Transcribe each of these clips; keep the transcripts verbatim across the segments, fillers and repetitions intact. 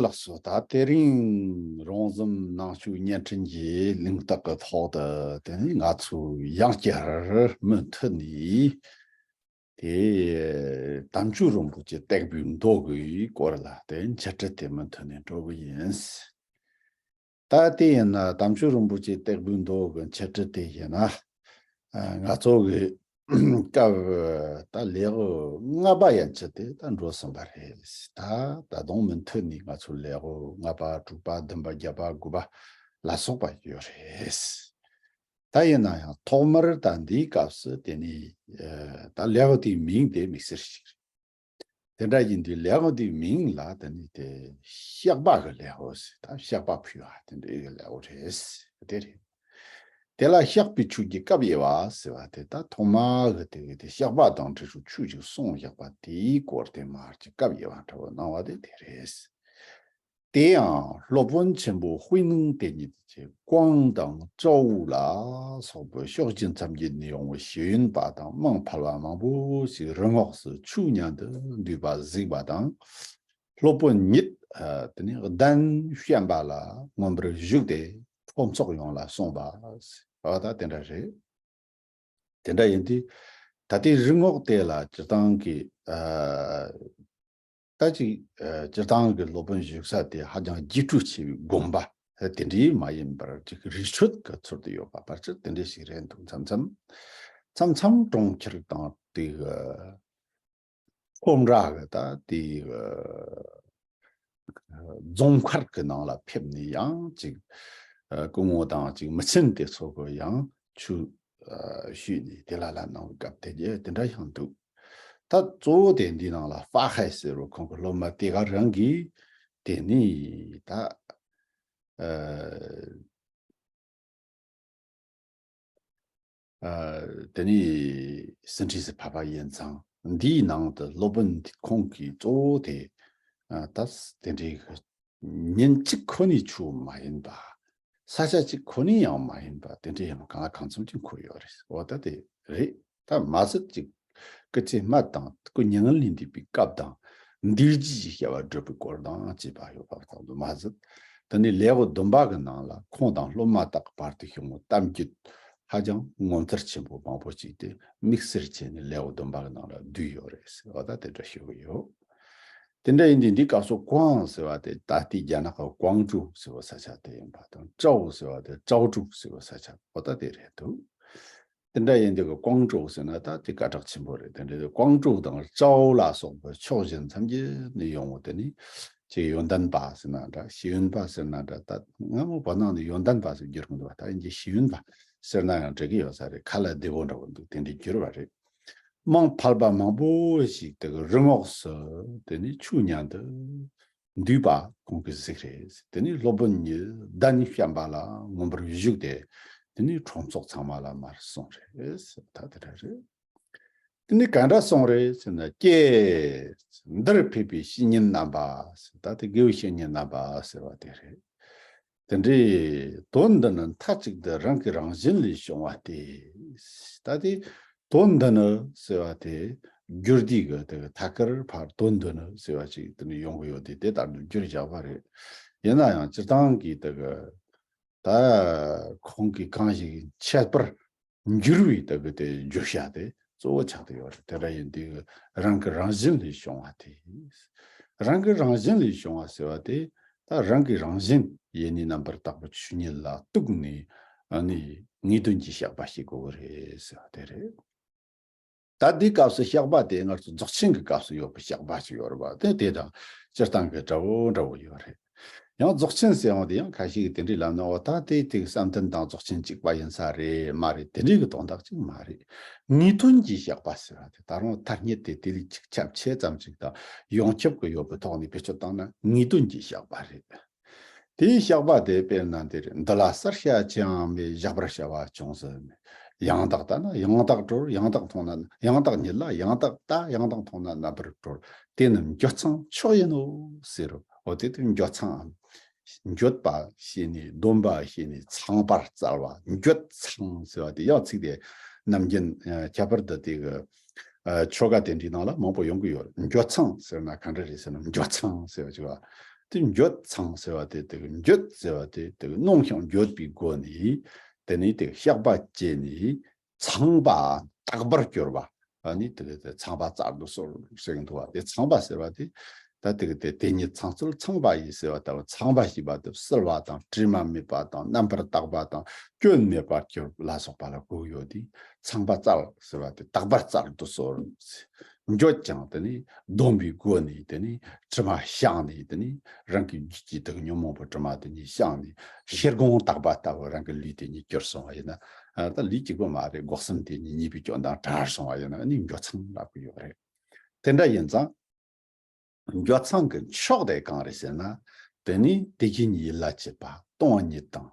ལགས་སོ། ད་དེ་རིང་རོང་ཟོམ་ནང་ཆོས་བརྙན་འཕྲིན་གྱི་གླེང་སྟེགས་ཀྱི་ཐོག་ཏུ་དེ་ནི་ང་ཚོ་ཡང་བསྐྱར་མུ་མཐུད་ནས་དེ་དམ་ཆོས་རིན་པོ་ཆེ་སྟེགས་བུའི་མདོ་གི་སྐོར་ལ་དེ་འཆད་ཁྲིད་དེ་མུ་མཐུད་ནས་འགྲོ་གི་ཡིན། ད་དེ་ཡིན་ན་དམ་ཆོས་རིན་པོ་ཆེ་སྟེགས་བུའི་མདོ་གི་འཆད་ཁྲིད་དེ་ཡིན་ན། ཨ། ང་ཚོ་གི་སྐབས་ད་ལེའུ་ལྔ་པ་ཡན་ཆད་དེ་ད་འགྲོ་ཟིན་པ་རེད། ད་ད་དུང་མུ་མཐུད་ནས་ང་ཚོ་ལེའུ་ལྔ་པ་དྲུག་པ་བདུན་པ་བརྒྱད་པ་དགུ་པ་ལ་སོགས་པ་ཡོད་རེད། ད་ཡིན་ན་ཡང་ཐོག་མར་ད་འདིའི་སྐབས་སུ་དེ་ནི་ཨ་ད་ལེའུ་དེའི་མིང་དེ་དམིགས་བསལ་ཞིག་རེད། དེ་འདྲ་ཡིན་དུས་ལེའུ་འདིའི་མིང་ལ་དེ་ནི་དེ་བཤགས་པ་གི་ལེའུ་ཟེར། ད་བཤགས་པ་ཕུལ་བ་དེ་འདྲའི་གི་ལེའུ་རེད། དེ་རེད། དེ་ལ་བཤགས་པའི་ཆོས་ཀྱི་སྐབས་དབྱེ་བ་ཟེར་བ་དེ། ད་ཐོག་མ་གི་དེ་གི་དེ་བཤགས་པ་དང་འབྲེལ་བའི་ཆོས་ཅིག་གསུངས་བཞག་པ་དེའི་སྐོར་དེ་མར་གྱི་སྐབས་དབྱེ་བ་འདྲ་བོ་གནང་བ་དེ་དེ་རེད། དེ་ཡང་སློབ་དཔོན་ཆེན་པོ་དཔེ་ནང་དེ་ཉིད་ཀྱི་ཀོང་དང་ཅའོ་ལ་སོགས་པའི་ཕྱོགས་བཞི་མཚམས་བརྒྱད་ནས་ཡོང་བའི་ཤེས་ཡོན་པ་དང་མང་ཕལ་པ་མང་པོ་ཞིག་རི་ངོགས་སུ་ཆོས་ཉན་དུ་འདུས་པ་གཟིགས་པ་དང་། སློབ་དཔོན་ཉིད་དེ་ནི་གདན་བཤམས་པ་ལ་མངོན་པར་བཞུགས་ཏེ་ཁྲོམ་ཚོགས་ཡོངས་ལ་གསུངས་པ། འོ་ད་དེ་འདྲ་རེད། དེ་འདྲ་ཡིན་དུས་ད་ལྟའི་རི་ངོགས་དེ་ལ་སྤྱིར་བཏང་གི་ཨ་ད་ཅིག་ཨ་སྤྱིར་བཏང་གི་སློབ་དཔོན་བཞུགས་ས་དེ་ཧ་ཅང་རྒྱས་སྤྲོས་ཆེ་བའི་དགོན་པ་དེ་འདྲའི་མ་ཡིན་པར་ཅིག་རི་ཁྲོད་ཀྱི་ཚུལ་དུ་ཡོད་པ་ཕལ་ཆེར་དེ་འདྲ་ཞིག་རེད་འདུག་མཚམས་མཚམས་མཚམས་མཚམས་གྲོང་ཁྱེར་དང་དེ་གི་ཁྲོམ་ར་གི་ད་དེ་གི་རྫོང་མཁར་གྱི་ནང་ལ་ཕེབས་ནས་ཡང་ཅིག་སྐུ་ངོ་དང་ཅིག་མི་ཆེན་དེ་ཚོ་གི་ཡང་ཆོས་ཞུས་ནས་དེ་ལ་ལ་གནང་བའི་སྐབས་དེ་རྒྱུ་དེ་འདྲ་ཡང་འདུག་ད་གཙོ་བོ་དེ་འདི་ནང་ལ་ཧྥ་ཧའེ་ཟེར་བ་ཁོང་གི་སློབ་མ་དེ་ག་རང་གིས་དེ་ནི་ད་ཨ་ཨ་དེ་ནི་ཟིན་བྲིས་སུ་ཕབ་པ་ཡིན་ཙང་འདིའི་ནང་དུ་སློབ་དཔོན་ཁོང་གིས་གཙོ་བོ་དེ་ཨ་ད་དེ་འདྲའི་ཉིན་གཅིག་ཁོ་ནའི་ཆོས་མ་ཡིན་པ། ས་ཆ་གཅིག་ཁོ་ནའི་ཡང་མ་ཡིན་པ་དེ་འདྲའི་ཡང་གང་ལ་གང་འཚམ་ཅིག་འཁོད་ཡོད་རེད། འོ་ད་དེ་རེད། ད་མ་ཟད་ཅིག་སྐུ་ཚེ་སྨད་དང་སྐུ་མྱ་ངན་ལས་འདས་པའི་སྐབས་དང་། འདས་རྗེས་ཀྱི་བྱ་བ་བསྒྲུབ་པའི་སྐོར་དང་བཅས་པ་ཡོད་པ་དང་དུ་མ་ཟད། དེ་ནས་ལེའུ་བདུན་པ་གི་ནང་ལ་ཁོང་དང་སློབ་མ་དག་གི་བར་དུ་བྱུང་བའི་གཏམ་རྒྱུད་ཧ་ཅང་ངོ་མཚར་ཆེན་པོ་མང་པོ་ཅིག་དེ་དམིགས་བསལ་བྱས་ནས་ལེའུ་བདུན་པ་གི་ནང་ལ་བསྡུས་ཡོད་རེད་ཟེར་བ་ད་དེ་འདྲ་ཞུ་གི་ཡོད། དེ་འདྲ་ཡིན་དུས་འདི་སྐབས་སུ་ཀོང་ཟེར་བ་དེ་ད་ལྟའི་རྒྱ་ནག་གི་ཀོང་ཀྲོའུ་ཟེར་བ་ས་ཆ་དེ་ཡིན་པ་དང་། ཀྲའོ་ཟེར་བ་དེ་ཀྲའོ་ཀྲོའུ་ཟེར་བ་ས་ཆ་འོ་ད་དེ་རེད་འདུག་དེ་འདྲ་ཡིན་དུས་ཀོང་ཀྲོའུ་ཟེར་ན་ད་དེ་སྐད་གྲགས་ཆེན་པོ་རེད། དེ་འདྲ་ཀོང་ཀྲོའུ་དང་ཀྲའོ་ལ་སོགས་པའི་ཕྱོགས་བཞི་མཚམས་བརྒྱད་ནས་ཡོང་བ་དེ་ནི་ཅིག་ཡོན་ཏན་པ་ཟེར་ན་འདྲ། ཤེས་ཡོན་པ་ཟེར་ན་འདྲ། ད་སྔ་མོ་བར་སྣང་ནས་ཡོན་ཏན་པ་ཟེར་བསྒྱུར་གི་འདུག་པ། ད་ཡིན་གྱི་ཤེས་ཡོན་པ་ཟེར་ན་ཡང་འགྲིག་གི་ཡོད་ས་རེད། ཁ་ལ་བདེ་པོ་འདྲ་བོ་འདུག་དེ་འདྲའི་བསྒྱུར་བ་རེད། མང་ཕལ་པ་མང་པོ་ཞིག་དེ་གི་རི་ངོགས་སུ་དེ་ནི་ཆོས་ཉན་དུ་འདུས་པ་ཁོང་གིས་གཟིགས་རེད། དེ་ནི་སློབ་དཔོན་ཉིད་གདན་བཤམས་པ་ལ་མངོན་པར་བཞུགས་ཏེ་དེ་ནི་ཁྲོམ་ཚོགས་ཚང་མ་ལ་མར་གསུངས་རེད། ད་དེ་འདྲ་རེད། དེ་ནི་ག་འདྲ་གསུངས་རེད་ཟེར་ན། ཀྱེ། འདིར་ཕེབས་པའི་བཤེས་གཉེན་རྣམ་པ། ད་དེ་དགེ་བའི་བཤེས་གཉེན་རྣམ་པ་ཟེར་བ་དེ་རེད། དེ་འདྲའི་དོན་འདི་ནི་མཐའ་གཅིག་ཏུ་རང་གི་རང་བཞིན་ལས་བྱུང་བ་སྟེ། ད་དེ་དོན་འདི་ནི་ཟེར་བ་དེ་བསྒྱུར་དུས་ཀྱི་དེ་གི་ཐད་ཀར་ཕར་དོན་འདི་ནི་ཟེར་བ་ཅིག་དེ་ནི་ཡོང་གི་ཡོད་དེ། དེ་ལྟར་དུ་བསྒྱུར་བཞག་པ་རེད། ཡིན་ན་ཡང་སྤྱིར་བཏང་གི་དེ་གི་ད་ཁོང་གིས་གང་ཞིག་འཆད་པར་འགྱུར་བའི་ལྟ་བུ་དེ་བརྗོད་བྱ་དེ་གཙོ་བོ་ཆགས་ཏེ་ཡོད་རེད། དེ་འདྲ་ཡིན་དུས་རང་གི་རང་བཞིན་ལས་བྱུང་བ་དེ། རང་གི་རང་བཞིན་ལས་བྱུང་བ་ཟེར་བ་དེ་ད་རང་གི་རང་བཞིན་ཡེ་ནས་རྣམ་པར་དག་པའི་ཆོས་ཉིད་ལ་གཏུགས་ནས་ཨ་ནི་ངེས་དོན་གྱི་བཤགས་པ་བྱེད་དགོས་ཀྱི་རེད་ཟེར་བ་དེ་རེད། ད་འདིའི་སྐབས་སུ་བཤགས་པ་དེ་སྔར་གྱི་རྫོགས་ཆེན་གྱི་སྐབས་སུ་ཡོད་པའི་བཤགས་པ་ཞིག་ཡོད་རེད་པ། དེ་དེ་དང་སྤྱིར་བཏང་གི་འདྲ་བོ་འདྲ་བོ་ཡོད་རེད། ཡང་རྫོགས་ཆེན་ཟེར་ཡོང་དུས་ཡང་ཁ་ཤས་ཀྱིས་དེ་འདྲའི་ལབ་ན། འོ་ད་དེ་དེ་བསམ་གཏན་དང་རྫོགས་ཆེན་གཅིག་པ་ཡིན་ས་རེད་མ་རེད། དེ་འདྲའི་གི་དོན་དག་ཅིག་མ་རེད། ངེས་དོན་གྱི་བཤགས་པ་ཟེར་བ་དེ་ད་རུང་ཐ་སྙད་དེ་དེ་ལས་ཅིག་ཁྱབ་ཆེ་ཙམ་ཅིག་དང་ཡོངས་ཁྱབ་ཀྱི་ཡོད་པའི་ཐོག་ནས་བེད་སྤྱོད་བཏང་ན་ངེས་དོན་གྱི་བཤགས་པ་རེད། དེའི་བཤགས་པ་དེ་དཔེར་ན་འདིར། འདི་ལ་བསལ་བྱ་ཅི་ཡང་མེད། བཞག་པར་བྱ་བ་ཅུང་ཟད་མེད། ཡང་དག་ལྟ་ན་ཡང་དག་གྲོལ། ཡང་དག་མཐོང་ན་ཡང་དག་རྙེད་ལ། ཡང་དག་ལྟ་ཡང་དག་མཐོང་ན་རྣམ་པར་གྲོལ། དེ་ནི་འགྱོད་ཚངས་མཆོག་ཡིན་ནོ་ཟེར་རོ། འོ་དེ་དེ་འགྱོད་ཚངས། འགྱོད་པ་ཞེས་ནས་སྡོམ་པ་ཞེས་ནས་ཚངས་པར་སྩལ་བ། འགྱོད་ཚངས་ཟེར་བ་དེ་ཡང་ཚིག་དེ་ནམ་རྒྱུན་ཨ་ཁྱད་པར་དུ་དེ་གི་ཨ་ཆོ་ག་དེ་འདྲའི་ནང་ལ་མང་པོ་ཡོང་གི་ཡོད་རེད། འགྱོད་ཚངས་ཟེར་ན་ག་འདྲ་རེད་ཟེར་ན། འགྱོད་ཚངས་ཟེར་བ་ཅིག་ལ་ དེ་འགྱོད་ཚངས་ཟེར་བ་དེ་དེ་གི་འགྱོད་ཟེར་བ་དེ་དེ་གི་གནོང་ཞིང་འགྱོད་པའི་སྒོ་ནས་དེ་ནས་དེ་གི་བཤགས་པ་བྱས་ནས་ཚངས་པ་དག་པར་གྱུར་པ། ཨ་ནི་དེ་གི་དེ་ཚངས་པ་བསྩལ་དུ་གསོལ་ཟེར་གི་འདུག་བ། དེ་ཚངས་པ་ཟེར་བ་དེ་ད་དེ་གི་དེ་དེ་ཉིད་ཚངས་སྲོག་ཚངས་པ་ཡི་ཟེར་བ་ལྟ་བུ། ཚངས་པ་ཞེས་པ་དེ་བསིལ་བ་དང་དྲི་མ་མེད་པ་དང་རྣམ་པར་དག་པ་དང་སྐྱོན་མེད་པར་གྱུར་ལ་སོགས་པ་ལ་གོ་ཡོད་དེ། ཚངས་པ་བསྩལ་ཟེར་བ་དེ་དག་པར་བསྩལ་དུ་གསོལ། འགྱོད་ཀྱང་དེ་ནི་སྡོམ་པའི་སྒོ་ནས་དེ་ནི་དྲི་མ་བཤགས་ནས་དེ་ནི་རང་གི་རྒྱུད་ཀྱི་དེ་གི་ཉོན་མོངས་པའི་དྲི་མ་དེ་ཉིད་བཤགས་ནས་ཤེལ་སྒོང་དག་པ་ལྟ་བུ་རང་གི་ལུས་དེ་ཉིད་གྱུར་སོང་བ་ཡིན་ན། ད་ལུས་གཅིག་པོ་མ་རེད། སྒོ་གསུམ་དེ་ཉིད་ཉེས་པའི་སྐྱོན་དང་བྲལ་སོང་བ་ཡིན་ན་ནི་འགྱོད་ཚངས་ལབ་ཀྱི་ཡོད་རེད། དེ་འདྲ་ཡིན་ཙང་། འགྱོད་ཚངས་ཀྱི་མཆོག་དེ་གང་རེད་ཟེར་ན། དེ་ནི་དེ་བཞིན་ཡིད་ལ་བྱེད་པ་སྟོང་ཉིད་དང་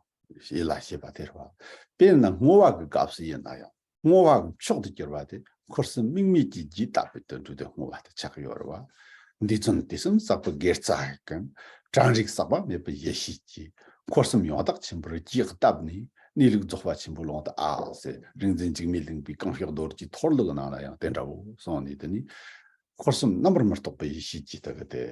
ཡིད་ལ་བྱེད་པ་དེ་རེད་བ། དཔེར་ན་བསྔོ་བ་གི་སྐབས་སུ་ཡིན་ན་ཡང་བསྔོ་བ་གི་མཆོག་ཏུ་གྱུར་པ་དེ་འཁོར་གསུམ་དམིགས་མེད་ཀྱི་རྒྱུད་དག་པའི་དོན་དུ་དེ་བསྔོ་བ་དེ་ཆགས་ཀྱི་ཡོད་རེད་བ། འདི་ཚོ་ནི་དུས་གསུམ་བསགས་པའི་དགེ་རྩ་ཀུན། དྲན་རིག་ཟག་པ་མེད་པའི་ཡེ་ཤེས་ཀྱིས། འཁོར་གསུམ་ཡང་དག་ཆེན་པོར་རྒྱས་བཏབ་ནས། གནས་ལུགས་རྫོགས་པ་ཆེན་པོའི་ཀློང་དུ་ཨ་ཟེར། རིག་འཛིན་འཇིགས་མེད་གླིང་པའི་གང་ཟག་རྡོ་རྗེ་ཐོར་ལུགས་ནང་ལ་ཡང་དེ་འདྲ་བོ་གསུངས་ནས། དེ་ནི་འཁོར་གསུམ་རྣམ་པར་མི་རྟོག་པའི་ཡེ་ཤེས་ཀྱི་དེ་གི་དེ་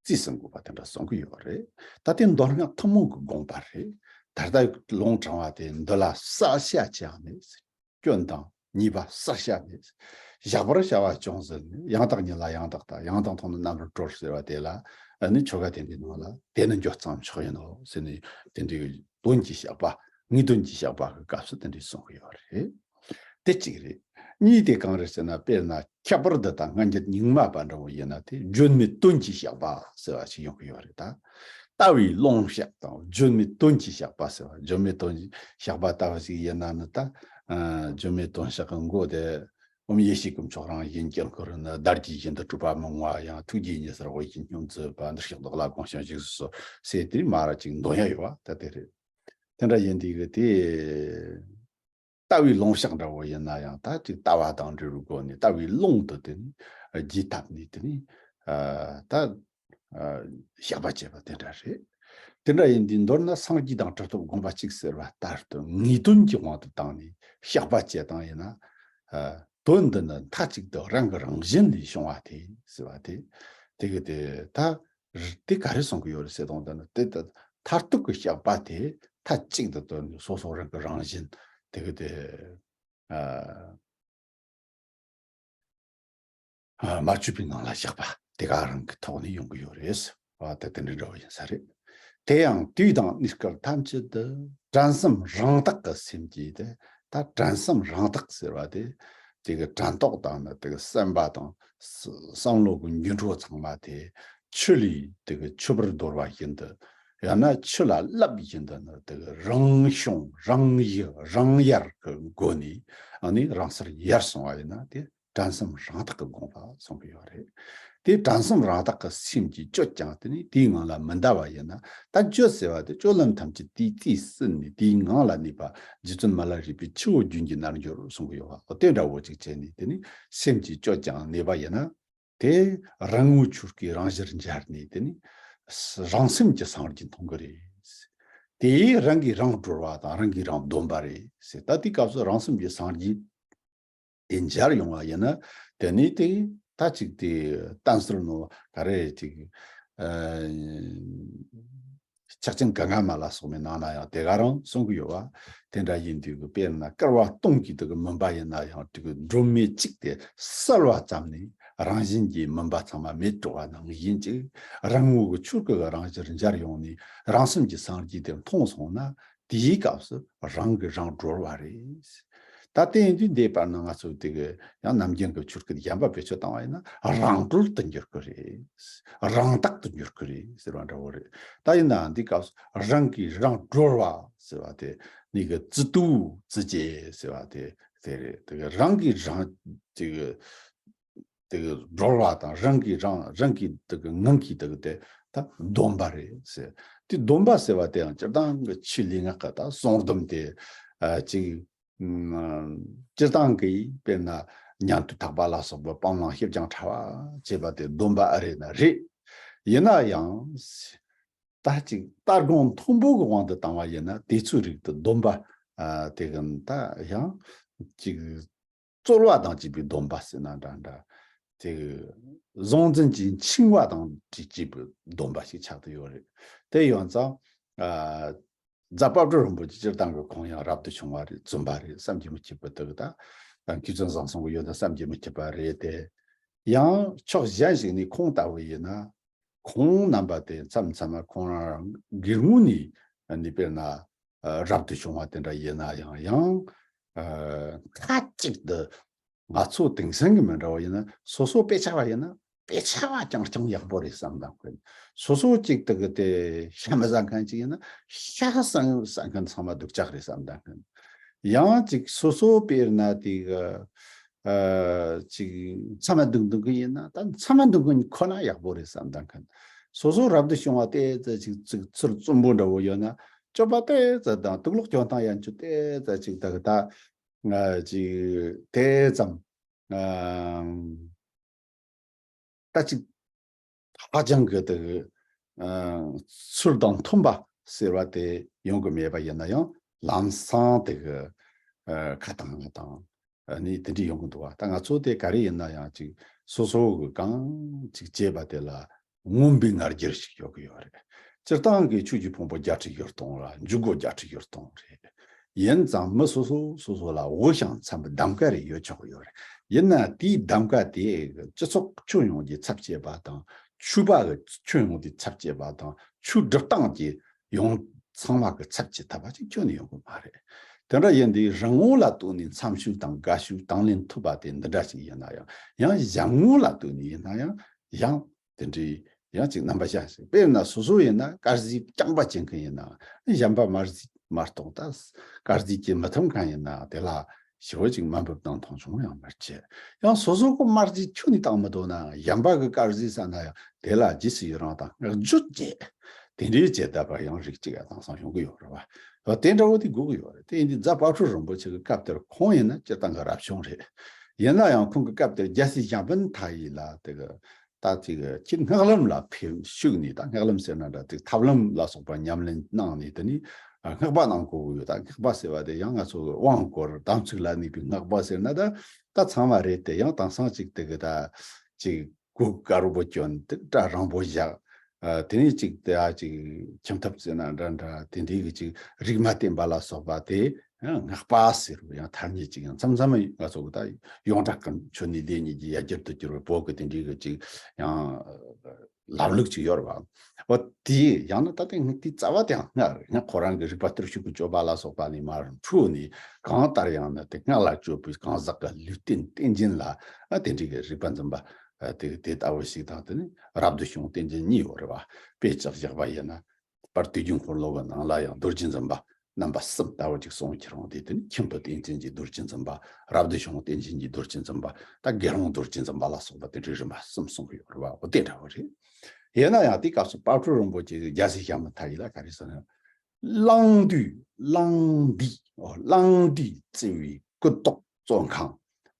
རྩིས་སུ་འགོད་པ་དེ་འདྲ་གསུང་གི་ཡོད་རེད། ད་དེ་མདོ་སྔགས་ཐུན་མོང་གི་དགོངས་པ་རེད། ད་ལྟ་ལུང་དྲངས་པ་དེ་འདི་ལ་བསལ་བྱ་ཅི་ཡང་མེད། སྐྱོན་དང་ཉེས་པ་བསལ་བྱ་མེད། བཞག་པར་བྱ་བ་ཅུང་ཟད་ནི། ཡང་དག་ཉིད་ལ་ཡང་དག་ལྟ། ཡང་དག་མཐོང་ནི་རྣམ་པར་གྲོལ་ཟེར་བ་དེ་ལ་ནི་ཆོ་ག་དེ་འདྲའི་ནང་ལ་དེ་ནི་འགྱོད་ཚངས་མཆོག་ཡིན་ནོ་ཟེར་ནས་དེ་འདྲའི་དོན་གྱི་བཤགས་པ། ངེས་དོན་གྱི་བཤགས་པ་གི་སྐབས་སུ་དེ་འདྲའི་གསུང་གི་ཡོད་རེད། དེ་གཅིག་རེད། གཉིས་དེ་གང་རེད་ཟེར་ན། དཔེར་ན་ཁྱད་པར་འདི་དང་སྔ་འགྱུར་རྙིང་མ་པ་འདྲ་བོ་ཡིན་ན་དེ་བརྗོད་མེད་དོན་གྱི་བཤགས་པ་ཟེར་བ་ཞིག་ཡོང་གི་ཡོད་རེད་ད། ལྟ་བའི་ཀློང་བཤགས་དང་བརྗོད་མེད་དོན་གྱི་བཤགས་པ་ཟེར་བ། བརྗོད་མེད་དོན་གྱི་བཤགས་པ་ལྟ་བུ་ཞིག་ཡིན་ན་ནི་ད། ཨ་བརྗོད་མེད་དོན་བཤགས་ཀྱི་མགོ་དེ། ཨོཾ་ཡེ་ཤེས་ཀུན་མཆོག་རང་བཞིན་དཀྱིལ་འཁོར་ནི། བདག་བསྐྱེད་བཞིན་དུ་སྤྲོས་པ་མི་མངའ་ཡང་། ཐུགས་རྗེས་ཉེ་སར་དབུལ་ཞིང་སྙོམས་མཛད་པ། འདིར་གཤེགས་བདག་ལ་དགོངས་ཤིང་གཞིགས་སུ་གསོལ་ཟེར་དེ་མར་ཅིག་འདོན་ཡ་ཡོད་བ། ད་དེ་རེད། དེ་འདྲ་ཡིན་དུས་གི་དེ། ལྟ་བའི་ཀློང་བཤགས་འདྲ་བོ་ཡིན་ན་ཡང་ད་ཅིག་ལྟ་བ་དང་འབྲེལ་བའི་སྒོ་ནས་ལྟ་བའི་ཀློང་དུ་དེ་ནི་རྒྱས་བཏབ་ནས་དེ་ནི་ཨ་ད་ཨ་བཤགས་པ་བྱེད་པ་དེ་འདྲ་རེད། དེ་འདྲ་ཡིན་དུས་མདོར་ན་སངས་རྒྱས་དང་གྲུབ་ཐོབ་དགོངས་པ་གཅིག་ཟེར་བ་ལྟར་དུ་ངེས་དོན་གྱི་དབང་དུ་བཏང་ནས་བཤགས་པ་བྱེད་སྟངས་ཡིན་ན། ཨ་དོན་འདི་ནི་མཐའ་གཅིག་ཏུ་རང་གི་རང་བཞིན་ལས་བྱུང་བ་དེ་ཟེར་བ་དེ། དེ་གི་དེ་ད་དེ་ག་རེ་གསུང་གི་ཡོད་རེད་ཟེར་དང་། དེ་ནི་དེ་ལྟར་མཐར་ཐུག་གི་བཤགས་པ་དེ་མཐའ་གཅིག་ཏུ་དོན་སོ་སོ་རང་གི་རང་བཞིན་དེ་གི་དེ་ཨ་ཨ་མ་བཅོས་པའི་ངང་ལ་བཞག་པ་དེ་ག་རང་གི་ཐོག་ནས་ཡོང་གི་ཡོད་རེད། ཨ་དེ་དེ་འདྲ་འདྲ་བོ་ཡིན་ས་རེད། དེ་ཡང་དུས་དང་གནས་སྐབས་ཐམས་ཅད་དུ་དྲན་བསམ་རང་དག་གི་སེམས་ཀྱིས་དེ། ད་དྲན་བསམ་རང་དག་ཟེར་བ་དེ། དེ་གི་དྲན་རྟོག་དང་ནི་དེ་གི་བསམ་པ་དང་བསམ་བློ་གི་འགྱུ་འཕྲོ་ཚང་མ་དེ་ཆུ་ལས་དེ་གི་ཆུ་བུར་དོར་བ་བཞིན་དུ། ཡང་ན་ཆུ་ལ་རླབས་བཞིན་དུ་ནི་དེ་གི་རང་བྱུང་རང་ཡུལ་རང་ཡལ་གི་སྒོ་ནས་ཨ་ནི་རང་སར་ཡལ་སོང་བ་ཡིན་ན། དེ་དྲན་བསམ་རང་དག་གི་དགོངས་པ་གསུང་གི་ཡོད་རེད། དེ་དྲན་བསམ་རང་དག་གི་སེམས་ཀྱིས་བཅོས་ཀྱང་དེ་ནི་དེའི་ངང་ལ་མི་འདའ་བ་ཡིན་ན། ད་བཅོས་ཟེར་བ་དེ་སྤྱོད་ལམ་ཐམས་ཅད་དེའི་རྩིས་ཟིན་ནས་དེའི་ངང་ལ་གནས་པ་རྗེ་བཙུན་མ་ལ་རས་པས་ཆུ་བོ་རྒྱུན་གྱི་རྣལ་འབྱོར་གསུང་གི་ཡོད་པ། དེ་འདྲ་བོ་ཅིག་བྱས་ནས་དེ་ནི་སེམས་ཀྱིས་བཅོས་ཀྱང་གནས་པ་ཡིན་ན། དེ་རང་ངོ་ཆོས་སྐུའི་རང་གཤིས་འབྱར་ནས་དེ་ནི་རང་སེམས་ཀྱི་སངས་རྒྱས་མཐོང་གི་རེད། དེ་རང་གིས་རང་གྲོལ་བ་དང་རང་གིས་རང་སྡོམ་པ་རེད་ཟེར། ད་དེའི་སྐབས་སུ་རང་སེམས་ཀྱི་སངས་རྒྱས་དེ་འབྱར་ཡོང་བ་ཡིན་ན། དེ་ནི་དེ་ད་ཅིག་དེ་བསྟན་ཟུར་ནོ་ག་རེ་ཅིག་ཨ། ཕྱག་ཆེན་ག་ང་མ་ལ་སོགས་པའི་ནང་ན་ཡང་དེ་ག་རང་གསུང་གི་ཡོད་པ། དེ་འདྲ་ཡིན་དུས་ཀྱི་དཔེར་ན་སྐལ་བ་སྟོང་གི་དེ་གི་མུན་པ་ཡིན་ན་ཡང་དེ་གི་སྒྲོན་མེ་གཅིག་དེ་བསལ་བ་ཙམ་ནས་རང་བཞིན་གྱི་མུན་པ་ཚང་མ་མེད་འགྲོ་བ་ནང་བཞིན་ཅིག། རང་ངོ་གི་ཆོས་སྐུ་གི་རང་གཤིས་འབྱར་ཡོང་ནས་རང་སེམས་ཀྱི་སངས་རྒྱས་དེ་མཐོང་སོང་ན། དེའི་སྐབས་སུ་རང་གིས་རང་གྲོལ་བ་རེད། ད་དེ་ཡིན་དུས་འདིའི་བར་ན་ང་ཚོ་དེ་གི་ཡང་ནམ་རྒྱུན་གྱི་ཆོས་སྐད་གཞན་པ་བེད་སྤྱོད་བཏང་བ་ཡིན་ན་རང་གྲོལ་དུ་འགྱུར་གི་རེད། རང་དག་ཏུ་འགྱུར་གི་རེད་ཟེར་བ་འདྲ་བོ་རེད། ད་ཡིན་ནའང་འདིའི་སྐབས་སུ་རང་གིས་རང་གྲོལ་བ་ཟེར་བ་དེ་ནི་གི་ཙི་ཏུ་ཙི་ཅེ་ཟེར་བ་དེ་དེ་རེད། དེ་གི་རང་གིས་རང་དེ་གི་དེ་གི་གྲོལ་བ་དང་རང་གིས་རང་རང་གིས་དེ་གི་ངང་གིས་དེ་གི་དེ་ད་སྡོམ་པ་རེད་ཟེར། དེ་སྡོམ་པ་ཟེར་བ་དེ་ཡང་སྤྱིར་བཏང་གི་ཆོས་ལུགས་ངག་གི་ད་བསྲུང་སྡོམ་དེ་ཨ་ཅིག་སྤྱིར་བཏང་གི་དཔེར་ན་ཉན་ཐོས་ཐེག་པ་ལ་སོགས་པའི་སྤང་བླང་ཞིབ་ཅིང་ཕྲ་བ་བྱེད་པ་དེ་སྡོམ་པ་ཨེ་རེད་ན་རེད། ཡིན་ན་ཡང་ད་ཅིག་ལྟ་སྒོམ་མཐོན་པོ་གི་དབང་དུ་བཏང་བ་ཡིན་ན་དེ་ཚོའི་རིགས་དེ་སྡོམ་པ་ཨ་དེ་གི་ད་ཡང་ཅིག་རྩོལ་བ་དང་བཅས་པའི་སྡོམ་པ་ཟེར་ན་འདྲ་འདྲ། དེ་གཟུང་འཛིན་གྱི་འཆིང་བ་དང་བཅས་པའི་སྡོམ་པ་ཞིག་ཆགས་ཏེ་ཡོད་རེད། དེ་ཡོད་ཙང་། ཨ། རྫ་དཔལ་སྤྲུལ་རིན་པོ་ཆེ་སྤྱིར་བཏང་གི་ཁོང་ཡང་རབ་ཏུ་བྱུང་བ་རེད། བཙུན་པ་རེད། བསམ་གྱིས་མི་ཁྱབ་པ་དེ་གི་ད། ཨ། མཁས་བཙུན་བཟང་གསུམ་གྱི་ཡོན་ཏན་བསམ་གྱིས་མི་ཁྱབ་པ་རེད་དེ། ཡང་ཕྱོགས་གཞན་ཞིག་ནས་ཁོང་ལྟ་བུ་ཡིན་ན། ཁོང་རྣམ་པ་དེ་མཚམས་མཚམས་མ་ཁོང་རང་སྒེར་ངོས་ནས་ནི་དཔེར་ན། ཨ། རབ་ཏུ་བྱུང་བ་དེ་འདྲ་ཡིན་ན་ཡང་ཡང་། ཨ། ཁ་ཅིག་ཏུ་ང་ཚོ་དེང་སང་གི་མི་འདྲ་བ་ཡིན་ན་སོ་སོ་དཔེ་ཆ་བ་ཡིན་ན་དཔེ་ཆ་བ་རྐྱང་རྐྱང་ཡག་པོ་རེད་བསམ་བཏང་མཁན། སོ་སོ་གཅིག་ཏུ་གི་དེ་ཤ་མི་ཟ་མཁན་ཅིག་ཡིན་ན་ཤ་ཟ་ཟ་མཁན་ཚང་མ་སྡུག་ཅག་རེད་བསམ་བཏང་མཁན། ཡང་ཅིག་སོ་སོ་དཔེར་ན་དེ་གི་ཨ་ཅིག་མཚམས་མ་འདུག་འདུག་གི་ཡིན་ན་ད་མཚམས་མ་འདུག་གི་ཁོ་ན་ཡག་པོ་རེད་བསམ་བཏང་མཁན། སོ་སོ་རབ་ཏུ་བྱུང་བ་དེ་ཙམ་ཅིག་ཅིག་ཚུར་བཙུན་པོ་འདྲ་བོ་ཡོད་ན་སྤྱོད་པ་དེ་ཙམ་དང་དུག་ལོག་སྐྱོན་སྟངས་ཡན་ཆོད་དེ་ཙམ་ཅིག་ད་གི་ད། ང་ཅིག་དེ་ཙམ། ཨམ། ད་ཅིག་ཧ་ཅང་གི་དེ་གི། ཨ། ཚུལ་དང་མཐུན་པ་ཟེར་བ་དེ་ཡོང་གི་མེད་པ་ཡིན་ན་ཡང་ལམ་སང་དེ་གི། ཨ། ཁ་དང་ང་དང་། ཨ་ནི་དེ་འདྲ་ཡོང་གི་འདུག་བ། ད་ང་ཚོ་དེ་ག་རེ་ཡིན་ན་ཡང་ཅིག་སོ་སོ་གི་གང་ཅིག་བྱས་པ་དེ་ལ་མངོན་པའི་ང་རྒྱལ་ཞིག་ཡོད་གི་ཡོད་རེད། སྤྱིར་བཏང་གི་ཆོས་ཀྱི་ཕུང་པོ་བརྒྱད་ཁྲི་ཡོད་སྟོང་ལ་འཇུག་སྒོ་བརྒྱད་ཁྲི་ཡོད་སྟོང་རེད། ཡིན་ཙང་མི་སོ་སོ་སོ་སོ་ལ་འོས་ཤིང་འཚམ་པའི་གདམ་ག་རེ་ཡོད་ཆོག་གི་ཡོད་རེད། ཡིན་ན་དེའི་གདམ་ག་དེ་སྤྱི་ཚོགས་ཁྱོན་ཡོངས་ཀྱི་ཚབ་བྱེད་པ་དང་ཆོས་པ་གི་ཁྱོན་ཡོངས་ཀྱི་ཚབ་བྱེད་པ་དང་ཆོས་སྒྲུབ་སྟངས་ཀྱི་ཡོངས་ཚང་མ་གི་ཚབ་བྱེད་ཐུབ་པ་ཅིག་ཁྱོན་ནས་ཡོང་གི་མ་རེད། དེ་འདྲ་ཡིན་དུས་རང་ངོ་ལ་ལྟོས་ནས་འཚམ་ཤུགས་དང་དགའ་ཤུགས་དང་ལེན་ཐུབ་པ་དེ་འདི་འདྲ་ཞིག་ཡིན་ན་ཡང་ཡང་གཞན་ངོ་ལ་ལྟོས་ནས་ཡིན་ན་ཡང་ཡང་དེ་འདྲའི་ཡང་ཅིག་རྣམ་པ་གཞན་ཞིག་དཔེར་ན་སོ་སོ་ཡིན་ན་དཀར་ཟས་རྐྱང་པ་བྱེད་མཁན་ཡིན་ན་གཞན་པ་དམར་ཟས་མ་གཏོགས་ད་དཀར་ཟས་བྱེད་མི་ཐུབ་མཁན་ཡིན་ན་དེ་ལ་ཞེ་པོ་ཅིག་དམའ་འབེབས་དང་མཐོང་ཆུང་ཡང་མི་བྱེད། ཡང་སོ་སོ་གི་དམར་ཟས་ཁྱོན་ནས་བཏང་མི་འདུག་ན་གཞན་པ་གི་དཀར་ཟས་ཟ་ན་ཡང་དེ་ལ་རྗེས་སུ་ཡི་རང་དང་བསྔགས་བརྗོད་བྱེད། དེ་འདྲའི་བྱེད་ཐུབ་པ་ཡང་རིགས་གཅིག་ཡང་དེང་སང་ཡོང་གི་ཡོད་རེད་བ། དེ་འདྲ་བོ་དེ་དགོས་ཀྱི་ཡོད་རེད། དེ་ཡིན་དུས་རྫ་དཔལ་སྤྲུལ་རིན་པོ་ཆེ་གི་སྐབས་དེར་ཁོང་ཡིན་ན་སྤྱིར་བཏང་གི་རབ་བྱུང་རེད། ཡིན་ན་ཡང་ཁོང་གི་སྐབས་དེར་རྒྱལ་སྲས་ཞང་པོ་མཐའ་ཡས་ལ་དེ་གི་ད་དེ་གི་ཁྱེད་སྔགས་ལམ་ལ་ཕེབས་ཞུགས་ནས། ད་སྔགས་ལམ་ཟེར་ན་འདྲ་དེ་ཐབས་ལམ་ལ་སོགས་པ་ཉམས་ལེན་གནང་ནས་དེ་ནས་ཨ་སྔགས་པ་གནང་དགོས་ཀྱི་ཡོད། ད་སྔགས་པ་ཟེར་བ་དེ་ཡང་ང་ཚོ་གི་དབང་བསྐུར་དམ་ཚིག་ལ་གནས་པའི་སྔགས་པ་ཟེར་ན་ད་ད་ཚང་མ་རེད་དེ། ཡང་དེང་སང་ཅིག་དེ་གི་ད་ཅིག་གོས་དཀར་པོ་གྱོན་དེ་སྐྲ་རིང་པོ་བཞག་ཨ་དེ་ནས་ཅིག་དེ་ཨ་ཅིག་ཁྱིམ་ཐབ་ཟེར་ན་འདྲ་འདྲ་དེ་འདྲའི་གི་ཅིག་རིག་མ་བསྟེན་པ་ལ་སོགས་པ་དེ་ཨ་སྔགས་པ་ཟེར་བ་ཡང་ཐ་སྙད་ཅིག་ཡང་མཚམས་མཚམས་ང་ཚོ་གི་ད་ཡོངས་གྲགས་ཀྱི་ཆོས་ནི་ལས་གཉིས་ཀྱི་ཡ་གྱལ་དུ་གྱུར་བའི་བོད་ཀྱི་དེ་འདྲའི་གི་ཅིག་ཡང་ལམ་ལུགས་ཅིག་ཡོད་རེད་བ། འོ་དེ་ཡང་ན་ད་ལྟ་དེ་རྩ་བ་དེ་ཡང་སྔགས་རེད། སྔགས་ཁོ་རང་གི་རིག་པ་བརྟུལ་ཞུགས་ཀྱི་སྤྱོད་པ་ལ་སོགས་པ་ནས་མར་འཕྲོས་ནས་གང་ལྟར་ཡང་ན་དེ་སྔགས་ལ་སྤྱོད་པའི་གང་ཟག་གི་ལུས་རྟེན་རྟེན་ཅན་ལ་ཨ་དེ་འདྲའི་གི་རིག་པ་འཛིན་པ། ཨ་དེ་དེ་ལྟ་བུ་ཞིག་དང་། དེ་ནི་རབ་ཏུ་བྱུང་རྟེན་ཅན་གཉིས་ཡོད་རེད་བ། དཔེ་ཅིག་བཞག་པ་ཡིན་ན། དཔལ་དུས་ཀྱི་འཁོར་ལོ་གི་ནང་ལ་ཡང་རྡོ་རྗེ་འཛིན་པ་རྣམ་པ་གསུམ་ལྟ་བུ་ཅིག་གསུངས་ཁྱེར་འོང་དུས། དེ་ནི་ཁྱིམ་བུ་རྟེན་ཅན་གྱི་རྡོ་རྗེ་འཛིན་པ། རབ་ཏུ་བྱུང་རྟེན་ཅན་གྱི་རྡོ་རྗེ་འཛིན་པ། ད་དགེ་སློང་རྡོ་རྗེ་འཛིན་པ་ལ་སོགས་པ་དེ་འདྲའི་རིམ་པ་གསུམ་གསུངས་ཀྱི་ཡོད་རེད་བ། འོ་དེ་འདྲ་བོ་རེད། ཡིན་ན་ཡང་དེ་སྐབས་སུ་དཔལ་སྤྲུལ་རིན་པོ་ཆེ་རྒྱལ་སྲས་ཞང་པོ་མཐའ་ཡས་ལ་ག་རེ་ཟེར་ན། གླང་འདུས། གླང་འདུས། འོ་གླང་འདུས་བརྩེགས་པའི་སྐུ་ཏོག་བཙོན་ཁང་།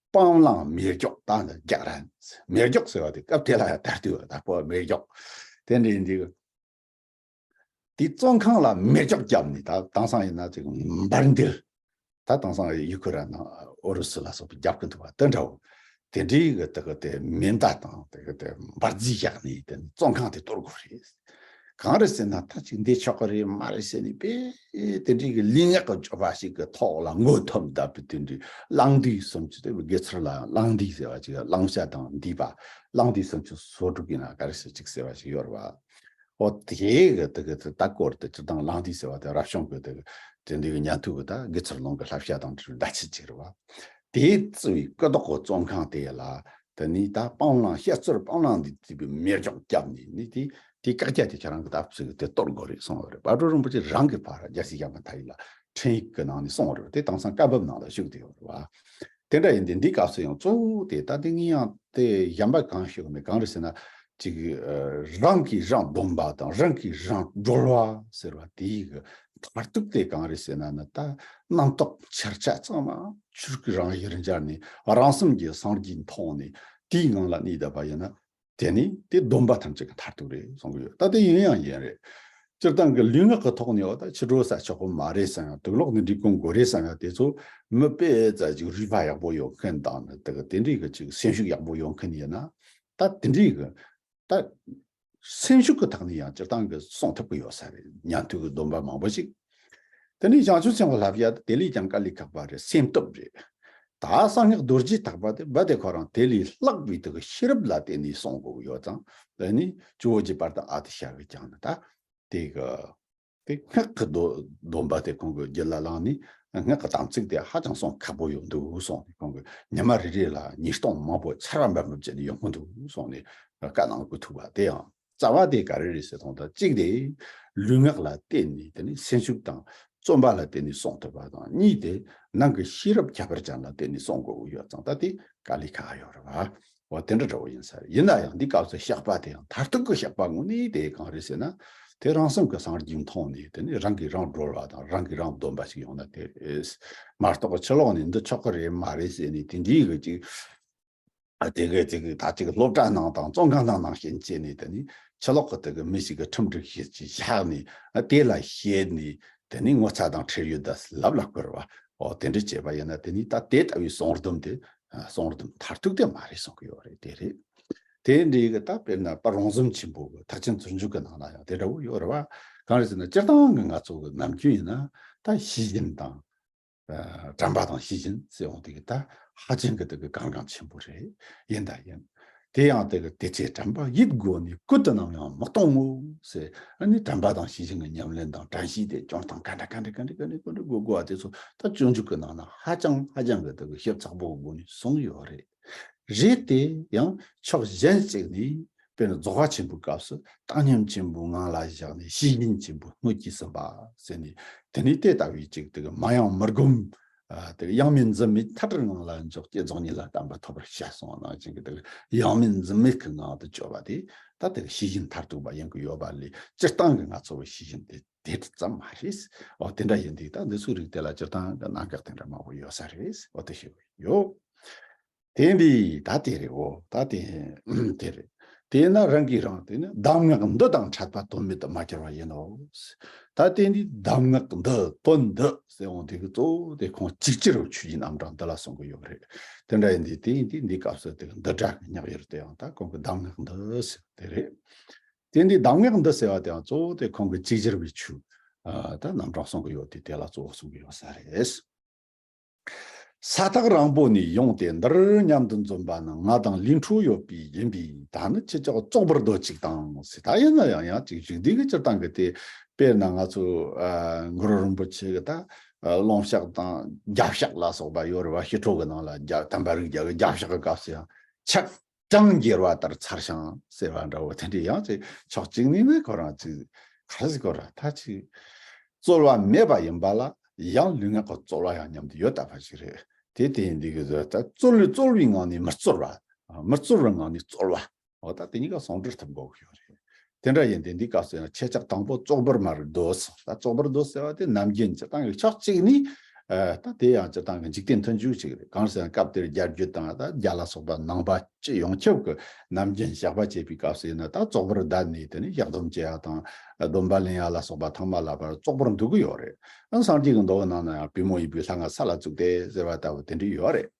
སྤང་བླང་མེ་སྒྱོགས། ད་འདི་རྒྱག་རན། མེ་སྒྱོགས་ཟེར་བ་དེ་སྐབས་དེ་ལ་ཡང་དར་དུས་བ་ད་ཁོ་མེ་སྒྱོགས་དེ་འདྲའི་འདི། དེ་བཙོན་ཁང་ལ་མེ་སྒྱོགས་བརྒྱབ་ནས། ད་དེང་སང་ཡིན་ན་ཅིག་འབར་མདེལ། ད་དེང་སང་ཡུ་ཁུ་རན་དང་ཨུ་རུ་སུ་ལ་སོགས་པས་རྒྱབ་ཀྱི་འདུག་བ། དེ་འདྲ་བོ། དེ་འདྲའི་གི་དེ་གི་དེ་མེ་མདའ་དང་དེ་གི་དེ་འབར་རྫས་བཞག་ནས་དེ་བཙོན་ཁང་དེ་གཏོར་དགོས་རེད། གང་རེད་ཟེར་ན་ད་ཅིག་འདི་ཆོག་གི་རེད་མ་རེད་ཟེར་ནས་དཔེ་དེ་འདྲའི་གི་ལུས་ངག་གི་སྤྱོད་པ་ཞིག་གི་ཐོག་ལ་མགོ་འཐོམས་བསྡད་པའི་དེ་འདྲའི་གླང་འདུས་སུམ་ཅུ། དེ་དགེ་ཚུལ་ལ་གླང་འདུས་ཟེར་བ་ཅིག་གླང་ཤ་དང་འདུས་པ། གླང་འདུས་སུམ་ཅུ་སོ་དྲུག་ཡིན་ན་ག་རེ་ཟེར་ཅིག་ཟེར་བ་ཞིག་ཡོད་རེད་བ། འོ་དེ་གི་དེ་གི་དེ་ད་སྐོར་དེ་སྤྱིར་བཏང་གླང་འདུས་ཟེར་བ་དེ་རབ་བྱུང་གི་དེ་གི་དེ་འདི་གི་ཉན་ཐོས་གི་ད་དགེ་ཚུལ་སློང་གི་བསླབ་བྱ་དང་འབྲེལ་བའི་བརྡ་ཆད་ཅིག་རེད་བ། དེའི་བརྩེགས་པའི་སྐུ་ཏོག་གི་བཙོན་ཁང་དེ་ལ་དེ་ནས་ད་སྤང་བླང་བཤད་རྩོལ་སྤང་བླང་འདི་བརྩིས་པའི་མེ་སྒྱོགས་བརྒྱབ་ནས་ནི་དེ་དེ་བཀག་རྒྱ་དེ་ཁྱེད་རང་གི་ད་བརྩེགས་གི་དེ་གཏོར་དགོས་རེད་གསུངས་ཡོད་རེད། དཔལ་སྤྲུལ་རིན་པོ་ཆེ་རང་གི་ཕར་རྒྱལ་སྲས་ཞང་པོ་མཐའ་ཡས་ལ་འཕྲིན་ཡིག་གི་ནང་ནས་གསུངས་ཡོད་རེད། དེ་དེང་སང་བཀའ་བབས་ནང་ལ་བཞུགས་བསྡད་ཡོད་རེད་བ། དེ་འདྲ་ཡིན་དུས་འདི་སྐབས་སུ་ཡང་གཙོ་བོ་དེ་ད་དེ་ངས་ཡང་དེ་གཞན་པ་གང་ཞུ་གི་མེད། གང་རེད་ཟེར་ན་ཅིག་ཨ་རང་གིས་རང་སྡོམ་པ་དང་རང་གིས་རང་སྒྲོལ་བ་ཟེར་བ་དེའི་གི་མཐར་ཐུག་དེ་གང་རེད་ཟེར་ན་ནི་ད་རྣམ་རྟོག་འཆར་ཆ་ཚང་མ་ཆོས་ཀྱི་རང་བཞིན་སྦྱར་ནས་རང་སེམས་ཀྱི་སངས་རྒྱས་མཐོང་ནས་དེའི་ངང་ལ་གནས་བསྡད་པ་ཡིན་ན་དེ་ནི་དེ་སྡོམ་པ་ཐམས་ཅད་ཀྱི་མཐར་ཐུག་རེད་གསུང་གི་ཡོད། ད་དེ་ཡིན་ཡང་ཡིན་རེད། སྤྱིར་བཏང་གི་ལུས་ངག་གི་ཐོག་ནས་འོ་ད་ཕྱི་དྲོ་ཟ་ཆོག་གི་མ་རེད་བསམ་ཡང་། དུག་ལོག་ནི་འདྲི་གོང་དགོས་རེད་བསམ་ཡང་། དེ་ཚོ་མི་དཔེ་ཙམ་ཅིག་རུས་པ་ཡག་པོ་ཡོད་མཁན་དང་ནི་དེ་གི་དེ་འདྲའི་གི་ཅིག་སེམས་ཤུགས་ཡག་པོ་ཡོད་མཁན་ཡིན་ན། ད་དེ་འདྲའི་གི་ད་སེམས་ཤུགས་ཀྱི་ཐོག་ནས་ཡང་སྤྱིར་བཏང་གི་སྲུང་ཐུབ་ཀྱི་ཡོད་ས་རེད། ཉན་ཐོས་ཀྱི་སྡོམ་པ་མང་པོ་ཞིག་དེ་ནས་བྱང་ཆུབ་སེམས་དཔའ་བསླབ་ཡ་དེ་ལས་ཀྱང་དཀའ་ལས་ཁག་པ་རེད། སེམས་སྟོབས་རེད། ད་གསང་སྔགས་རྡོ་རྗེ་ཐེག་པ་དེ་རྦད་དེ་ཁོ་རང་དེ་ལས་ལྷག་པའི་དེ་གི་ཤེས་རབ་ལ་བརྟེན་ནས་སྲུང་དགོས་ཀྱི་ཡོད་ཙང་། དེ་ནས་ཇོ་བོ་རྗེ་དཔལ་ལྡན་ཨ་ཏི་ཤ་གིས་ཀྱང་ནི་ད་དེ་གི་དེ་སྔགས་ཀྱི་སྡོ་སྡོམ་པ་དེ་ཁོང་གི་རྒྱུད་ལ་བླངས་ནས། སྔགས་ཀྱི་དམ་ཚིག་དེ་ཧ་ཅང་སྲུང་ཁག་པོ་ཡོད་འདུག་གསུངས་ནས། ཁོང་གིས་ཉི་མ་རེ་རེ་ལ་ཉིས་སྟོང་མང་པོ་ཚར་བ་འབབ་འབབ་བྱས་ནས་ཡོང་གི་འདུག་གསུངས་ནས་བཀའ་གནང་དགོས་ཐུག་པ་དེ་ཡང་། རྩ་བ་དེ་ག་རེ་རེད་ཟེར་དང་། ད་གཅིག་དེ་ལུས་ངག་ལ་བརྟེན་ནས་དེ་ནི་སེམས་ཤུགས་དང་བརྩོན་པ་ལ་བརྟེན་ནས་སྲུང་ཐུབ་པ་དང་། གཉིས་དེ་ནང་གི་ཤེས་རབ་ཁྱད་པར་ཅན་ལ་བརྟེན་ནས་སྲུང་དགོས་ཀྱི་ཡོད་ཙང་། ད་དེ་དཀའ་ལས་ཁག་ཡོད་རེད་བ། འོ་དེ་འདྲ་འདྲ་བོ་ཡིན་ས་རེད། ཡིན་ན་ཡང་འདི་སྐབས་སུ་བཤགས་པ་དེ་ཡང་མཐར་ཐུག་གི་བཤགས་པ་དངོས་གནས་དེ་གང་རེད་ཟེར་ན། དེ་རང་སེམས་ཀྱི་སངས་རྒྱས་མཐོང་ནས་དེ་ནི་རང་གིས་རང་གྲོལ་བ་དང་རང་གིས་རང་སྡོམ་པ་ཞིག་ཡོང་ན་དེ་རེད་མ་གཏོགས། ཕྱི་ལོགས་ནས་འདི་ཆོག་གི་རེད་མ་རེད་ཟེར་ནས་དེ་འདྲའི་གི་ཅིག་ཨ་དེ་གས་དེ་གས་ད་ཅིག་སློབ་གྲྭ་ནང་དང་བཙོན་ཁང་ནང་ནང་བཞིན་བྱས་ནས། དེ་ནི་ཕྱི་ལོགས་ཀྱི་དེ་གི་མི་ཞིག་གིས་ཁྲིམས་སྒྲིག་བྱེད་ཅིག་བཞག་ནས། ཨ་དེ་ལ་ཞེན་ནས་དེ་ནི་ངོ་ཚ་དང་ཁྲེལ་ཡོད་ད་ལབ་ལ་བསྐུར་བ། འོ་དེ་འདྲ་བྱས་པ་ཡིན་ན་དེ་ནི་ད་དེ་ལྟ་བུའི་སྲུང་སྡོམ་དེ། ཨ་སྲུང་སྡོམ་མཐར་ཐུག་དེ་མ་རེད་གསུང་གི་ཡོད་རེད། དེ་རེད། དེ་འདྲའི་གི་ད་དཔེར་ན་དཔལ་རོང་ཟོམ་ཆེན་པོ་གི་ཐེག་ཆེན་བརྩོན་འགྲུས་ཀྱི་ནང་ན་ཡང་དེ་འདྲ་བོ་ཡོད་རེད་བ། གང་རེད་ཟེར་ན་སྤྱིར་བཏང་གི་ང་ཚོ་གི་ནམ་རྒྱུན་ཡིན་ན་ད་ཤེས་བཞིན་དང་། ཨ་དྲན་པ་དང་ཤེས་བཞིན་ཟེར་འོང་དེ་གི་ད་ཧ་ཅང་གི་དེ་གི་གལ་འགངས་ཆེན་པོ་རེད། ཡིན་ད་ཡིན། དེ་ཡང་དེ་གི་དེ་ཚེ་དྲན་པ་ཡིད་བསྒོ་ནས། བསྐུལ་དུ་ནམ་ཡང་མི་གཏོང་ངོ་ཟེར། ཨ་ནི་དྲན་པ་དང་ཤེས་བཞིན་གྱི་ཉམས་ལེན་དང་དྲན་ཤེས་དེ་སྐྱོང་སྟངས་ག་འདྲ་ག་འདྲ་ག་འདྲ་ག་འདྲ་ག་འདྲ་དགོས་དགོས་པ་དེ་ཚོ་ད་སྤྱོད་འཇུག་གི་ནང་ན་ཧ་ཅང་ཧ་ཅང་གི་དེ་གི་ཞིབ་ཚགས་པོ་གི་སྒོ་ནས་གསུངས་ཡོད་རེད། རེད་དེ་ཡང་ཕྱོགས་གཞན་ཞིག་ནས། དཔེར་ན་རྫོགས་པ་ཆེན་པོའི་སྐབས་སུ་བཏང་སྙོམས་ཆེན་པོའི་ངང་ལ་བཞག་ནས་ཤེས་བཞིན་ཆེན་པོའི་སྣོད་ཀྱིས་ཟིན་པ་ཟེར་ནས། དེ་ནས་དེ་ལྟ་བུའི་ཅིག་དེ་གི་མ་ཡེངས་མི་སྒོམ། ཨ་དེ་གི་ཡེངས་མེད་འཛིན་མེད་མཐའ་བྲལ་ངང་ལ་འཇོག་སྟེ། རྫོགས་ཉིད་ལ་བརྟན་པ་ཐོབ་པར་བྱ་གསུངས་པ་ནང་བཞིན་གྱི་དེ་གི་ཡེངས་མེད་འཛིན་མེད་ཀྱི་ངང་དུ་སྤྱོད་པ་དེ་ད་དེ་གི་ཤེས་བཞིན་མཐར་ཐུག་པ་ཡིན་གྱི་ཡོད་པ་ལས། སྤྱིར་བཏང་གི་ང་ཚོ་བའི་ཤེས་བཞིན་དེ་དེ་ཙམ་མ་རེད། འོ་དེ་འདྲ་ཡིན་དུས་ད་འདི་ཚོའི་རིགས་དེ་ལ་སྤྱིར་བཏང་གི་གནད་འགག་དེ་འདྲ་མང་པོ་ཡོད་ས་རེད། འོ་དེ་ཞུ་གི་ཡོད། དེ་འདི་ད་དེ་རེད། འོ་ད་དེ་དེ་རེད། དེས་ན་རང་གིས་རང་དེ་ནི་གདམས་ངག་འདི་དང་འཕྲད་པ་དོན་མེད་དུ་མ་གྱུར་པ་ཡིན་ནོ། ད་དེ་འདི་གདམས་ངག་འདི་དོན་འདི་ཟེར་འོང་དེ་གི་གཙོ་བོ་དེ་ཁོང་ཅིག་ཅར་བའི་ཆོས་ཀྱི་རྣམ་གྲངས་འདི་ལ་གསུང་གི་ཡོད་རེད། དེ་འདྲ་ཡིན་དུས་དེ་ཡིན་དུས་འདི་སྐབས་སུ་དེ་གི་འདི་འདྲ་གི་ཉག་ཡོད་རེད། དེ་ཡང་ད་ཁོང་གི་གདམས་ངག་འདི་ཟེར་དེ་རེད། དེ་འདི་གདམས་ངག་འདི་ཟེར་བ་དེ་ཡང་གཙོ་བོ་དེ་ཁོང་གི་ཅིག་ཅར་བའི་ཆོས་ད་རྣམ་གྲངས་གསུང་གི་ཡོད་དུས་དེ་ལ་གཙོ་བོ་གསུང་གི་ཡོད་ས་རེད། ས་ཐག་རིང་པོ་ནས་ཡོང་སྟེ་འདིར་མཉམ་དུ་འཛོམས་པ་ནི། ང་དང་ལས་འཕྲོ་ཡོད་པས་ཡིན་པས། ད་ནི་ཁྱེད་ཅག་བཙོག་པར་སྡོད་ཅིག་དང་ཟེར། ད་ཡིན་ན་ཡང་ཡང་ཅིག་ཅིག་འདི་གི་སྤྱིར་བཏང་གི་དེ་དཔེར་ན་ང་ཚོ་ཨ་གུ་རུ་རིན་པོ་ཆེ་གི་ད་ཨ་ལུང་ཕྱག་དང་རྒྱབ་ཕྱག་ལ་སོགས་པ་ཡོད་རེད་བ། ཞི་ཁྲོ་གི་ནང་ལ་རྒྱབ་དམ་པ་རིགས་བརྒྱ་གི་རྒྱབ་ཕྱག་གི་སྐབས་སུ་ཡང་ཕྱག་གྲངས་འགྱེལ་བ་ལྟར་འཚར་ཞིང་ཟེར་བ་འདྲ་བོ་དེ་འདྲ་ཡང་ཅིག་ཕྱོགས་གཅིག་ནས་ནི་ཁོ་རང་ཅིག་ག་རེ་ཟེར་དགོས་རེད། ད་ཅིག་རྩོལ་བ་མེད་པ་ཡིན་པ་ལ། ཡང་ལུས་ངག་གི་རྩོལ་བ་ཡང་མཉམ་དུ་ཡོད་ལྟ་བུ་ཞིག་རེད། དེ་དེ་ཡིན་དུས་ཀྱི་ད་རྩོལ་བའི་རྩོལ་བའི་ངང་ནས་མི་རྩོལ་བ། མི་རྩོལ་བའི་ངང་ནས་རྩོལ་བ། འོ་ད་དེ་གཉིས་ཀ་ཟུང་འབྲེལ་ཐུབ་དགོས་ཀྱི་ཡོད་རེད། དེ་འདྲ་ཡིན་དུས་འདི་སྐབས་སུ་ཡང་ཁྱེད་ཅག་དང་པོ་བཙོག་པར་མར་སྡོད་ཟེར། ད་བཙོག་པར་སྡོད་ཟེར་བ་དེ་ནམ་རྒྱུན་སྤྱིར་བཏང་གི་ཕྱོགས་གཅིག་ནས་ཨ་ད་དེ་ཡང་སྤྱིར་བཏང་གི་འཇིག་རྟེན་མཐུན་འཇུག་ཅིག་རེད། གང་ཟེར་ན་སྐབས་དེར་རྒྱ་རྒྱུད་དང་ད་རྒྱ་ལ་སོགས་པ་ནང་པ་སྤྱི་ཡོངས་ཁྱབ་ཀྱི་ནམ་རྒྱུན་བཤགས་པ་བྱེད་པའི་སྐབས་སུ་ཡིན་ན། ད་བཙོག་པར་བསྡད་ནས་དེ་ནས་བཤགས་སྡོམ་བྱེད་ཡ་དང་སྡོམ་པ་ལེན་ཡ་ལ་སོགས་པ་ཚང་མ་ལ་བར་བཙོག་པར་འདུག་གི་ཡོད་རེད། ཨ་སངས་རྒྱས་ཀྱི་མདོ་གི་ནང་ན་ཡང་པུས་མོ་གཡས་པས་ལྷ་ང་ས་ལ་བཙུགས་ཏེ་ཟེར་བ་ལྟ་བུ་དེ་འདྲ་ཡོད་རེད།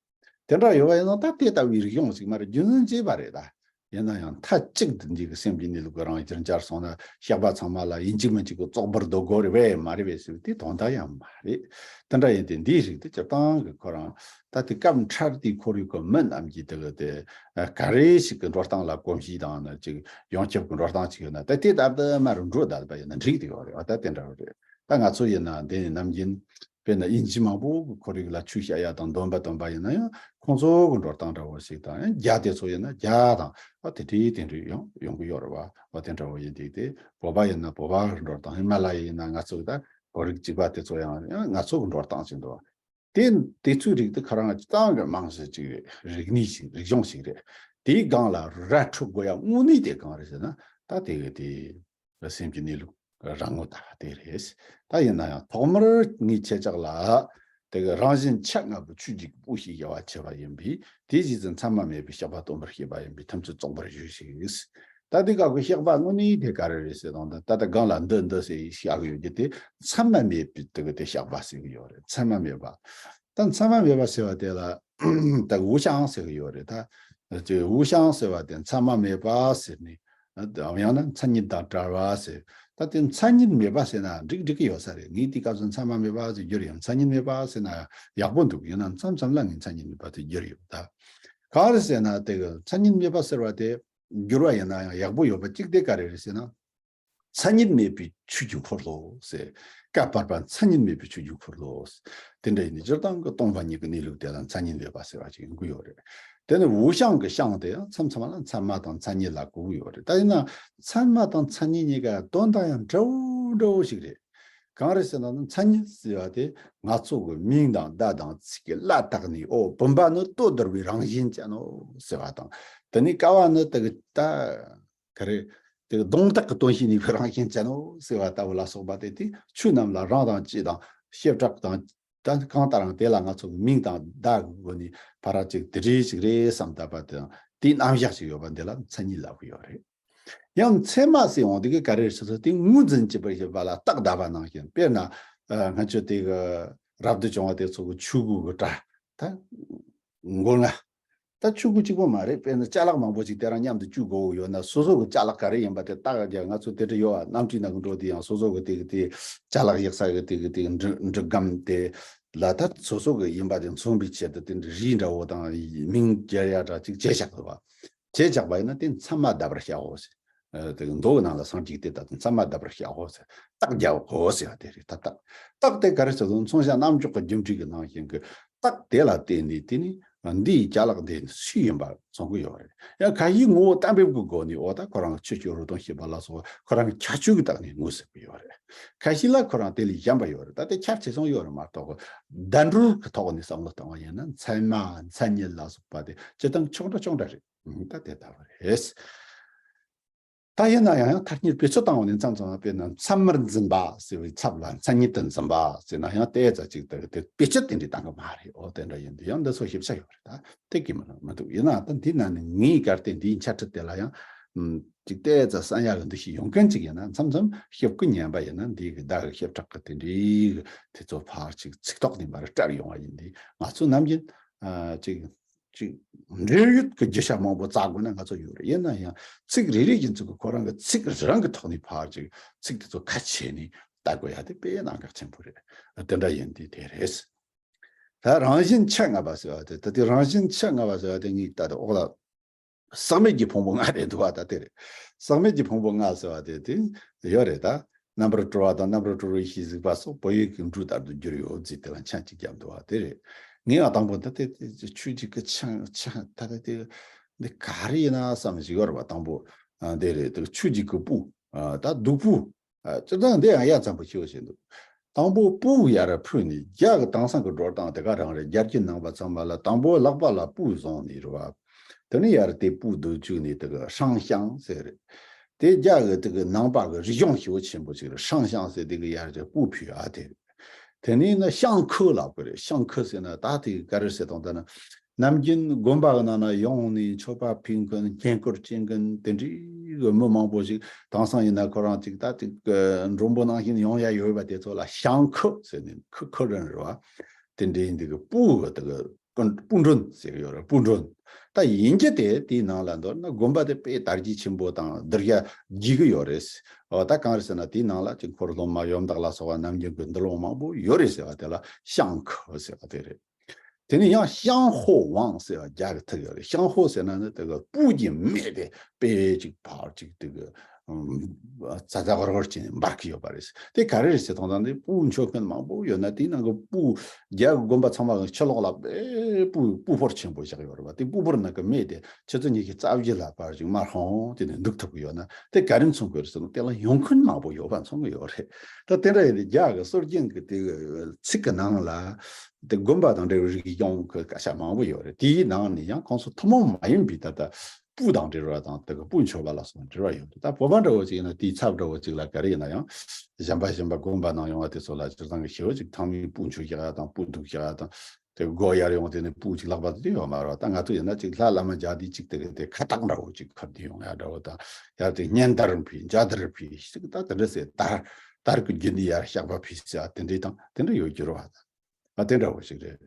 དེ་འདྲ་ཡོད་པ་ཡིན་ན་ད་དེ་ལྟ་བུའི་རིག་གཞུང་ཞིག་མ་རེད། རྒྱུན་འཛིན་བྱས་པ་རེད་ད། ཡིན་ན་ཡང་མཐའ་གཅིག་ཏུ་འདི་གི་སེམས་ཀྱི་གནས་ལུགས་ཀྱི་རང་གཞིར་གྱུར་སོང་ན་བཤགས་པ་ཚང་མ་ལ་ཡིན་གཅིག་མིན་གཅིག་གི་བཙོག་པར་སྡོད་དགོས་རེད་པས་མ་རེད་པས་ཟེར་བའི་དེ་དོན་དག་ཡང་མ་རེད། དེ་འདྲ་ཡིན་ཏེ་འདིའི་རིགས་དེ་སྤྱིར་བཏང་གི་ཁོ་རང་ད་དེ་སྐབས་འཕྲལ་དེའི་ཁོར་ཡུག་གི་མི་རྣམས་ཀྱིས་དེ་གི་དེ་ག་རེ་ཞིག་གི་འགྲོ་སྟངས་ལ་གོམས་གཤིས་དང་ནི་ཅིག་ཡོངས་ཁྱབ་ཀྱི་འགྲོ་སྟངས་ཅིག་ཡོད་ན། ད་དེ་ལྟར་དུ་མར་འགྲོ་བསྡད་པ་ཡིན་ན་འགྲིག་དེ་ཡོད་རེད་བ། ད་དེ་འདྲ་བ་རེད། ད་ང་ཚོ་ཡིན་ན་འདི་ནི་ནམ་རྒྱུན་དཔེར་ན་དབྱིན་ཇི་མང་པོ་གི་ཁོར་ཡུག་ལ་ཆོས་བཤད་ཡ་དང་འདོན་པ་འདོན་པ་ཡིན་ན་ཡང་ཁོང་ཚོ་གི་འགྲོ་སྟངས་འདྲ་བོ་ཞིག་དང་། ཡང་རྒྱ་དེ་ཚོ་ཡིན་ན་རྒྱ་དང་ཨ་དེ་འདྲའི་དེ་འདྲའི་ཡོང་ཡོང་གི་ཡོད་རེད་བ། ཨ་དེ་འདྲ་བོ་ཡིན་དུས་དེ་བོད་པ་ཡིན་ན་བོད་པ་གི་འགྲོ་སྟངས། ཧི་མ་ལ་ཡ་ཡིན་ན་ང་ཚོ་གི་ད་བོད་རིགས་གཅིག་པ་དེ་ཚོ་ཡང་ཡང་ང་ཚོ་གི་འགྲོ་སྟངས་ཅིག་འདུག་བ། དེ་དེ་ཚོའི་རིགས་དེ་ཁོ་རང་སྤྱིར་བཏང་གི་རྨང་གཞི་ཅིག་རེད། རིག་གནས་ཤིག་རིག་གཞུང་ཞིག་རེད། དེའི་སྒང་ལ་ར་འཕྲོད་དགོས་ཡ་དངོས་གནས་དེ་གང་རེད་ཟེར་ན། ད་དེ་གི་དེ་སེམས་ཀྱི་གནས་ལུགས་རང་ངོ་ལྟ་བ་དེ་རེད། ད་ཡིན་ན་ཡང་ཐོག་མར་ངས་ཁྱེད་ཅག་ལ་དེ་གི་རང་བཞིན་ཆ་ལྔ་པོ་ཆོས་ཀྱི་སྤུ་ཞིག་ཡལ་བར་བྱེད་པ་ཡིན་པས། དེའི་རྗེས་སུ་མཚན་མ་མེད་པའི་བཤགས་པ་སྡོམ་པར་བྱེད་པ་ཡིན་པས། ཐམས་ཅད་བཙོག་པར་ཞུ་ཞིག་ད་དེ་ག་གི་བཤགས་པ་དངོས་གནས་དེ་ག་རེ་རེད་ཟེར་དང་ད་ད་ལྟ་སྒང་ལ་འདི་འདི་ཟེར་བཤགས་ཡོད་ཀྱི་དེ་མཚན་མ་མེད་པའི་དེ་གི་དེ་བཤགས་པ་ཟེར་གི་ཡོད་རེད། མཚན་མ་མེད་པ། ད་མཚན་མ་མེད་པ་ཟེར་བ་དེ་ལ་ད་无相ཟེར་གི་ཡོད་རེད། ད་དེ་无相ཟེར་བ་དེ་མཚན་མ་མེད་པ་ཟེར་ནས། ཡང་ན་མཚན་ཉིད་དང་བྲལ་བ་ཟེར། ད་དེ་མཚན་ཉིད་མེད་པ་ཟེར་ན་འགྲིག་འགྲིག་གི་ཡོད་ས་རེད། ངས་དེའི་སྐབས་སུ་མཚན་མ་མེད་པ་ཟེར་བསྒྱུར་ཡང་མཚན་ཉིད་མེད་པ་ཟེར་ན་ཡག་པོ་འདུག་ཡིན་ན་མཚམས་མཚམས་ལ་ངས་མཚན་ཉིད་མེད་པ་དེ་བསྒྱུར་ཡོད་ད། གང་རེད་ཟེར་ན་དེ་གི་མཚན་ཉིད་མེད་པ་ཟེར་བ་དེ་བསྒྱུར་བ་ཡིན་ན་ཡང་ཡག་པོ་ཡོད་པ་གཅིག་དེ་ག་རེ་རེད་ཟེར་ན། མཚན་ཉིད་མེད་པའི་ཆོས་ཀྱི་འཁོར་ལོ་ཟེར། བསྐལ་པར་པ་མཚན་ཉིད་མེད་པའི་ཆོས་ཀྱི་འཁོར་ལོ་ཟེར། དེ་འདྲ་ཡིན་ནི་སྤྱིར་བཏང་གི་སྟོང་པ་ཉིད་ཀྱི་གནས་ལུགས་དེ་ལ་མཚན་ཉིད་མེད་པ་ཟེར་བ་ཅིག་ཡིན་གྱི་ཡོད་རེད། དེ་ནི་无相གི་相དེ་ཡང་མཚམས་མཚམས་ལ་མཚན་མ་དང་མཚན་ཉིད་ལ་གོ་གི་ཡོད་རེད། ད་ཡིན་ན་མཚན་མ་དང་མཚན་ཉིད་གཉིས་ཀ་དོན་དག་ཡང་འདྲ་བོ་འདྲ་བོ་ཞིག་རེད། གང་རེད་ཟེར་ན་ནི་མཚན་ཉིད་ཟེར་བ་དེ་ང་ཚོ་གི་མིང་དང་བརྡ་དང་ཚིག་གི་བླ་དྭགས་ནས་ཨོ་བུམ་པ་ནི་ལྟོ་ལྡིར་བའི་རང་བཞིན་ཅན་ནོ་ཟེར་བ་དང་། དེ་ནས་ཀ་བ་ནི་དེ་གི་ད། ག་རེ། དེ་གདོང་དག་གི་དོན་ཞིག་ནུས་པའི་རང་བཞིན་ཅན་ནོ་ཟེར་བ་ལྟ་བུ་ལ་སོགས་པ་དེ་དེ་ཆོས་རྣམས་ལ་རང་དང་བཅས་དང་བྱེ་བྲག་དང་ད་གང་ལྟར་ཡང་དེ་ལ་ང་ཚོ་གི་མིང་དང་བརྡ་གི་སྒོ་ནས་ཕ་ར་ཅིག་དེ་འདྲའི་ཅིག་རེད་བསམ་བཏབ་པ་དེ་དང་དེའི་རྣམ་གཞག་ཅིག་ཡོད་པ་འདི་ལ་མཚན་ཉིད་ལབ་ཀྱི་ཡོད་རེད། ཡང་མཚན་མ་ཟེར་འོང་དེ་གི་ག་རེ་ཟེར་ཚོ་དེ་ངོས་འཛིན་བྱེད་པར་བྱེད་པ་ལ་རྟགས་བརྡ་པ་ནང་བཞིན་དཔེར་ན་ང་ཚོ་དེ་གི་རབ་ཏུ་བྱུང་བ་དེ་ཚོ་གི་ཆོས་གོས་གི་སྒྲ་ད་མགོ་ལྔ། ད་ཆོས་གོས་གཅིག་པོ་མ་རེད། དཔེར་ན་ཅ་ལག་མང་པོ་ཅིག་དེ་རང་མཉམ་དུ་བཅུག་དགོས་ཡོད་ན་སོ་སོ་གི་ཅ་ལག་ག་རེ་ཡིན་པ་དེ་བརྟག་རྒྱ། ང་ཚོ་དེ་འདྲ་ཡོད་ཨ། གནམ་གྲུའི་ནང་གི་འགྲོ་དེ་ཡང་སོ་སོ་གི་དེ་གི་དེ་ཅ་ལག་གཡུག་ས་གི་དེ་གི་དེ་འབྲུ་འབྲུ་སྒམ་དེ་ལ་ད་སོ་སོ་གི་ཡིན་པ་དེ་མཚོན་པའི་ཆེད་དུ་དེ་འདྲ་རིགས་འདྲ་བོ་དང་མིང་རྒྱལ་ཡ་འདྲ་ཅིག་བྱས་བཞག་འདུག་བ། བྱས་བཞག་པ་ཡིན་ན་དེ་མཚན་མ་བརྡ་པར་བྱའོ་ཟེར། དེ་གི་མདོ་གི་ནང་ལ་སངས་རྒྱས་དེ་ད་དུང་མཚན་མ་བརྡ་པར་བྱའོ་ཟེར། རྟགས་རྒྱག་གོ་ཟེར་བ་དེ་རེད། ད་རྟགས་རྟགས་དེ་ག་རེ་ཟེར་དུས་མཚོན་བྱ་རྣམ་འཇོག་གི་རྒྱུ་འབྲས་ཀྱི་ནང་བཞིན་གི་རྟགས་དེ་ལ་བརྟེན་ནས་དེ་ནི་འདིའི་ཅ་ལག་འདི་སུའི་ཡིན་པ་མཚོན་གི་ཡོད་རེད། ཡང་ཁ་ཤས་ངོ་བོ་གཏན་འབེབས་ཀྱི་སྒོ་ནས་འོ་ད་ཁོ་རང་ཆུ་སྐྱོར་རུ་དང་ཞེས་པ་ལ་སོགས་ཁོ་རང་གི་ཁྱད་ཆོས་ཀྱི་སྟེང་ནས་ངོས་ཟིན་གི་ཡོད་རེད། ཁ་ཤས་ལ་ཁོ་རང་དེ་ལས་གཞན་པ་ཡོད་རེད། ད་དེ་ཁྱབ་ཆེ་སོང་ཡོད་རེད་མ་གཏོགས་བརྡ་འགྲོལ་གྱི་ཐོག་ནས་བསམ་བློ་བཏང་བ་ཡིན་ན་མཚན་མ་མཚན་ཉིད་ལ་སོགས་པ་དེ་སྤྱིར་བཏང་ཆུང་དྲགས་ཆུང་དྲགས་རེད། ད་དེ་ལྟ་བུ་རེད། ད་ཡིན་ན་ཡང་ཡང་ཐ་སྙད་བེད་སྤྱོད་བཏང་བ་ནས་མཚམས་མཚམས་དཔེར་ན་མཚམས་མར་འཛིན་པ་ཟེར་བའི་ཚབ་ལ་མཚན་ཉིད་དུ་འཛིན་པ་ཟེར་ན་ཡང་ཏོག་ཙམ་ཅིག་དེ་དེ་བེད་སྤྱོད་དེ་འདྲའི་བཏང་གི་མ་རེད། འོ་དེ་འདྲ་ཡིན་དུས་ཡང་འདི་ཚོ་ཞིབ་ཆ་ཡོད་རེད། ད་དེ་གི་མི་མི་འདུག་ཡིན་ན་ད་འདི་ན་ནི་ངའི་གར་དེ་འདིའི་འཆད་ཁྲིད་དེ་ལ་ཡང་ཅིག་ཏོག་ཙམ་བསམ་ཡག་གི་འདུ་ཤེས་ཡོང་མཁན་ཅིག་ཡིན་ན་མཚམས་མཚམས་ཞིབ་ཀི་ཉན་པ་ཡིན་ན་འདི་གི་བརྡ་གི་བྱེ་བྲག་གི་དེ་འདྲའི་གི་དེ་ཚོ་ཕར་ཅིག་ཚིག་ཐོག་ནས་མར་བཀྲལ་ཡོང་བ་ཡིན་དུས་ང་ཚོ་ནམ་རྒྱུན་ཅིག་ཅིག་འབྲེལ་ཡོད་ཀྱི་རྒྱུ་ཆ་མང་པོ་བཙལ་དགོས་ན་ང་ཚོ་ཡོད་རེད། ཡིན་ན་ཡང་ཚིག་རེ་རེ་ཡིན་ཚུལ་གྱི་ཁོ་རང་གི་ཚིག་རང་གི་ཐོག་ནས་ཕར་ཅིག་ཚིག་དེ་ཚོ་ཁ་ཕྱེ་ནས་ལྟ་དགོས་ཡ་དེ་དཔེ་གནད་འགག་ཆེན་པོ་རེད། དེ་འདྲ་ཡིན་དུས་དེ་རེད། ད་རང་བཞིན་ཆ་ལྔ་པ་ཟེར་བ་དེ་ད་དེ་རང་བཞིན་ཆ་ལྔ་པ་ཟེར་བ་དེ་ངས་ལྟ་དེ་འོག་ལ་ཟག་མེད་ཀྱི་ཕུང་པོ་ལྔ་རེད་འདུག་བ། ད་དེ་རེད། ཟག་མེད་ཀྱི་ཕུང་པོ་ལྔ་ཟེར་བ་དེ་དེ་ཡོད་རེད་ད། རྣམ་པར་གྲོལ་བ་དང་རྣམ་པར་གྲོལ་བའི་གཞི་གཟིགས་པ་སོགས་བོད་ཡིག་གི་འབྲུ་ལྟར་དུ་བསྒྱུར་ཡོད་ཟེར་དེ་ལ་མཆན་གཅིག་བརྒྱབ་འདུག་བ། དེ་རེད། ངས་ཡང་དང་པོ་འདི་དེ་དེ་ཆོས་ཀྱི་གི་ཆང་ཆང་ད་ད་དེ་འདི་ག་རེ་ཡིན་ན་བསམ་ཞིག་ཡོད་རེད་བ། དང་པོ་ཨ་འདི་རེད། དེ་ཆོས་ཀྱི་གི་སྤུ་ཨ་ད་བདུག་སྤུ་ཨ་སྤྱིར་བཏང་འདི་ཡང་ཡ་མཚན་པོ་ཞེ་པོ་ཞིག་འདུག་དང་པོ་སྤུ་ཡར་ཕུལ་ནས་རྒྱ་གི་དེང་སང་གི་འགྲོ་སྟངས་དེ་ག་རང་རེད། རྒྱལ་གྱི་ནང་པ་ཚང་མ་ལ་དང་པོ་ལག་པ་ལ་སྤུ་བཟུང་ནས་རེད་བ། དེ་ནས་ཡར་དེ་སྤུ་དུ་བཅུག་ནས་དེ་གི་ཧྲང་ཤང་ཟེར་རེད། དེ་རྒྱ་གི་དེ་གི་ནང་པ་གི་རིག་གཞུང་ཞེ་པོ་ཆེན་པོ་ཅིག་རེད། ཧྲང་ཤང་ཟེར་དེ་གི་ཡར་དེ་སྤུ་ཕུལ་ཨ་དེ་རེད། དེ་ནས་ནི་ཤང་ཁུ་ལབ་གི་རེད། ཤང་ཁུ་ཟེར་ན་ད་དེ་ག་རེ་ཟེར་དང་ད་ན་ནམ་རྒྱུན་དགོན་པ་གི་ནང་ན་ཡོང་ནས་མཆོད་པ་ཕུལ་མཁན་རྐྱེན་སྐོར་བྱེད་མཁན་དེ་འདྲའི་གི་མི་མང་པོ་ཞིག་དེང་སང་ཡིན་ན་ཁོ་རང་ཅིག་ད་དེ་གི་མགྲོན་པོ་ནང་བཞིན་ཡོང་ཡ་ཡོད་པ་དེ་ཚོ་ལ་ཤང་ཁུ་ཟེར་ནས་ཁུ་ཁུ་རན་རེད་བ། དེ་འདྲའི་འདི་གི་སྤུ་གི་དེ་གི་སྤུ་སྤུ་མགྲོན་ཟེར་གི་ཡོད་རེད། སྤུ་མགྲོན། ད་ཡིན་གྱི་དེ་དེའི་ནང་ལ་མདོར་ན་དགོན་པ་དེ་དཔེ་དར་རྒྱས་ཆེན་པོ་དང་བསྡུར་ཡ་བགྱིད་གི་ཡོད་རེད། འོ་ད་གང་རེད་ཟེར་ན་དེའི་ནང་ལ་ཅིག་འཁོར་སློབ་མ་ཡོན་བདག་ལ་སོགས་པ་ནམ་རྒྱུན་གྱི་འདུལ་བ་མང་པོ་ཡོད་རེད་ཟེར་བ་དེ་ལ་ཤང་ཁུ་ཟེར་བ་དེ་རེད། དེ་ནས་ཡང་ཤང་ཧོ་ཝང་ཟེར་བ་རྒྱ་གི་ཐུག་ཡོད་རེད། ཤང་ཧོ་ཟེར་ན་ནི་དེ་གི་སྤུ་གི་མེ་དེ་དཔེ་ཅིག་ཕར་ཅིག་དེ་གི་ཙ་ཙ་གོར་གོར་བྱས་ནས་འབར་གི་ཡོད་པ་རེད། དེ་ག་རེ་རེད་ཟེར་དང་ད་འདི་སྤུ་མཆོད་མཁན་མང་པོ་ཡོད་ན་དེའི་ནང་གི་སྤུ་རྒྱ་གི་དགོན་པ་ཚང་མ་གི་ཕྱི་ལོགས་ལ་དཔེ་སྤུ་སྤུ་ཕོར་ཆེན་པོ་བཞག་ཡོད་རེད་བ། དེ་སྤུ་ཕོར་ནང་གི་མེ་དེ་ཆུ་ཚོད་ཉི་ཤུ་རྩ་བཞི་ལ་བར་ཅིག་མར་ཧོང་དེ་ནས་འདུག་ཐུབ་གི་ཡོད་ན་དེ་ག་རེ་མཚོན་གི་རེད་ཟེར་ན་དེ་ལ་ཡོང་མཁན་མང་པོ་ཡོད་པ་མཚོན་གི་ཡོད་རེད། ད་དེ་འདྲ་ཡིན་དུས་རྒྱ་གི་སྲོལ་རྒྱུན་གི་དེ་གི་ཚིག་གི་ནང་ལ་དེ་དགོན་པ་དང་འབྲེལ་བའི་རིག་གཞུང་གི་སྐད་ཆ་མང་པོ་ཡོད་རེད། དེའི་ནང་ནས་ཡང་ཁོང་ཚོ་ཐུན་མོང་མ་ཡིན་པའི་ད་ལྟ་སྤུ་དང་འབྲེལ་བ་དང་དེ་གི་སྤུ་མཆོད་པ་ལ་སོགས་འབྲེལ་བ་ཡོད་འདུག་ད་བོད་པ་འདྲ་བོ་ཅིག་ཡིན་ན་དེའི་ཚབ་འདྲ་བོ་ཅིག་ལ་ག་རེ་ཡིན་ན་ཡང་གཞན་པ་གཞན་པ་དགོན་པ་ནང་ཡོང་བ་དེ་ཚོ་ལ་སྤྱིར་བཏང་གི་ཞེ་པོ་ཅིག་ཐང་མིའི་སྤུ་མཆོད་བཞག་ཡ་དང་སྤུ་འདུག་བཞག་ཡ་དང་། དེ་སྒོ་ཡར་ཡོང་དེ་ནས་སྤུ་ཅིག་ལག་པ་དེ་ཡོད་མ་རེད། ད་ང་ཚོ་ཡིན་ན་ཅིག་ལྷ་བླ་མ་མཇལ་དུས་ཅིག་དེ་དེ་ཁ་བཏགས་འདྲ་བོ་ཅིག་ཁུར་དེ་ཡོང་ཡ་འདྲ་བོ་དང་། ཡར་དེ་སྙན་དར་ཕུལ་མཇལ་དར་ཕུལ་ཞིག་ད་དེ་འདྲ་ཟེར། དར་དར་གི་རྒྱུན་དེ་ཡར་བཤགས་པ་ཕུལ་ཟེར་དེ་འདྲའི་དང་དེ་འདྲ་ཡོད་རྒྱུ་རེད་བ། ད་དེ་འདྲ་བོ་ཞིག་རེད།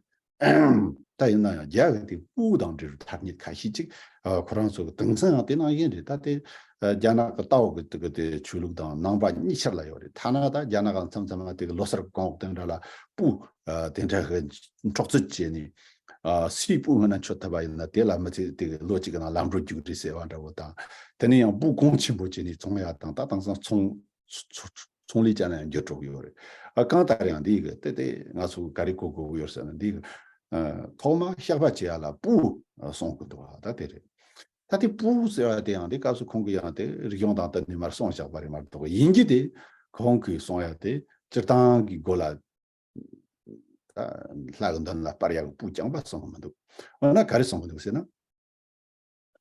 ད་ཡིན་ན་ཡང་རྒྱ་གི་དེ་སྤུ་དང་འབྲེལ་བའི་ཐ་སྙད་ཁ་ཤས་ཅིག་ཨ་ཁོ་རང་ཚོ་གི་དེང་སང་ཡང་དེ་ནང་བཞིན་རེད། ད་དེ་ཨ་རྒྱ་ནག་གི་ཏའོ་གི་དེ་གི་དེ་ཆོས་ལུགས་དང་ནང་པ་གཉིས་ཆར་ལ་ཡོད་རེད། ཐ་ན་ད་རྒྱ་ནག་གི་མཚམས་མཚམས་ལ་དེ་གི་ལོ་སར་གོང་འོག་དེ་འདྲ་ལ་སྤུ་ཨ་དེ་འདྲ་གི་འཕྲོག་རྩོད་བྱས་ནས་ཨ་སུའི་སྤུ་སྔོན་ན་མཆོད་ཐུབ་པ་ཡིན་ན་དེ་ལ་མི་ཚེ་དེ་གི་ལོ་གཅིག་གི་ནང་ལམ་འགྲོ་རྒྱུག་རེད་ཟེར་བ་འདྲ་བོ་དང་། དེ་ནས་ཡང་སྤུ་གོང་ཆེན་པོ་བྱས་ནས་བཙོང་ཡ་དང་། ད་དེང་སང་ཚོང་ཚོང་ལས་ཅན་ལ་ཡང་འགྱུར་འགྲོ་གི་ཡོད་རེད། ཨ་གང་ལྟར་ཡང་འདི་གི་དེ་དེ་ང་ཚོ་ག་རེ་གོ་དགོས་ཀྱི་ཡོད་ཟེར་ན། འདི་གི་ཨ་ཐོག་མ་བཤགས་པ་བྱེད་ཡ་ལ་སྤུ་ཨ་གསུང་གི་འདུག་ད་དེ་རེད། ད་དེ་སྤུ་ཟེར་བ་དེ་ཡང་དེ་སྐབས་སུ་ཁོང་གིས་ཡང་དེ་རིག་གཞུང་དང་བསྟུན་ནས་མར་གསུངས་བཞག་པ་རེད་མ་གཏོགས། ཡིན་གྱི་དེ་ཁོང་གིས་གསུང་ཡ་དེ་སྤྱིར་བཏང་གི་སྒོ་ལ་ཨ་ལྷ་གི་མདུན་ལ་སྤར་ཡ་གི་སྤུ་རྐྱང་པ་གསུང་གི་མི་འདུག་འོ་ན་ག་རེ་གསུང་གི་འདུག་ཟེར་ན།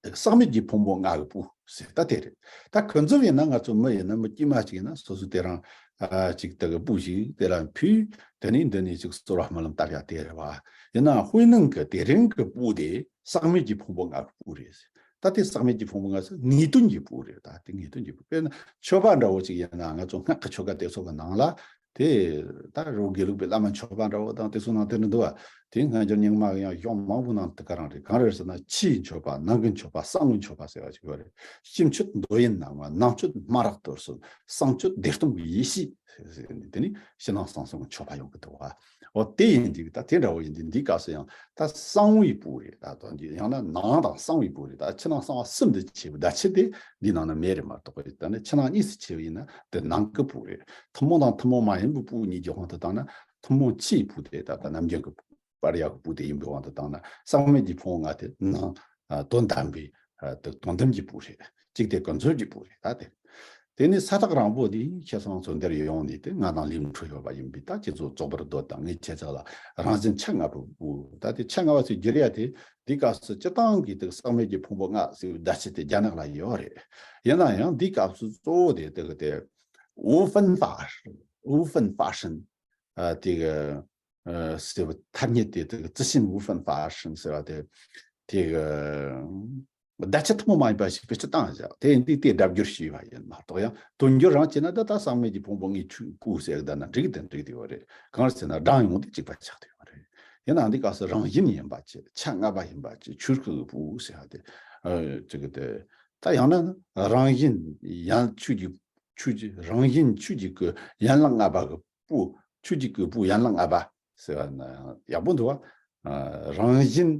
ཟག་མེད་ཀྱི་ཕུང་པོ་ལྔ་གི་སྤུ་ཟེར་ད་དེ་རེད། ད་ཁོ་ཚོ་ཡིན་ན་ང་ཚོ་མི་ཡིན་ན་མི་དཀྱུས་མ་ཅིག་ཡིན་ན་སོ་སོ་དེ་རང་ཨ་ཅིག་དེ་གི་སྤུ་ཞིག་དེ་རང་ཕུལ། དེ་ནས་འདི་ནས་ཅིག་གསོལ་བ་སྨོན་ལམ་བཏབ་ཡ་དེ་རེད་བ། ཡིན་ན་དཔེར་ན་གི་དེ་རིང་གི་སྤུ་དེ་ཟག་མེད་ཀྱི་ཕུང་པོ་ལྔ་གི་སྤུ་རེད་ཟེར། ད་དེ་ཟག་མེད་ཀྱི་ཕུང་པོ་ལྔ་ཟེར་ངེས་དོན་གྱི་སྤུ་རེད། ད་དེ་ངེས་དོན་གྱི་སྤུ། དཔེར་ན་མཆོད་པ་འདྲ་བོ་ཅིག་ཡིན་ན་ང་ཚོ་སྔགས་ཀྱི་ཆོ་ག་དེ་ཚོ་གི་ནང་ལ་དེ་ད་རི་བོ་དགེ་ལུགས་པའི་བླ་མ་མཆོད་པ་འདྲ་བོ་དང་དེ་ཚོ་ནང་དེ་འདྲ་འདུག་བ། དེ་སྔ་འགྱུར་རྙིང་མ་གི་ཡང་གཞུང་མང་པོ་ནང་དེ་ག་རང་རེད། གང་རེད་ཟེར་ན། ཕྱི་ཡི་མཆོད་པ། ནང་གི་མཆོད་པ། གསང་བའི་མཆོད་པ་ཟེར་བ་ཅིག་ཡོད་རེད། ཕྱི་མཆོད་འདོད་ཡོན་སྣང་བ། ནང་མཆོད་སྨ་རེ་གཏོར་སྲོལ། གསང་མཆོད་བདེ་སྟོང་གི་ཡེ་ཤེས་ཟེར་ནས་དེ་ནི་ཕྱི་ནང་གསང་གསུམ་གྱི་མཆོད་པ་ཡོང་གི་འདུག་བ། འོ་དེ་ཡིན་དུས་ད་དེ་འདྲ་བོ་ཡིན་དུས་འདིའི་སྐབས་སུ་ཡང་ད་གསང་བའི་སྤུ་རེད། ད་དོན་གྱི་ཡང་ན་ནང་དང་གསང་བའི་སྤུ་རེད། ད་ཕྱི་ནང་གསང་བ་གསུམ་དུ་ཕྱེ་བའི་བརྡ་ཆད་དེ་འདིའི་ནང་ན་མེད་རེད་མ་གཏོགས། ད་ནི་ཕྱི་ནང་གཉིས་སུ་ཕྱེ་བ་ཡིན་ན་དེ་ནང་གི་སྤུ་རེད། ཐུན་མོང་དང་ཐུན་མོང་མ་ཡིན་པའི་སྤུ་གཉིས་ཀྱི་དབང་དུ་བཏང་ན་ཐུན་མོང་ཕྱིའི་སྤུ་དེ་ད་ལྟ་ནམ་རྒྱུན་གྱི་སྤར་ཡག་གི་སྤུ་དེ་ཡིན་པའི་དབང་དུ་བཏང་ན། ཟག་མེད་ཀྱི་ཕུང་པོ་ལྔ་དེ་ནང་ཨ་དོན་དམ་པའི་ཨ་དོན་དམ་གྱི་སྤུ་རེད། གཅིག་དེ་ཀུན་རྫོབ་ཀྱི་སྤུ་རེད། ད་དེ་དེ་ནི་ས་བདག་རིན་པོ་ཆེ་ཁྱེད་རང་ཚོ་འདིར་ཡོང་ནས་དེ་ང་དང་ལས་འཕྲོ་ཡོད་པ་ཡིན་པས། ད་ཁྱེད་ཚོ་རྫོགས་པར་འདོད་དང་ངས་ཁྱེད་ཅག་ལ་རང་བཞིན་ཆ་ལྔ་པོའི་སྤུ། ད་དེ་ཆ་ལྔ་པ་ཚོས་བསྒྱུར་ཡ་དེ་འདི་སྐབས་སུ་སྤྱིར་བཏང་གི་དེ་ཟག་མེད་ཀྱི་ཕུང་པོ་ལྔ་ཟེར་བའི་བརྡ་ཆད་དེ་རྒྱ་ནག་ལ་ཡོད་རེད། ཡིན་ན་ཡང་འདི་སྐབས་སུ་གཙོ་བོ་དེ་དེ་གི་དེ་无分法，无分法身 ཨ་དེ་གི་ཨ་ཟེར་བ་ཐ་སྙད་དེ་དེ་གི་自性无分法身 ཟེར་བ་དེ་དེ་གི་བརྡ་ཆད་ཐུན་མོང་མ་ཡིན་པ་ཞིག་བེད་སྤྱོད་བཏང་བཞག་དེ་ཡིན་དུས་དེ་སྒྲ་བསྒྱུར་ཞུས་པ་ཡིན་མ་གཏོགས། ཡང་དོན་སྒྱུར་རང་བྱས་ན་ད་ལྟ་ཟག་མེད་ཀྱི་ཕུང་པོ་ལྔའི་ཆོས་སྤུ་ཟེར་གི་ད་ན་འགྲིག་གི་དེ་འགྲིག་གི་ཡོད་རེད། གང་རེད་ཟེར་ན་སྒྲ་ཡོང་དུས་གཅིག་པ་ཆགས་བསྡད་ཡོད་རེད། ཡིན་ནའང་འདི་སྐབས་སུ་རང་བཞིན་ཡིན་པ་བྱས། ཆ་ལྔ་པ་ཡིན་པ་བྱས། ཆོས་སྐུ་གི་སྤུ་ཟེར་བ་དེ་ཨ་ཅིག་གི་དེ་ད་ཡང་ན་རང་བཞིན་ཡང་ཆོས་ཀྱི་ཆོས་ཀྱི་རང་བཞིན་ཆོས་ཀྱི་སྐུ་ཡན་ལག་ལྔ་པ་གི་སྤུ། ཆོས་ཀྱི་སྐུའི་སྤུ་ཡན་ལག་ལྔ་པ་ཟེར་བ་ན་ཡག་པོ་འདུག་བ། ཨ་རང་བཞིན་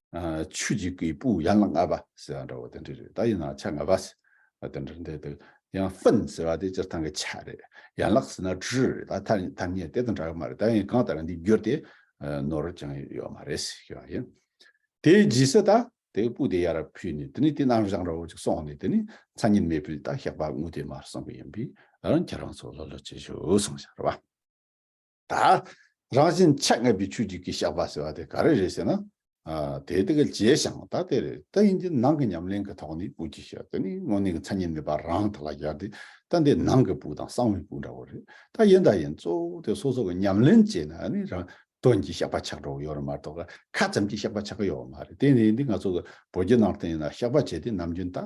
ཨ་ཆོས་ཀྱི་སྐུའི་སྤུ་ཡན་ལག་ལྔ་པ་ཟེར་བ་འདྲ་བོ་དེ་འདྲ་རེད། ད་ཡིན་ན་ཆ་ལྔ་པ་ཟེར་བ་དེ་འདྲ་འདི་འདུག་ཡང་分ཟེར་བ་དེ་སྤྱིར་བཏང་གི་ཆ་རེད། ཡན་ལག་ཟེར་ན་质རེད། ད་ཐ་ཐ་སྙད་དེ་དང་འདྲ་གི་མ་རེད། ད་ཡིན་གང་ལྟར་འདི་བསྒྱུར་ཏེ་ཨ་ནོར་ཅང་ཡོད་མ་རེད་ཟེར་བ་ཡིན། དེའི་རྗེས་སུ་ད་དེ་སྤུ་དེ་ཡར་ཕུལ་ནས་དེ་ནས་དེ་རྣམ་གཞག་འདྲ་བོ་ཅིག་གསུངས་ནས་དེ་ནས་མཚན་ཉིད་མེད་པའི་ད་བཤགས་པ་དངོས་དེ་མར་གསུངས་པ་ཡིན་པས། ཨ་ཁྱེད་རང་ཚོ་ལྷོད་ལྷོད་བྱེད་ཤོག་གསུངས་བཞག་རེད་བ། ད་རང་བཞིན་ཆ་ལྔ་པའི་ཆོས་ཀྱི་སྐུའི་བཤགས་པ་ཟེར་བ་དེ་ག་རེ་རེད་ཟེར་ན། ཨ་དེ་དེ་ག་བྱས་ཤིང་ད་དེ་རེད། ད་ཡིན་གྱི་ནང་གི་ཉམས་ལེན་གྱི་ཐོག་ནས་སྤུ་གཅིག་བཤགས། དེ་ནས་དངོས་གནས་ཀྱི་མཚན་ཉིད་མེད་པ་རང་དག་ལ་སྦྱར་ཏེ། ད་འདི་ནང་གི་སྤུ་དང་གསང་བའི་སྤུ་འདྲ་བོ་རེད། ད་ཡིན་ད་ཡིན་གཙོ་བོ་དེ་སོ་སོ་གི་ཉམས་ལེན་བྱས་ན་ནི་རང་དོན་གྱི་བཤགས་པ་ཆགས་འགྲོ་གི་ཡོད་རེད་མ་གཏོགས། ཁ་ཙམ་གྱི་བཤགས་པ་ཆགས་ཀྱི་ཡོད་མ་རེད། དེ་ནས་འདི་ང་ཚོ་གི་བོད་བརྒྱུད་ནང་བསྟན་ཡིན་ན་བཤགས་པ་བྱས་ཏེ་ནམ་རྒྱུན་ད་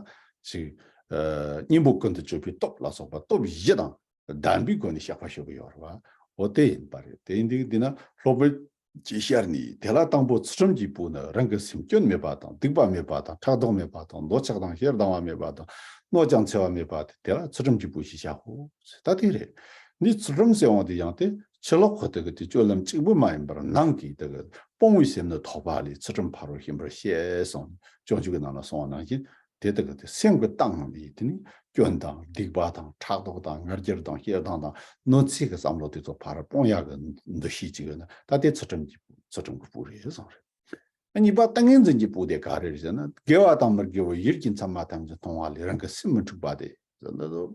ཅིག་ཨ་གཉེན་པོ་ཀུན་ཏུ་སྤྱོད་པའི་སྟོབས་ལ་སོགས་པ་སྟོབས་བཞི་དང་ལྡན་པའི་སྒོ་ནས་བཤགས་པ་ཞུ་གི་ཡོད་རེད་བ། འོ་དེ་ཡིན་པ་རེད། དེ་ཡིན་དུས་འདི་ན་སློབ་དཔོན་གྱིས་ཤར་ནས་དེ་ལ་དང་པོ་ཚུལ་ཁྲིམས་ཀྱི་སྤུ་ནི་རང་གི་སེམས་སྐྱོན་མེད་པ་དང་སྡིག་པ་མེད་པ་དང་ཕྲག་དོག་མེད་པ་དང་འདོད་ཆགས་དང་ཞེ་སྡང་བ་མེད་པ་དང་གནོད་ཅིང་འཚེ་བ་མེད་པ་དེ་དེ་ལ་ཚུལ་ཁྲིམས་ཀྱི་སྤུ་ཞེས་བྱའོ། ད་དེ་རེད། འདི་ཚུལ་ཁྲིམས་ཟེར་བ་དེ་ཡང་དེ་ཕྱི་ལོགས་ཁོ་དེ་གི་དེ་སྤྱོད་ལམ་གཅིག་པུ་མ་ཡིན་པར་ནང་གི་དེ་གི་སྤོང་བའི་སེམས་ནི་ཐོགས་པ་ལས་ཚུལ་ཁྲིམས་ཕ་རོལ་ཕྱིན་པར་བཤད་གསུངས། སྤྱོད་འཇུག་གི་ནང་ལ་གསུངས་པ་ནང་བཞིན། དེ་དག་གི་སེམས་ཀྱི་སྟེང་ནས་དེ་ནི་སྐྱོན་དང་སྡིག་པ་དང་ཕྲག་དོག་དང་ང་རྒྱལ་དང་ཞེ་སྡང་དང་གནོད་འཚེ་གི་བསམ་བློ་དེ་ཚོ་ཕར་སྤོང་ཡག་གི་འདུ་ཤེས་ཅིག་ཡོད་ན། ད་དེ་ཚུལ་ཁྲིམས་ཀྱི་ཚུལ་ཁྲིམས་ཀྱི་སྤུ་རེད་གསུངས་རེད། གཉིས་པ་ཏིང་ངེ་འཛིན་གྱི་སྤུ་དེ་ག་རེ་རེད་ཟེར་ན། དགེ་བ་དང་མི་དགེ་བ་ཡིད་ཀྱི་མཚན་མ་ཐམས་ཅད་མཐོང་བ་ལས་རང་གི་སེམས་མི་འཁྲུགས་པ་དེ།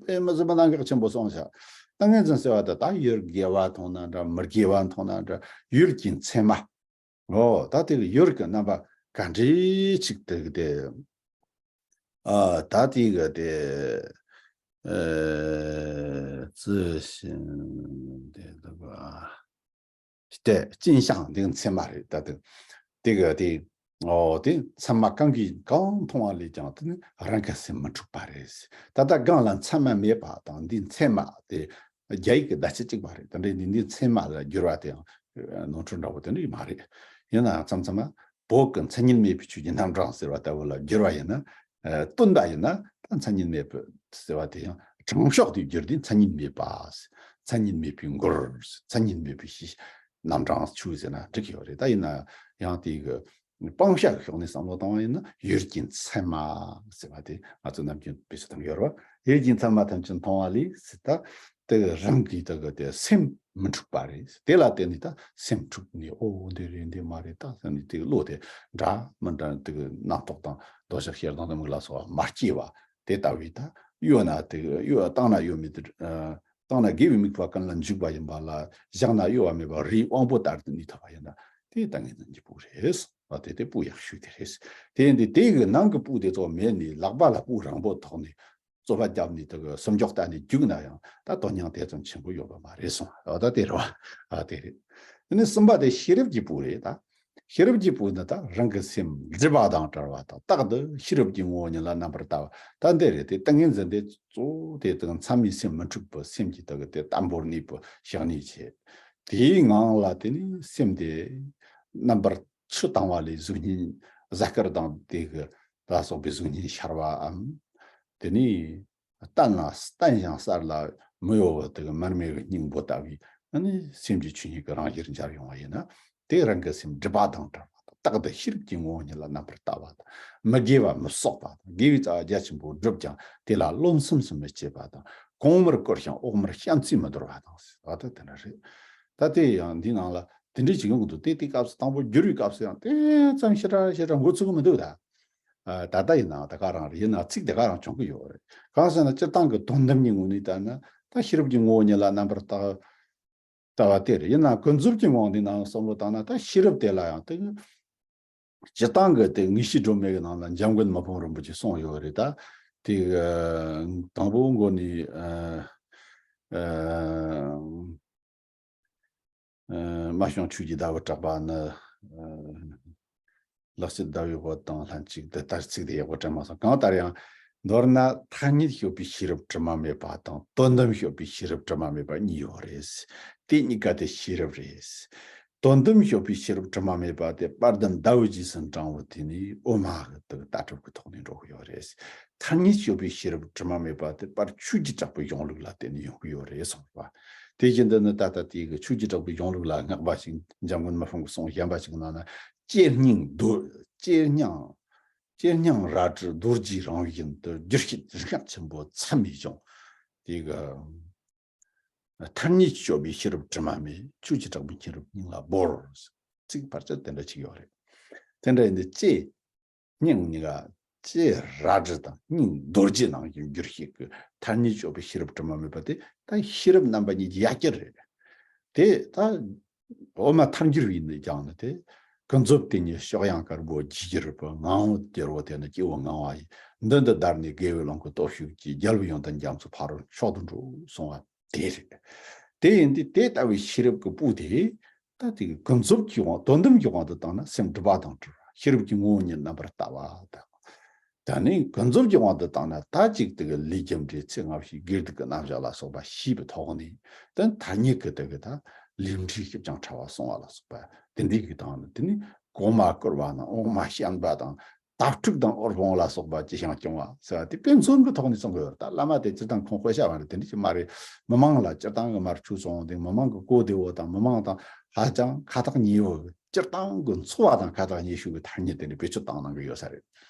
དཔེ་མི་སྲིད་པ་གནད་འགག་ཆེན་པོ་གསུངས་བཞག་ཏིང་ངེ་འཛིན་ཟེར་བ་དེ་ད་ཡུལ་དགེ་བ་མཐོང་ན་འདྲ་མི་དགེ་བ་མཐོང་ན་འདྲ་ཡིད་ཀྱི་མཚན་མ། འོ་ད་དེ་གི་ཡུལ་གྱི་རྣམ་པ་ག་འདྲའི་ཅིག་དེ་གི་དེ། ཨ་ད་དེ་གི་དེ། ཨེ་བརྩི་ཞིང་དེ་ལ་བ། སྟེ་སྐྱེ་ཤིང་འདི་མཚན་མ་རེད། ད་དེ་དེ་གི་དེ་ཨོ་དེ་མཚན་མ་གང་གིས་གང་མཐོང་བ་ལས་ཀྱང་དེ་ནི་རང་གི་སེམས་མི་འཁྲུགས་པ་རེད། ད་ལྟ་གང་ལ་མཚན་མ་མེད་པ་དང་འདི་མཚན་མ་དེ་རྒྱ་ཡིག་གི་བརྡ་ཆད་གཅིག་པ་རེད། དེ་འདྲའི་འདི་འདི་མཚན་མ་ལ་བསྒྱུར་བ་དེའང་ནོར་འཁྲུལ་འདྲ་བོ་དེ་འདྲ་ཡིན་མ་རེད། ཡིན་ནའང་མཚམས་མཚམས་མ་བོད་ཀྱི་མཚན་ཉིད་མེད་པའི་ཆོས་ཀྱི་རྣམ་གྲངས་ཟེར་བ་ལྟ་བུ་ལ་བསྒྱུར་བ་ཡིན་ན། ཨ། སྟོན་པ་ཡིན་ན་ད་མཚན་ཉིད་མེད་པའི་ཟེར་བ་དེ་ཡང་དྲང་ཕྱོགས་དེ་བསྒྱུར་ཏེ་མཚན་ཉིད་མེད་པ། མཚན་ཉིད་མེད་པའི་མགུར། མཚན་ཉིད་མེད་པའི་ཤེས། རྣམ་གྲངས་ཆོས་ཟེར་ན་འགྲིག་ཡོད་རེད། ད་ཡིན་ན་ཡང་དེ་གི་སྤང་བྱ་གི་ཕྱོགས་ནས་བསམ་བློ་བཏང་བ་ཡིན་ན་ཡུལ་གྱི་མཚན་མ་ཟེར་བ་དེ་ང་ཚོ་ནམ་རྒྱུན་དཔེ་ཆ་བཏང་ཡོད་རེད་བ། ཡུལ་གྱི་མཚན་མ་ཐམས་ཅད་མཐོང་བ་ལས་ཟེར་ད། དེ་རང་གི་དེ་གི་དེ་སེམས་མི་འཁྲུགས་པ་རེད། དེ་ལ་བརྟེན་ནས་ད་སེམས་འཁྲུགས་ནས་ཨོ་འདི་རེད་འདི་མ་རེད་ད་ཟེར་ནས་དེ་གི་བློ་དེ་འདྲ་མི་འདྲ་དེ་གི་རྣམ་རྟོག་དང་འདོད་ཆགས་ཞེ་སྡང་གཏི་མུག་ལ་སོགས་པ་མ་སྐྱེས་པ་དེ་ལྟ་བུའི་ད་གཡོ་ན་དེ་གི་གཡོ་བ་བཏང་ན་གཡོ་མེད་དེ། ཨ། བཏང་ན་དགེ་བའི་དམིགས་པ་ཀུན་ལ་འཇུག་པ་ཡིན་པ་ལ་བཞག་ན་གཡོ་བ་མེད་པ་རིའི་དབང་པོ་ལྟར་དུ་གནས་ཐུབ་པ་ཡིན་ན་དེ་ད་ངེས་འཛིན་གྱི་སྤུ་རེད། ཨ། དེ་དེ་སྤུ་ཡག་ཤོས་དེ་རེད། དེ་ཡིན་དུས་དེ་གི་ནང་གི་སྤུ་དེ་ཚོ་མེད་ནས་ལག་པ་ལ་སྤུ་རིང་པོ་ཐོགས་ནས། རྩོད་པ་བརྒྱབ་ནས་དེ་གི་སུམ་འཇོག་ལྟ་ནས་རྒྱུགས་ན་ཡང་ད་དོན་སྙིང་དེ་ཙམ་ཆེན་པོ་ཡོད་པ་མ་རེད་གསུངས། འོ་ད་དེ་རེད་བ། ཨ། དེ་རེད། དེ་ནས་གསུམ་པ་དེ་ཤེས་རབ་ཀྱི་སྤུ་རེད་ད། ཤེས་རབ་ཀྱི་སྤུ་ནི་ད་རང་གི་སེམས་སྒྲིབ་པ་དང་བྲལ་བ་དང་རྟག་ཏུ་ཤེས་རབ་ཀྱི་ངོ་བོ་ཉིད་ལ་རྣམ་པར་ལྟ་བ། ད་འདི་རེད། དེ་ཏིང་ངེ་འཛིན་དེ་གཙོ་བོ་དེ་དང་མཚན་མའི་སེམས་མི་འཁྲུགས་པའི་སེམས་ཀྱི་དེ་གི་དེ་བརྟན་པོར་གནས་པའི་ཕྱག་ནས་བྱེད། དེའི་ངང་ལ་དེ་ནི་སེམས་དེ་རྣམ་པར་ཆུ་དྭངས་པ་ལས་གཟུགས་བརྙན་གཟའ་སྐར་དང་དེ་གི་ལ་སོགས་པའི་གཟུགས་བརྙན་ཤར་བའམ། དེ་ནས་བརྟན་ལ་བརྟན་ཞིང་གསལ་ལ་མི་གཡོ་བ་དེ་གི་མར་མེ་གི་སྙིང་པོ་ལྟ་བུའི་ཨ་ནི་སེམས་ཀྱི་ཆོས་ཉིད་ཀྱི་རང་བཞིན་འཆར་ཡོང་བ་ཡིན་ན། དེ་རང་གི་སེམས་སྒྲིབ་པ་དང་བྲལ་བ་དང་རྟག་ཏུ་ཤེས་རབ་ཀྱི་ངོ་བོ་ཉིད་ལ་རྣམ་པར་ལྟ་བ་དང་། མི་དགེ་བ་མི་བསགས་པ་དང་། དགེ་བའི་རྩ་བ་རྒྱ་ཆེན་པོ་བསྒྲུབས་ཀྱང་དེ་ལ་བློ་ཕམ་སུ་མི་སྐྱེ་བ་དང་། གོང་མར་བཀུར་ཞིང་འོག་མར་བྱམས་བརྩེས་མི་འདོར་བ་དང་ཟེར་བ་དེ་དེ་འདྲ་རེད། ད་དེ་ཡང་འདི་ནང་ལ་དེ་འདྲའི་ཅིག་ཡོང་གི་འདུག་དེ་དེ་སྐབས་སུ་དང་པོ་བསྒྱུར་བའི་སྐབས་སུ་ཡང་དེ་ཙམ་ཞེ་དྲག་ཞེ་དྲག་འགོ་ཚུགས་ཀྱི་མི་འདུག་ད། ཨ། ད་ལྟ་ཡིན་ནའང་དེ་ག་རང་རེད། ཡིན་ནའང་ཚིག་དེ་ག་རང་བྱུང་གི་ཡོད་རེད། གང་ཟེར་ན་སྤྱིར་བཏང་གི་དོན་དམ་གྱི་ངོས་ནས་བལྟས་ན་ད་ཤེས་རབ་ཀྱི་ངོ་བོ་ཉིད་ལ་རྣམ་པར་ལྟ་ལྟ་བ་དེ་རེད། ཡིན་ནའང་ཀུན་རྫོབ་ཀྱི་ངང་དུ་ནང་བསམ་བློ་བཏང་ན་ད་ཤེས་རབ་དེ་ལ་ཡང་དེ་སྤྱིར་བཏང་གི་དེ་ངེས་ཤེས་སྒྲོན་མེ་གི་ནང་ལ་འཇམ་མགོན་མི་ཕམ་རིན་པོ་ཆེས་གསུངས་ཡོད་རེད། ད་དེ་དང་པོ་མགོ་ནས་ཨ་ཨ་ཨ་མ་བྱུང་ཆོས་ཀྱི་ཟླ་བ་གྲགས་པ་ནི། ཨ། ལེགས་བཤད་ཟླ་བའི་འོད་དང་ལྷན་ཅིག་ཏུ། ལྟར་ཚིག་དེ་ཡག་པོ་དྲན་མ་སོང་། གང་ལྟར་ཡང་མདོར་ན་ཐ་སྙད་ཤོད་པའི་ཤེས་རབ་དྲི་མ་མེད་པ་དང་དོན་དམ་ཤོད་པའི་ཤེས་རབ་དྲི་མ་མེད་པ་གཉིས་ཡོད་རེད། དེ་གཉིས་ཀ་དེ་ཤེས་རབ་རེད། དོན་དམ་ཤོད་པའི་ཤེས་རབ་དྲི་མ་མེད་པ་དེ་དཔལ་ལྡན་ཟླ་འོད་ཀྱི་ཟིན་དྲང་བོ་དེ་ནི་འོ་མ་གི་དེ་ལྟ་གྲུབ་ཀྱི་ཐོག་ནས་འགྲོ་གི་ཡོད་རེད། ཐ་སྙད་ཤོད་པའི་ཤེས་རབ་དྲི་མ་མེད་པ་དེ་དཔལ་ཆོས་ཀྱི་གྲགས་པའི་གཞུང་ལུགས་ལ་བརྟེན་ནས་ཡོང་གི་ཡོད་རེད་གསུངས་པ། དེ་བཞིན་དུ་ནི་ད་ལྟ་དེ་གི་ཆོས་ཀྱི་གྲགས་པའི་གཞུང་ལུགས་ལ་བསྔགས་པ་ཞིག་འཇམ་མགོན་མི་ཕམ་གྱི་གསུང་གཞན་པ་ཞིག་ནང་ན། ཇེ་སྙིང་རྡོ། ཇེ་སྙིང་། ཇེ་སྙིང་རལ་གྲི་རྡོ་རྗེའི་རང་བཞིན་དུ། རྒྱུར་བྱེད་རིག་སྔགས་ཆེན་པོ་མཚན་མའི་གཞུང་། དེ་གི་ཐ་སྙད་ཤོད་པའི་ཤེས་རབ་དྲི་མ་མེད། ཆོས་ཀྱི་གྲགས་པའི་མཁྱེན་རབ་སྙིང་ལ་བོར། ཚིག་ཕལ་ཆེར་དེ་འདྲ་ཅིག་ཡོད་རེད། དེ་འདྲ་ཡིན་དུས་ཇེ་སྙིང་གཉིས་ཀ་ལྕེ་རལ་གྲི་དང་སྙིང་རྡོ་རྗེ་ནང་བཞིན་འགྱུར་ཞིག་གི་ཐ་སྙད་ཤོད་པའི་ཤེས་རབ་དྲི་མ་མེད་པ་དེ་ད་ཤེས་རབ་རྣམ་པ་གཉིས་ཀྱི་ཡ་གྱལ་རེད། དེ་ད་འོ་མ་ཐལ་འགྱུར་བའི་ནི་ཀྱང་ནི་དེ། ཀུན་རྫོབ་དེ་ཉིད་གཤོག་ཡངས་དཀར་པོ་རྒྱས་གྱུར་པ། ངང་པོ་གྱུར་པོ་དེ་ནི་སྐྱེས་བུ་ངང་བ་ཡི། མདུན་དུ་བདར་ནས་དགེ་བའི་ལོངས་སྐུ་སྟོབས་ཤུགས་ཀྱིས། རྒྱལ་བུ་ཡོན་ཏན་རྒྱ་མཚོ་ཕ་རོལ་མཆོག་ཏུ་འགྲོ་གསུང་བ། དེ་རེད། དེ་ཡིན་དུས་དེ་ལྟ་བུའི་ཤེས་རབ་ཀྱི་སྤུ་དེ། ད་དེ་གི་ཀུན་རྫོབ་ཀྱི་དབང་དོན་དམ་གྱི་དབང་དུ་བཏང་ན་སེམས་སྒྲིབ་པ་དང་བྲལ་བ། ཤེས་རབ་ཀྱི་ངོ་བོ་ཉིད་རྣམ་པར་ལྟ་བ་དང་། ད་ནི་ཀུན་རྫོབ་ཀྱི་དབང་དུ་བཏང་ན་ད་ཅིག་དེ་གི་ལས་རྒྱུ་འབྲས་ཚེ་སྔ་ཕྱི་དགེ་སྡིག་གི་རྣམ་གཞག་ལ་སོགས་པ་ཤེས་པའི་ཐོག་ནས་དེ་ཐ་སྙད་ཀྱི་དེ་གི་ད་ལས་འབྲས་ཞིབ་ཅིང་ཕྲ་བ་གསུང་བ་ལ་སོགས་པ་དེ་འདྲའི་གི་དང་ནི། དེ་ནི་གོང་མ་བསྐུར་བ་དང་འོག་མ་བཤམས་པ་དང་། དྭ་ཕྲུག་དང་འུར་བོང་ལ་སོགས་པ་ཅི་ཞིག་སྐྱོང་བ་ཟེར་བ་དེ་དཔེ་མཚོན་གྱི་ཐོག་ནས་གསུང་གི་ཡོད། ད་བླ་མ་དེ་སྤྱིར་བཏང་ཁོང་དཔེ་ཆ་བ་རེད། དེ་འདྲ་ཅིག་མ་རེད། མི་མང་ལ་སྤྱིར་བཏང་གི་མར་ཆོས་གསུང་དེ་མི་མང་གི་གོ་བདེ་བོ་དང་མི་མང་དང་ཧ་ཅང་ཁ་ཐག་ཉེ་བོ་གི་སྤྱིར་བཏང་གི་འཚོ་བ་དང་ཁ་ཐག་ཉེ་ཤོས་ཀྱི་ཐ་སྙད་དེ་འདྲ་བེད་སྤྱོད་བཏང་གནང་གི་ཡོད་ས་རེད།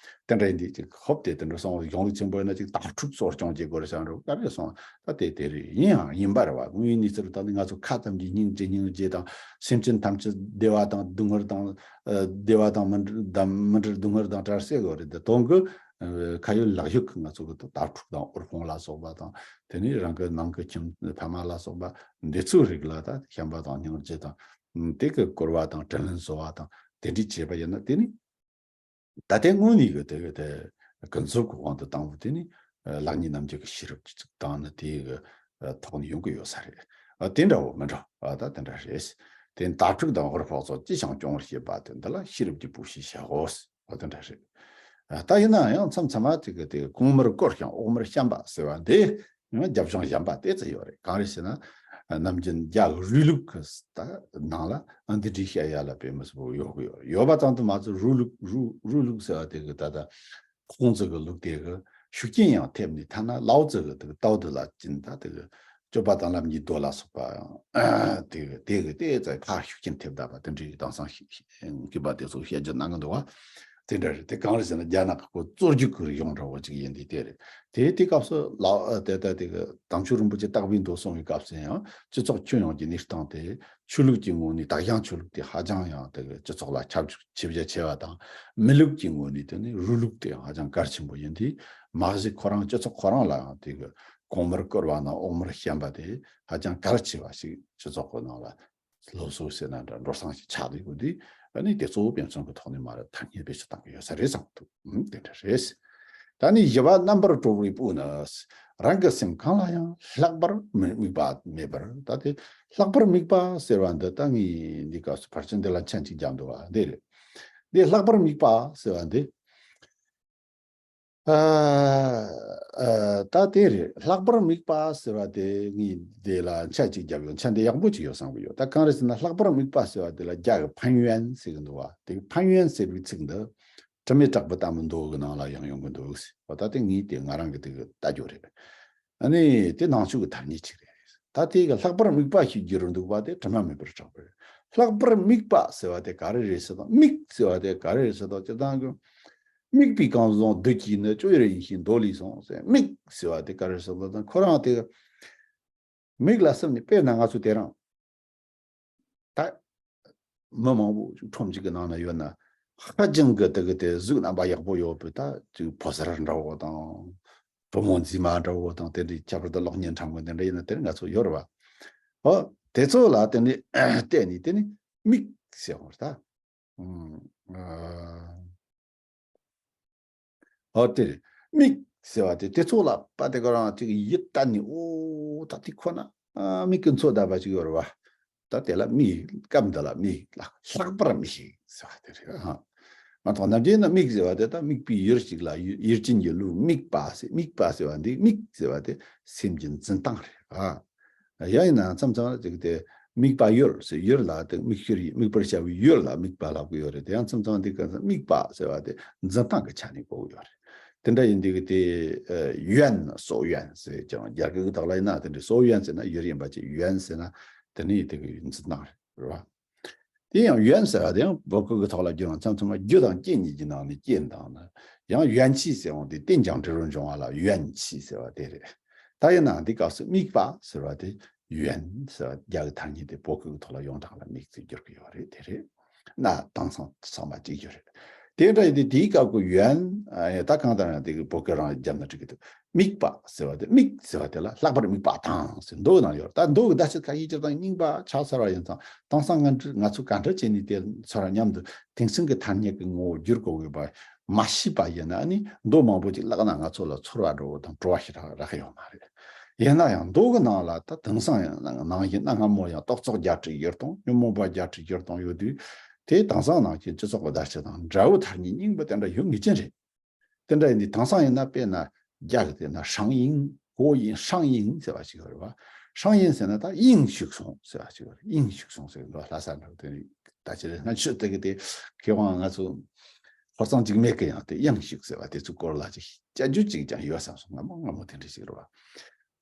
དེ་འདྲ་ཡིན་དུས་ཅིག་ཧོབ་སྟེ་དེ་འདྲ་གསུང་བ་གཞུང་ལུགས་ཆེན་པོ་ཡིན་ན་ཅིག་དྭ་ཕྲུག་གསོ་སྐྱོང་བྱེད་དགོས་རེད་བསམ་རེད། ག་རེ་གསུང་ད་དེ་དེ་རེད། ཡིན་ཡང་ཡིན་པ་རེད་བ། དངོས་ཡོད་གནས་ཚུལ་ལ་བལྟས་ན་ང་ཚོ་ཁ་ཙམ་གྱིས་སྙིང་རྗེ་སྙིང་རྗེ་དང་། སེམས་ཅན་ཐམས་ཅད་བདེ་བ་དང་སྡུག་བསྔལ་དང་། ཨ། བདེ་བ་དང་མི་འབྲལ་དང་མི་འབྲལ་སྡུག་བསྔལ་དང་བྲལ་ཟེར་དགོས་རེད། དེ་དོན་གྱི་ཨ་ཁ་ཡོད་ལག་ཡོད་ཀྱི་ང་ཚོ་གི་དྭ་ཕྲུག་དང་འུར་བོང་ལ་སོགས་པ་དང་། དེ་ནས་རང་གི་ནང་གི་ཁྱིམ་ཕ་མ་ལ་སོགས་པ་འདི་ཚོའི་རིགས་ལ་ད་བྱམས་པ་དང་སྙིང་རྗེ་དང་། ཨ། དེ་གི་བསྐུར་བ་དང་དྲིན་ལན་གཟོ་བ་དང་དེ་འདྲ་བྱས་པ་ཡིན་ན། དེ་ནི་ད་ལྟའི་དངོས་གནས་ཀྱི་དེ་གི་དེ་ཀུན་རྫོབ་ཀྱི་དབང་དུ་བཏང་བ་དེ་ནི་ལེགས་ཉེས་རྣམ་འབྱེད་ཀྱི་ཤེས་རབ་ཀྱི་ཚུལ་དང་ནི་དེ་གི་ཐོག་ནས་ཡོང་གི་ཡོད་ས་རེད། ཨ། དེ་འདྲ་བོ་མི་འདྲ་བ་ད་དེ་འདྲ་རེད། དེ་ནི་དྭ་ཕྲུག་དང་བུ་ཕོ་ཚོ་ཅི་བྱུང་སྐྱོང་བར་བྱེད་པ་དེ་འདི་ལ་ཤེས་རབ་ཀྱི་བུ་ཞེས་བྱའོ། འོ་དེ་འདྲ་རེད། ད་ཡིན་ན་ཡང་མཚམས་མཚམས་མ་དེ་གི་དེ་གོང་མར་བསྐོར་ཞིང་འོག་མར་བཤམས་པ་ཟེར་བ་འདི་ཡང་རྒྱབ་ལྗོངས་གཞན་པ་དེ་ཙི་ཡོད་རེད། གང་རེད་ཟེར་ན། ནམ་རྒྱུན་རྒྱ་གི་རུའུ་ལུགས་ཀྱི་ད་ནང་ལ་འདི་འདྲའི་བཤད་ཡ་ལ་དཔེ་མི་སྲིད་པོ་ཡོད་གི་ཡོད་རེད། ཡོད་པ་ཙམ་དུ་མ་ཟད་རུའུ་ལུགས་རུའུ་རུའུ་ལུགས་ཟེར་བ་དེ་གི་ད་ལྟ་ཁོང་ཚོ་གི་ལུགས་དེ་གི་ཤུགས་རྐྱེན་ཡང་ཐེབས་ནས། ཐ་ན་ལའོ་ཙི་གི་དེ་གི་ཏའོ་ཏེ་ལ་ཅིན་ད་དེ་གི་སྤྱོད་པ་དང་ལམ་གཉིས་མདོ་ལ་སོགས་པ་ཡང་དེ་གི་དེ་གི་དེ་ཙམ་ཁ་ཤུགས་རྐྱེན་ཐེབས་བསྡད་པ་དེ་འདྲའི་དེང་སང་ཤེས་ཤེས་མཁས་པ་དེ་ཚོ་བཤད་རྒྱུ་གནང་གི་འདུག་བ། དེ་འདྲ་རེད། དེ་གང་རེད་ཟེར་ན་རྒྱ་ནག་གི་ཁོ་རྩོད་རྒྱུགས་ཀྱི་རིག་གཞུང་འདྲ་བོ་ཅིག་ཡིན་དུས་དེ་རེད། དེ་དེ་སྐབས་སུ་ལའོ་དེ་ད་དེ་གི་དམ་ཆོས་རིན་པོ་ཆེ་བརྟག་པའི་མདོ་གསུང་བའི་སྐབས་སུ་ཡང་སྤྱི་ཚོགས་ཁྱོན་ཡོངས་ཀྱི་གནས་སྟངས་དེ། ཆོས་ལུགས་ཀྱི་ངོས་ནས་དག་ཞིང་ཆོས་ལུགས་དེ་ཧ་ཅང་ཡང་དེ་གི་སྤྱི་ཚོགས་ལ་ཁྱབ་འཇུག་ཆེ་བརྒྱ་ཆེ་བ་དང་། མི་ལུགས་ཀྱི་ངོས་ནས་དེ་ནི་རུའུ་ལུགས་དེ་ཡང་ཧ་ཅང་གལ་ཆེན་པོ་ཡིན་དུས། མ་གཞི་ཁོ་རང་སྤྱི་ཚོགས་ཁོ་རང་ལ་ཡང་དེ་གི་གོང་མར་བསྐོར་བ་ན་འོག་མར་བཤམས་པ་དེ་ཧ་ཅང་གལ་ཆེ་བ་ཞིག་སྤྱི་ཚོགས་ཀྱི་ནང་ལ་སློབ་གསོ་ཟེར་ན་འདྲ་འགྲོ་སྟངས་ཤིག་ཆགས་བསྡད་ཡོད་དུས། ཨ་ནི་དེ་གཙོ་བོ་དཔེ་མཚོན་གྱི་ཐོག་ནས་མ་རེད། ཐ་སྙད་བེད་སྤྱོད་གཏང་གི་ཡོད་ས་རེད་བསམ་གྱི་འདུག་ཨུམ། དེ་འདྲ་རེད། ད་ནི་བཞི་པ། རྣམ་པར་གྲོལ་བའི་བུ་ནི། རང་གི་སེམས་གང་ལ་ཡང་ལྷག་པར་དམིགས་པ་མེད་པར། ད་དེ་ལྷག་པར་དམིགས་པ་ཟེར་བ་འདི་ད་ངས་འདི་སྐབས་སུ་ཕལ་ཆེར་འདི་ལ་མཆན་གཅིག་བརྒྱབ་འདུག་བ། འདི་རེད། འདི་ལྷག་པར་དམིགས་པ་ཟེར་བ་འདི། ཨ་ཨ་ད་དེ་རེད། ལྷག་པར་དམིགས་པ་ཟེར་བ་དེ་ངས་འདི་ལ་མཆན་གཅིག་བརྒྱབ་ཡོད། མཆན་འདི་ཡག་པོ་ཅིག་ཡོད་བསམ་གྱི་ཡོད། ད་གང་རེད་ཟེར་ན། ལྷག་པར་དམིགས་པ་ཟེར་བ་དེ་ལ་རྒྱ་གི་ཕན་ཡོན་ཟེར་གི་འདུག་བ། དེ་ཕན་ཡོན་ཟེར་བའི་ཚིག་འདི། དྲི་མེད་གྲགས་པའི་ལྟ་བའི་མདོ་གི་ནང་ལ་ཡང་ཡོང་གི་འདུག་ཟེར་བ། ད་དེ་ངས་དེ་ང་རང་གི་དེ་གི་ལྟ་རྒྱུ་རེད། ཨ་ནི་དེ་ནང་ཆོས་ཀྱི་ཐ་སྙད་ཅིག་རེད། ད་དེ་གི་ལྷག་པར་དམིགས་པ་ཞེས་བསྒྱུར་འདུག་པ་དེ་དྲི་མ་མེད་པར་གྲགས་པ་རེད། ལྷག་པར་དམིགས་པ་ཟེར་བ་དེ་ག་རེ་རེད་ཟེར་དང་། དམིགས་ཟེར་བ་དེ་ག་རེ་རེད་ཟེར་དང་། སྤྱིར་བཏང་གི་དམིགས་པའི་གང་བཟང་བདུད་ཀྱིས་ནི། སྤྱོད་ཡུལ་ཡིན་ཞེས་མདོ་ལས་གསུངས་ཟེར། དམིགས་ཟེར་བ་དེ་ག་རེ་ཟེར་དང་། ཁོ་རང་དེ་གི་མིག་ལ་སེམས་ནས། དཔེར་ན་ང་ཚོ་དེ་རིང་ད་མི་མང་པོ་ཅིག་ཁྲོམ་གཅིག་གི་ནང་ན་ཡོད་ན། ཧ་ཅང་གི་དེ་གི་དེ་གཟུགས་རྣམ་པ་ཡག་པོ་ཡོད་པའི་ད་ཅིག་ཕོ་གསར་འདྲ་བོ་དང་། བུ་མོ་མཛེས་མ་འདྲ་བོ་དང་། དེ་འདྲའི་ཁྱད་པར་དུ་གློག་བརྙན་འཁྲབ་མཁན་དེ་འདྲ་ཡིན་ན་དེ་ང་ཚོ་ཡོད་རེད་བ། ཨོ་དེ་ཚོ་ལ་དེ་ནི་བལྟས་ནས་དེ་ནི་དམིགས་ཟེར་བ་རེད་ད། ཨུམ། ཨ། ཨོ་དེ་རེད། དམིགས་ཟེར་བ་དེ་དེ་ཚོ་ལ་པ་དེ་ག་རང་ཅིག་ཡིད་གཏད་ནས། ཨོ་ད་དེ་ཁོ་ན་ཨ་མིག་གིས་མཚོན་བསྡད་པ་ཅིག་ཡོད་རེད་བ། ད་དེ་ལ་དམིགས། སྐབས་འདི་ལ་དམིགས་ལ་ལྷག་པར་དམིགས་ཤིག་ཟེར་བ་དེ་རེད་ཨ། ང་ཐོག་ནམ་རྒྱུན་ན་དམིགས་ཟེར་བ་དེ་ད་དམིགས་པའི་ཡུལ་ཞིག་ལ་ཡུལ་ཡུལ་ཅན་གྱི་ལུགས་དམིགས་པ་ཟེར། དམིགས་པ་ཟེར་བ་འདི། དམིགས་ཟེར་བ་དེ་སེམས་ཀྱི་འཛིན་སྟངས་རེད་ཨ། ཡང་ཡིན་ན་མཚམས་མཚམས་ཅིག་དེ་དམིགས་པ་ཡུལ་ཟེར། ཡུལ་ལ་དེ་དམིགས་ཡུལ་ཡིན། དམིགས་པར་བྱ་བའི་ཡུལ་ལ་དམིགས་པ་ལབ་ཀྱི་ཡོད་རེད། དེ་ཡང་མཚམས་མཚམས་འདི་ག་ས་དམིགས་པ་ཟེར་བ་དེ་འཛིན་སྟངས་ཀྱི་ཆ་ནས་གོ་གི་ཡོད་རེད། དེ་འདྲ་ཡིན་དུས་ཀྱི་དེ་ཡོན། 所缘 ཟེར་ཀྱང་རྒྱ་སྐད་ཀྱི་ཐོག་ལ་ཡིན་ན་དེ་འདྲའི་所缘 ཟེར་ན་ཡུལ་ཡིན་པ་ཅིག་ཡོན་ཟེར་ན་དེ་ནི་དེ་གི་འཛིན་སྟངས་རེད། རེད་བ། དེ་ཡང་ཡོན་ཟེར་བ་དེ་ཡང་བོད་སྐད་ཀྱི་ཐོག་ལ་བསྒྱུར་བ་མཚམས་མཚམས་རྒྱུ་དང་རྐྱེན་གཉིས་ཀྱི་ནང་ནས་རྐྱེན་དང་ན། ཡང་ཡོན་ཆི་ཟེར་འོང་དུས་རྟེན་ཅིང་འབྲེལ་བར་འབྱུང་བ་ལ་ཡོན་ཆི་ཟེར་བ་དེ་རེད། ད་ཡིན་ནའང་འདི་སྐབས་སུ་དམིགས་པ་ཟེར་བ་དེ་ཡོན་ཟེར་བ་རྒྱ་གི་ཐ་སྙད་དེ་བོད་སྐད་ཀྱི་ཐོག་ལ་ཡོངས་གྲགས་ལ་དམིགས་ཚུལ་བསྒྱུར་གྱི་ཡོད་རེད། དེ་རེད། ན་དེང་སང་ཚང་མ་གཅིག་གྱུར་རེད། དེ་འདྲ་ཡིན་དུས་དེའི་སྐབས་ཀྱི་ཡོན། ཨ་ད་གང་ལྟར་ཡང་དེ་གི་བོད་སྐད་རང་རྒྱབ་ན་འགྲིག་གི་འདུག་དམིགས་པ་ཟེར་བ་དེ། དམིགས་ཟེར་བ་དེ་ལ་ལྷག་པར་དམིགས་པ་དང་ཟེར་མདོ་ནང་ཡོད་རེད། ད་མདོ་གི་བརྡ་ཆད་ཁ་ཤས་སྤྱིར་བཏང་རྙིང་པ་ཆགས་ཚར་བ་ཡིན་ཙང་། དེང་སང་ང་ཚོ་ང་ཚོ་ག་འདྲ་བྱས་ནས་དེ་ཚོར་བ་མཉམ་དུ་དེང་སང་གི་ཐ་སྙད་ཀྱི་ངོ་བོ་བསྒྱུར་དགོས་ཡོད་པ་མ་ཤེས་པ་ཡིན་ན་ནི། མདོ་མང་པོ་ཅིག་བཀླགས་ན་ང་ཚོ་ལ་ཚོར་བ་འདྲ་བོ་དང་བྲོ་བ་ཞིག་རག་རག་ཡོད་མ་རེད། ཡིན་ན་ཡང་མདོ་གི་ནང་ལ་ད་དེང་སང་ཡང་ནང་བཞིན་གནའ་སྔ་མོ་ཡང་རྟོག་ཚོགས་བརྒྱད་ཁྲི་བཞི་སྟོང་ཉོན་མོངས་པ་བརྒྱད་ཁྲི་བཞི་སྟོང་ཡོད་དུས། དེ་དེང་སང་ནང་བཞིན་སྤྱི་ཚོགས་ཀྱི་བརྡ་ཆད་དང་འདྲ་བོ་ཐ་སྙད་རྙིང་པ་དེ་འདྲ་ཡོད་ངེས་ཅན་རེད། དེ་འདྲ་ཡིན་དུས་དེང་སང་ཡིན་ན་དཔེར་ན་རྒྱ་གི་དེ་ན་ཧྲང་ཡིན་གོ་ཡིན། ཧྲང་ཡིན་ཟེར་བ་ཞིག་ཡོད་རེད་བ། ཧྲང་ཡིན་ཟེར་ན་ད་དབྱིངས་ཞུགས་སོང་ཟེར་བ་ཞིག་ཡོད་རེད། དབྱིངས་ཞུགས་སོང་ཟེར་གི་འདུག་ལྷ་ས་འདྲ་བོ་དེ་ནི་ད་ཅི་རེད། སྔ་ཕྱི་དེ་གི་དེ་མཁས་དབང་ང་ཚོ་ཧོར་གཙང་འཇིགས་མེད་ཀྱི་ཡང་དེ་དབྱངས་ཞུགས་ཟེར་བ་དེ་ཚོའི་སྐོར་ལ་ཅིག་དཔྱད་བརྗོད་ཅིག་ཀྱང་ཡོད་བསམ་སོང་། སྔ་མོ་སྔ་མོ་དེ་འདྲ་ཞིག་རེད་བ།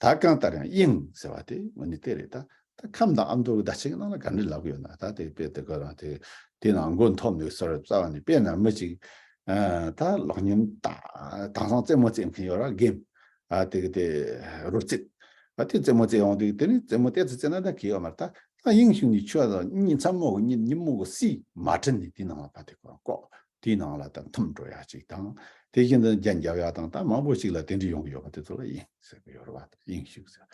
ད་གང་ལྟར་ཡང་དབྱིངས་ཟེར་བ་དེ་དངོས་གནས་དེ་རེད་ད། ད་ཁམས་དང་ཨ་མདོ་གི་བརྡ་ཆད་ཀྱི་ནང་ལ་ག་འདྲ་ལབ་ཀྱི་ཡོད་ན། ད་དེ་དཔེ་དེ་ག་རང་དེ་དེ་ནང་མགོ་འཐོམ་ནས་ཟུར་རྩ་བ་ནས། དཔེར་ན་མི་གཅིག་ཨ་ད་གློག་བརྙན་ད་དེང་སང་རྩེད་མོ་རྩེ་མཁན་ཡོད་ར། གེམ། ཨ་དེ་གི་དེ་རོལ་རྩེད། ཨ་དེ་རྩེད་མོ་རྩེ་ཡོང་དུས་དེ་ནི་རྩེད་མོ་ཏོག་ཙམ་རྩེ་ན་ད་གི་ཡོད་མ་རེད། ད་ད་དབྱིངས་ཞུགས་ནས་ཆུ་དང་གཉིད་མཚན་མོ་གི་གཉིད་ཉིན་མོ་གི་སྲིད་མ་དྲན་ནས་དེའི་ནང་ལ་ཕ་དེ་ཁོ་ལྐོག་དེའི་ནང་ལ་ད་འཐིམ་འགྲོ་ཡ་ཅིག་དང་། དེ་བཞིན་དུ་རྒྱན་རྒྱབ་ཡ་དང་ད་མང་པོ་ཞིག་ལ་དེ་འདྲ་ཡོང་གི་ཡོད་པ་དེ་ཚོ་ལ་དབྱིངས་ཟེར་གི་ཡོད་རེད་བ། དབྱིངས་ཞུགས་ཟེར།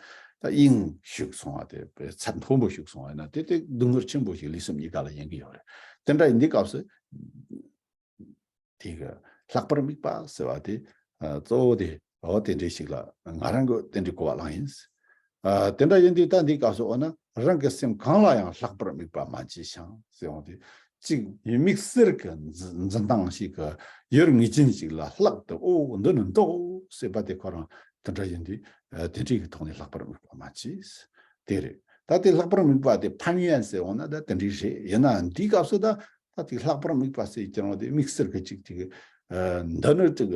ད་དབྱིངས་ཞུགས་སོང་བ་དེ་ཚད་མཐོན་པོ་ཞུགས་སོང་བ་ཡིན་ན་དེ་དེ་སྡུག་བསྔལ་ཆེན་པོ་ཞིག་ལུས་སེམས་གཉིས་ཀ་ལ་ཡིན་གི་ཡོད་རེད། དེ་འདྲ་ཡིན་དུས་སྐབས་སུ་དེ་གི་ལྷག་པར་དམིགས་པ་ཟེར་བ་དེ་ཨ་གཙོ་བོ་དེ་འོ་དེ་འདྲ་ཞིག་ལ་ང་རང་གི་དེ་འདྲའི་གོ་བ་བླངས་ཡིན། ཨ་དེ་འདྲ་ཡིན་དུས་ད་འདི་སྐབས་སུ་འོ་ན་ རང་གི་སེམས་གང་ལ་ཡང་ལྷག་པར་དམིགས་པ་མ་བྱས་ཤིང་ཟེར་འོང་དུས། གཅིག་དམིགས་བསལ་གྱི་འཛིན་འཛིན་སྟངས་ཤིག་གི་ཡུལ་ངེས་ཅན་ཞིག་ལ་ལྷག་ཏུ་འོ་འདི་ནི་འདུག་ཟེར་པ་དེ་ཁོ་རང་དེ་འདྲ་ཡིན་དུས། ཨ། དེ་འདྲའི་གི་ཐོག་ནས་ལྷག་པར་དམིགས་པ་མ་བྱས། དེ་རེད། ད་དེ་ལྷག་པར་དམིགས་པ་དེ་ཕན་ཡོན་ཟེར་འོང་ན་ད་དེ་འདྲའི་རེད། ཡིན་ནའང་འདིའི་སྐབས་སུ་ད་ད་དེ་ལྷག་པར་དམིགས་པ་ཟེར་གྱི་རང་དེ་དམིགས་བསལ་གྱི་ཅིག་ཅིག་ཨ། འདི་ནི་ཅིག་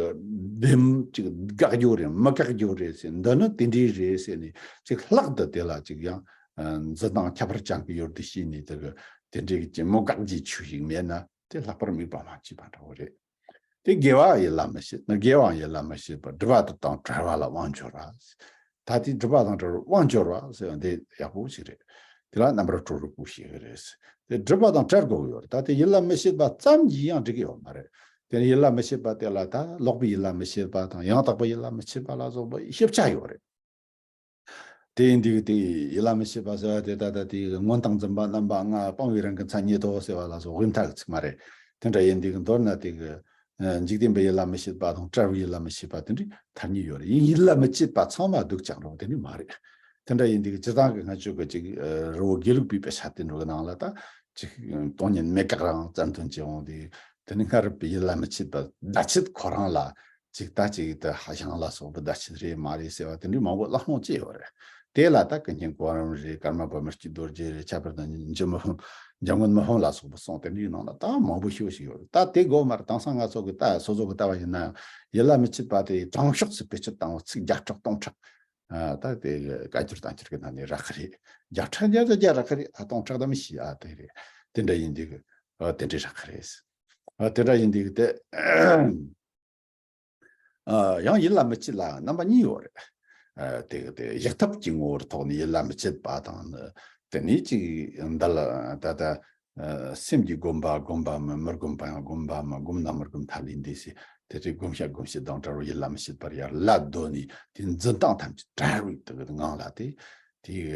བདེན་ཅིག་དགག་རྒྱུ་རེད། མི་དགག་རྒྱུ་རེད་ཟེར། འདི་ནི་དེ་འདྲའི་རེད་ཟེར་ནས་ཅིག་ལྷག་ཏུ་དེ་ལ་ཅིག་ཡང་། ཨ། འཛིན་སྟངས་ཁྱད་པར་ཅན་གྱི་ཡོད་དུ་ཤེས་ནས་དེ་གི་དེ་འདྲའི་གི་མི་དགག་རྒྱུའི་ཆོས་ཤིག་མེད་ན་དེ་ལྷག་པར་དམིགས་པ་མ་བྱས་པ་འདྲ་བོ་རེད། དེ་དགེ་བ་ཡིད་ལ་མི་བྱེད་ན། དགེ་བའང་ཡིད་ལ་མི་བྱེད་པ། སྒྲིབ་པ་དང་བྲལ་བ་ལ་དབང་འབྱོར་བ། ད་དེ་སྒྲིབ་པ་དང་བྲལ་བར་དབང་འབྱོར་བ་ཟེར་བ་འདི་ཡག་པོ་ཞིག་རེད། དེ་ལ་རྣམ་པར་གྲོལ་བའི་སྐུ་ཞེས་པ་རེད། དེ་སྒྲིབ་པ་དང་བྲལ་དགོས་ཀྱི་ཡོད་རེད། ད་དེ་ཡིད་ལ་མི་བྱེད་པ་ཙམ་གྱིས་ཡང་འགྲིག་གི་ཡོད་མ་རེད། དེ་ནི་ཡིད་ལ་མི་བྱེད་པ་དེ་ལ་ད་ལོག་པའི་ཡིད་ལ་མི་བྱེད་པ་དང་། ཡང་དག་པའི་ཡིད་ལ་མི་བྱེད་པ་ལ་སོགས་པ་ཞིབ་ཆ་ཡོད་རེད། དེ་ཡིན་དུས་དེ་ཡིད་ལ་མི་བྱེད་པ་ཟེར་བ་དེ་ད་ལྟ་དེ་སྔོན་དང་འཛིན་པ་རྣམ་པ་ལྔ་སྤངས་པའི་རང་གི་མཚན་ཉིད་དོ་ཟེར་བ་ལ་སོགས་དབུས་མཐའ་གི་ཚིག་མ་རེད། དེ་འདྲ་ཡིན་དུས་མདོར་ན་དེ་གི་འཇིག་རྟེན་པའི་ཡིད་ལ་མི་བྱེད་པ་དང་བྲལ་བའི་ཡིད་ལ་མི་བྱེད་པ་དེ་འདྲའི་ཐ་སྙད་ཡོད་རེད། ཡིན་ཡིད་ལ་མི་བྱེད་པ་ཚང་མ་སྡུག་ཅག་འགྲོ་དེ་འདྲའི་མ་རེད། དེ་འདྲ་ཡིན་དུས་སྤྱིར་བཏང་གི་ང་ཚོ་གི་ཅིག་རི་བོ་དགེ་ལུགས་པའི་དཔེ་ཆ་དེ་འདྲ་གི་ནང་ལ་ད་ཅིག་སྟོང་ཉིད་མེད་དགག་རང་བཙན་དོན་གྱི་འོང་དུས། དེ་ནི་སྔར་བའི་ཡིད་ལ་མི་བྱེད་པ་བརྡ་ཆད་ཁོ་རང་ལ་ཅིག་ད་ཅིག་ད་ཧ་ཤང་ལ་སོགས་པའི་བརྡ་ཆད་རེད་མ་རེད་ཟེར་བ་དེ་འདྲའི་མང་པོ་གླེང་སློང་བྱས་ཡོད་རེད། དེ་ལ་ད་ཀུན་མཁྱེན་གོ་རམས་རེད། ཀརྨ་པདྨ་སྐྱིད་རྡོ་རྗེ་རེད། ཁྱད་པར་དུ་འཇུ་མི་ཕམ། འཇམ་མགོན་མི་ཕམ་ལ་སོགས་པ་གསུངས། དེ་འདྲའི་ནང་ལ་ད་མང་པོ་ཞེ་པོ་ཞིག་ཡོད་རེད། ད་དེ་དགོས་མ་རེད། དེང་སང་ང་ཚོ་གི་ད་སོ་སོ་གི་ལྟ་བ་ཡིན་ན་ཡང་ཡིད་ལ་མི་བྱེད་པ་དེ་དྲང་ཕྱོགས་སུ་བེད་སྤྱོད་བཏང་བ་ཚིག་བརྒྱ་ཕྲག་སྟོང་ཕྲག་ཨ། ད་དེ་བཀའ་འགྱུར་བསྟན་འགྱུར་གྱི་ནང་ནས་རག་གི་རེད། བརྒྱ་ཕྲག་བརྒྱ་ཕྲག་བརྒྱ་རག་གི་རེད། ཨ། སྟོང་ཕྲག་ད་མི་ཤེས། ཨ། དེ་རེད། དེ་འདྲ་ཡིན་དུས་གི། ཨ། དེ་འདྲ་རག་གི་རེད། ཨ། དེ་འདྲ་ཡིན་དུས་གི་དེ། ཨ། ཡང་ཡིད་ལ་མི་བྱེད་ལ་རྣམ་པ་གཉིས་ཡོད་རེད། ཨ། དེ་གི་དེ་གཞག་ཐབས་ཀྱི་ངོ་བོར་ཐོག་ནས་ཡིད་ལ་མི་བྱེད་པ་དང་ནི། དེ་ནས་ཅིག་འདི་ལ་ད་ལྟ། ཨ། སེམས་ཀྱིས་བསྒོམས་པ་བསྒོམས་པའམ་མི་བསྒོམས་པ་ཡང་བསྒོམས་པའམ། བསྒོམས་དང་མི་བསྒོམས་ཐ་ལས་འདས་ཟེར། དེ་ཚེ་བསྒོམ་བྱ་བསྒོམ་བྱེད་དང་བྲལ་བར་ཡིད་ལ་མི་བྱེད་པར་ཡར་ལ་ལྡོག་ནས་དེ་འཛིན་སྟངས་ཐམས་ཅད་བྲལ་བའི་དེ་གི་ངང་ལ་དེ་དེ་གི།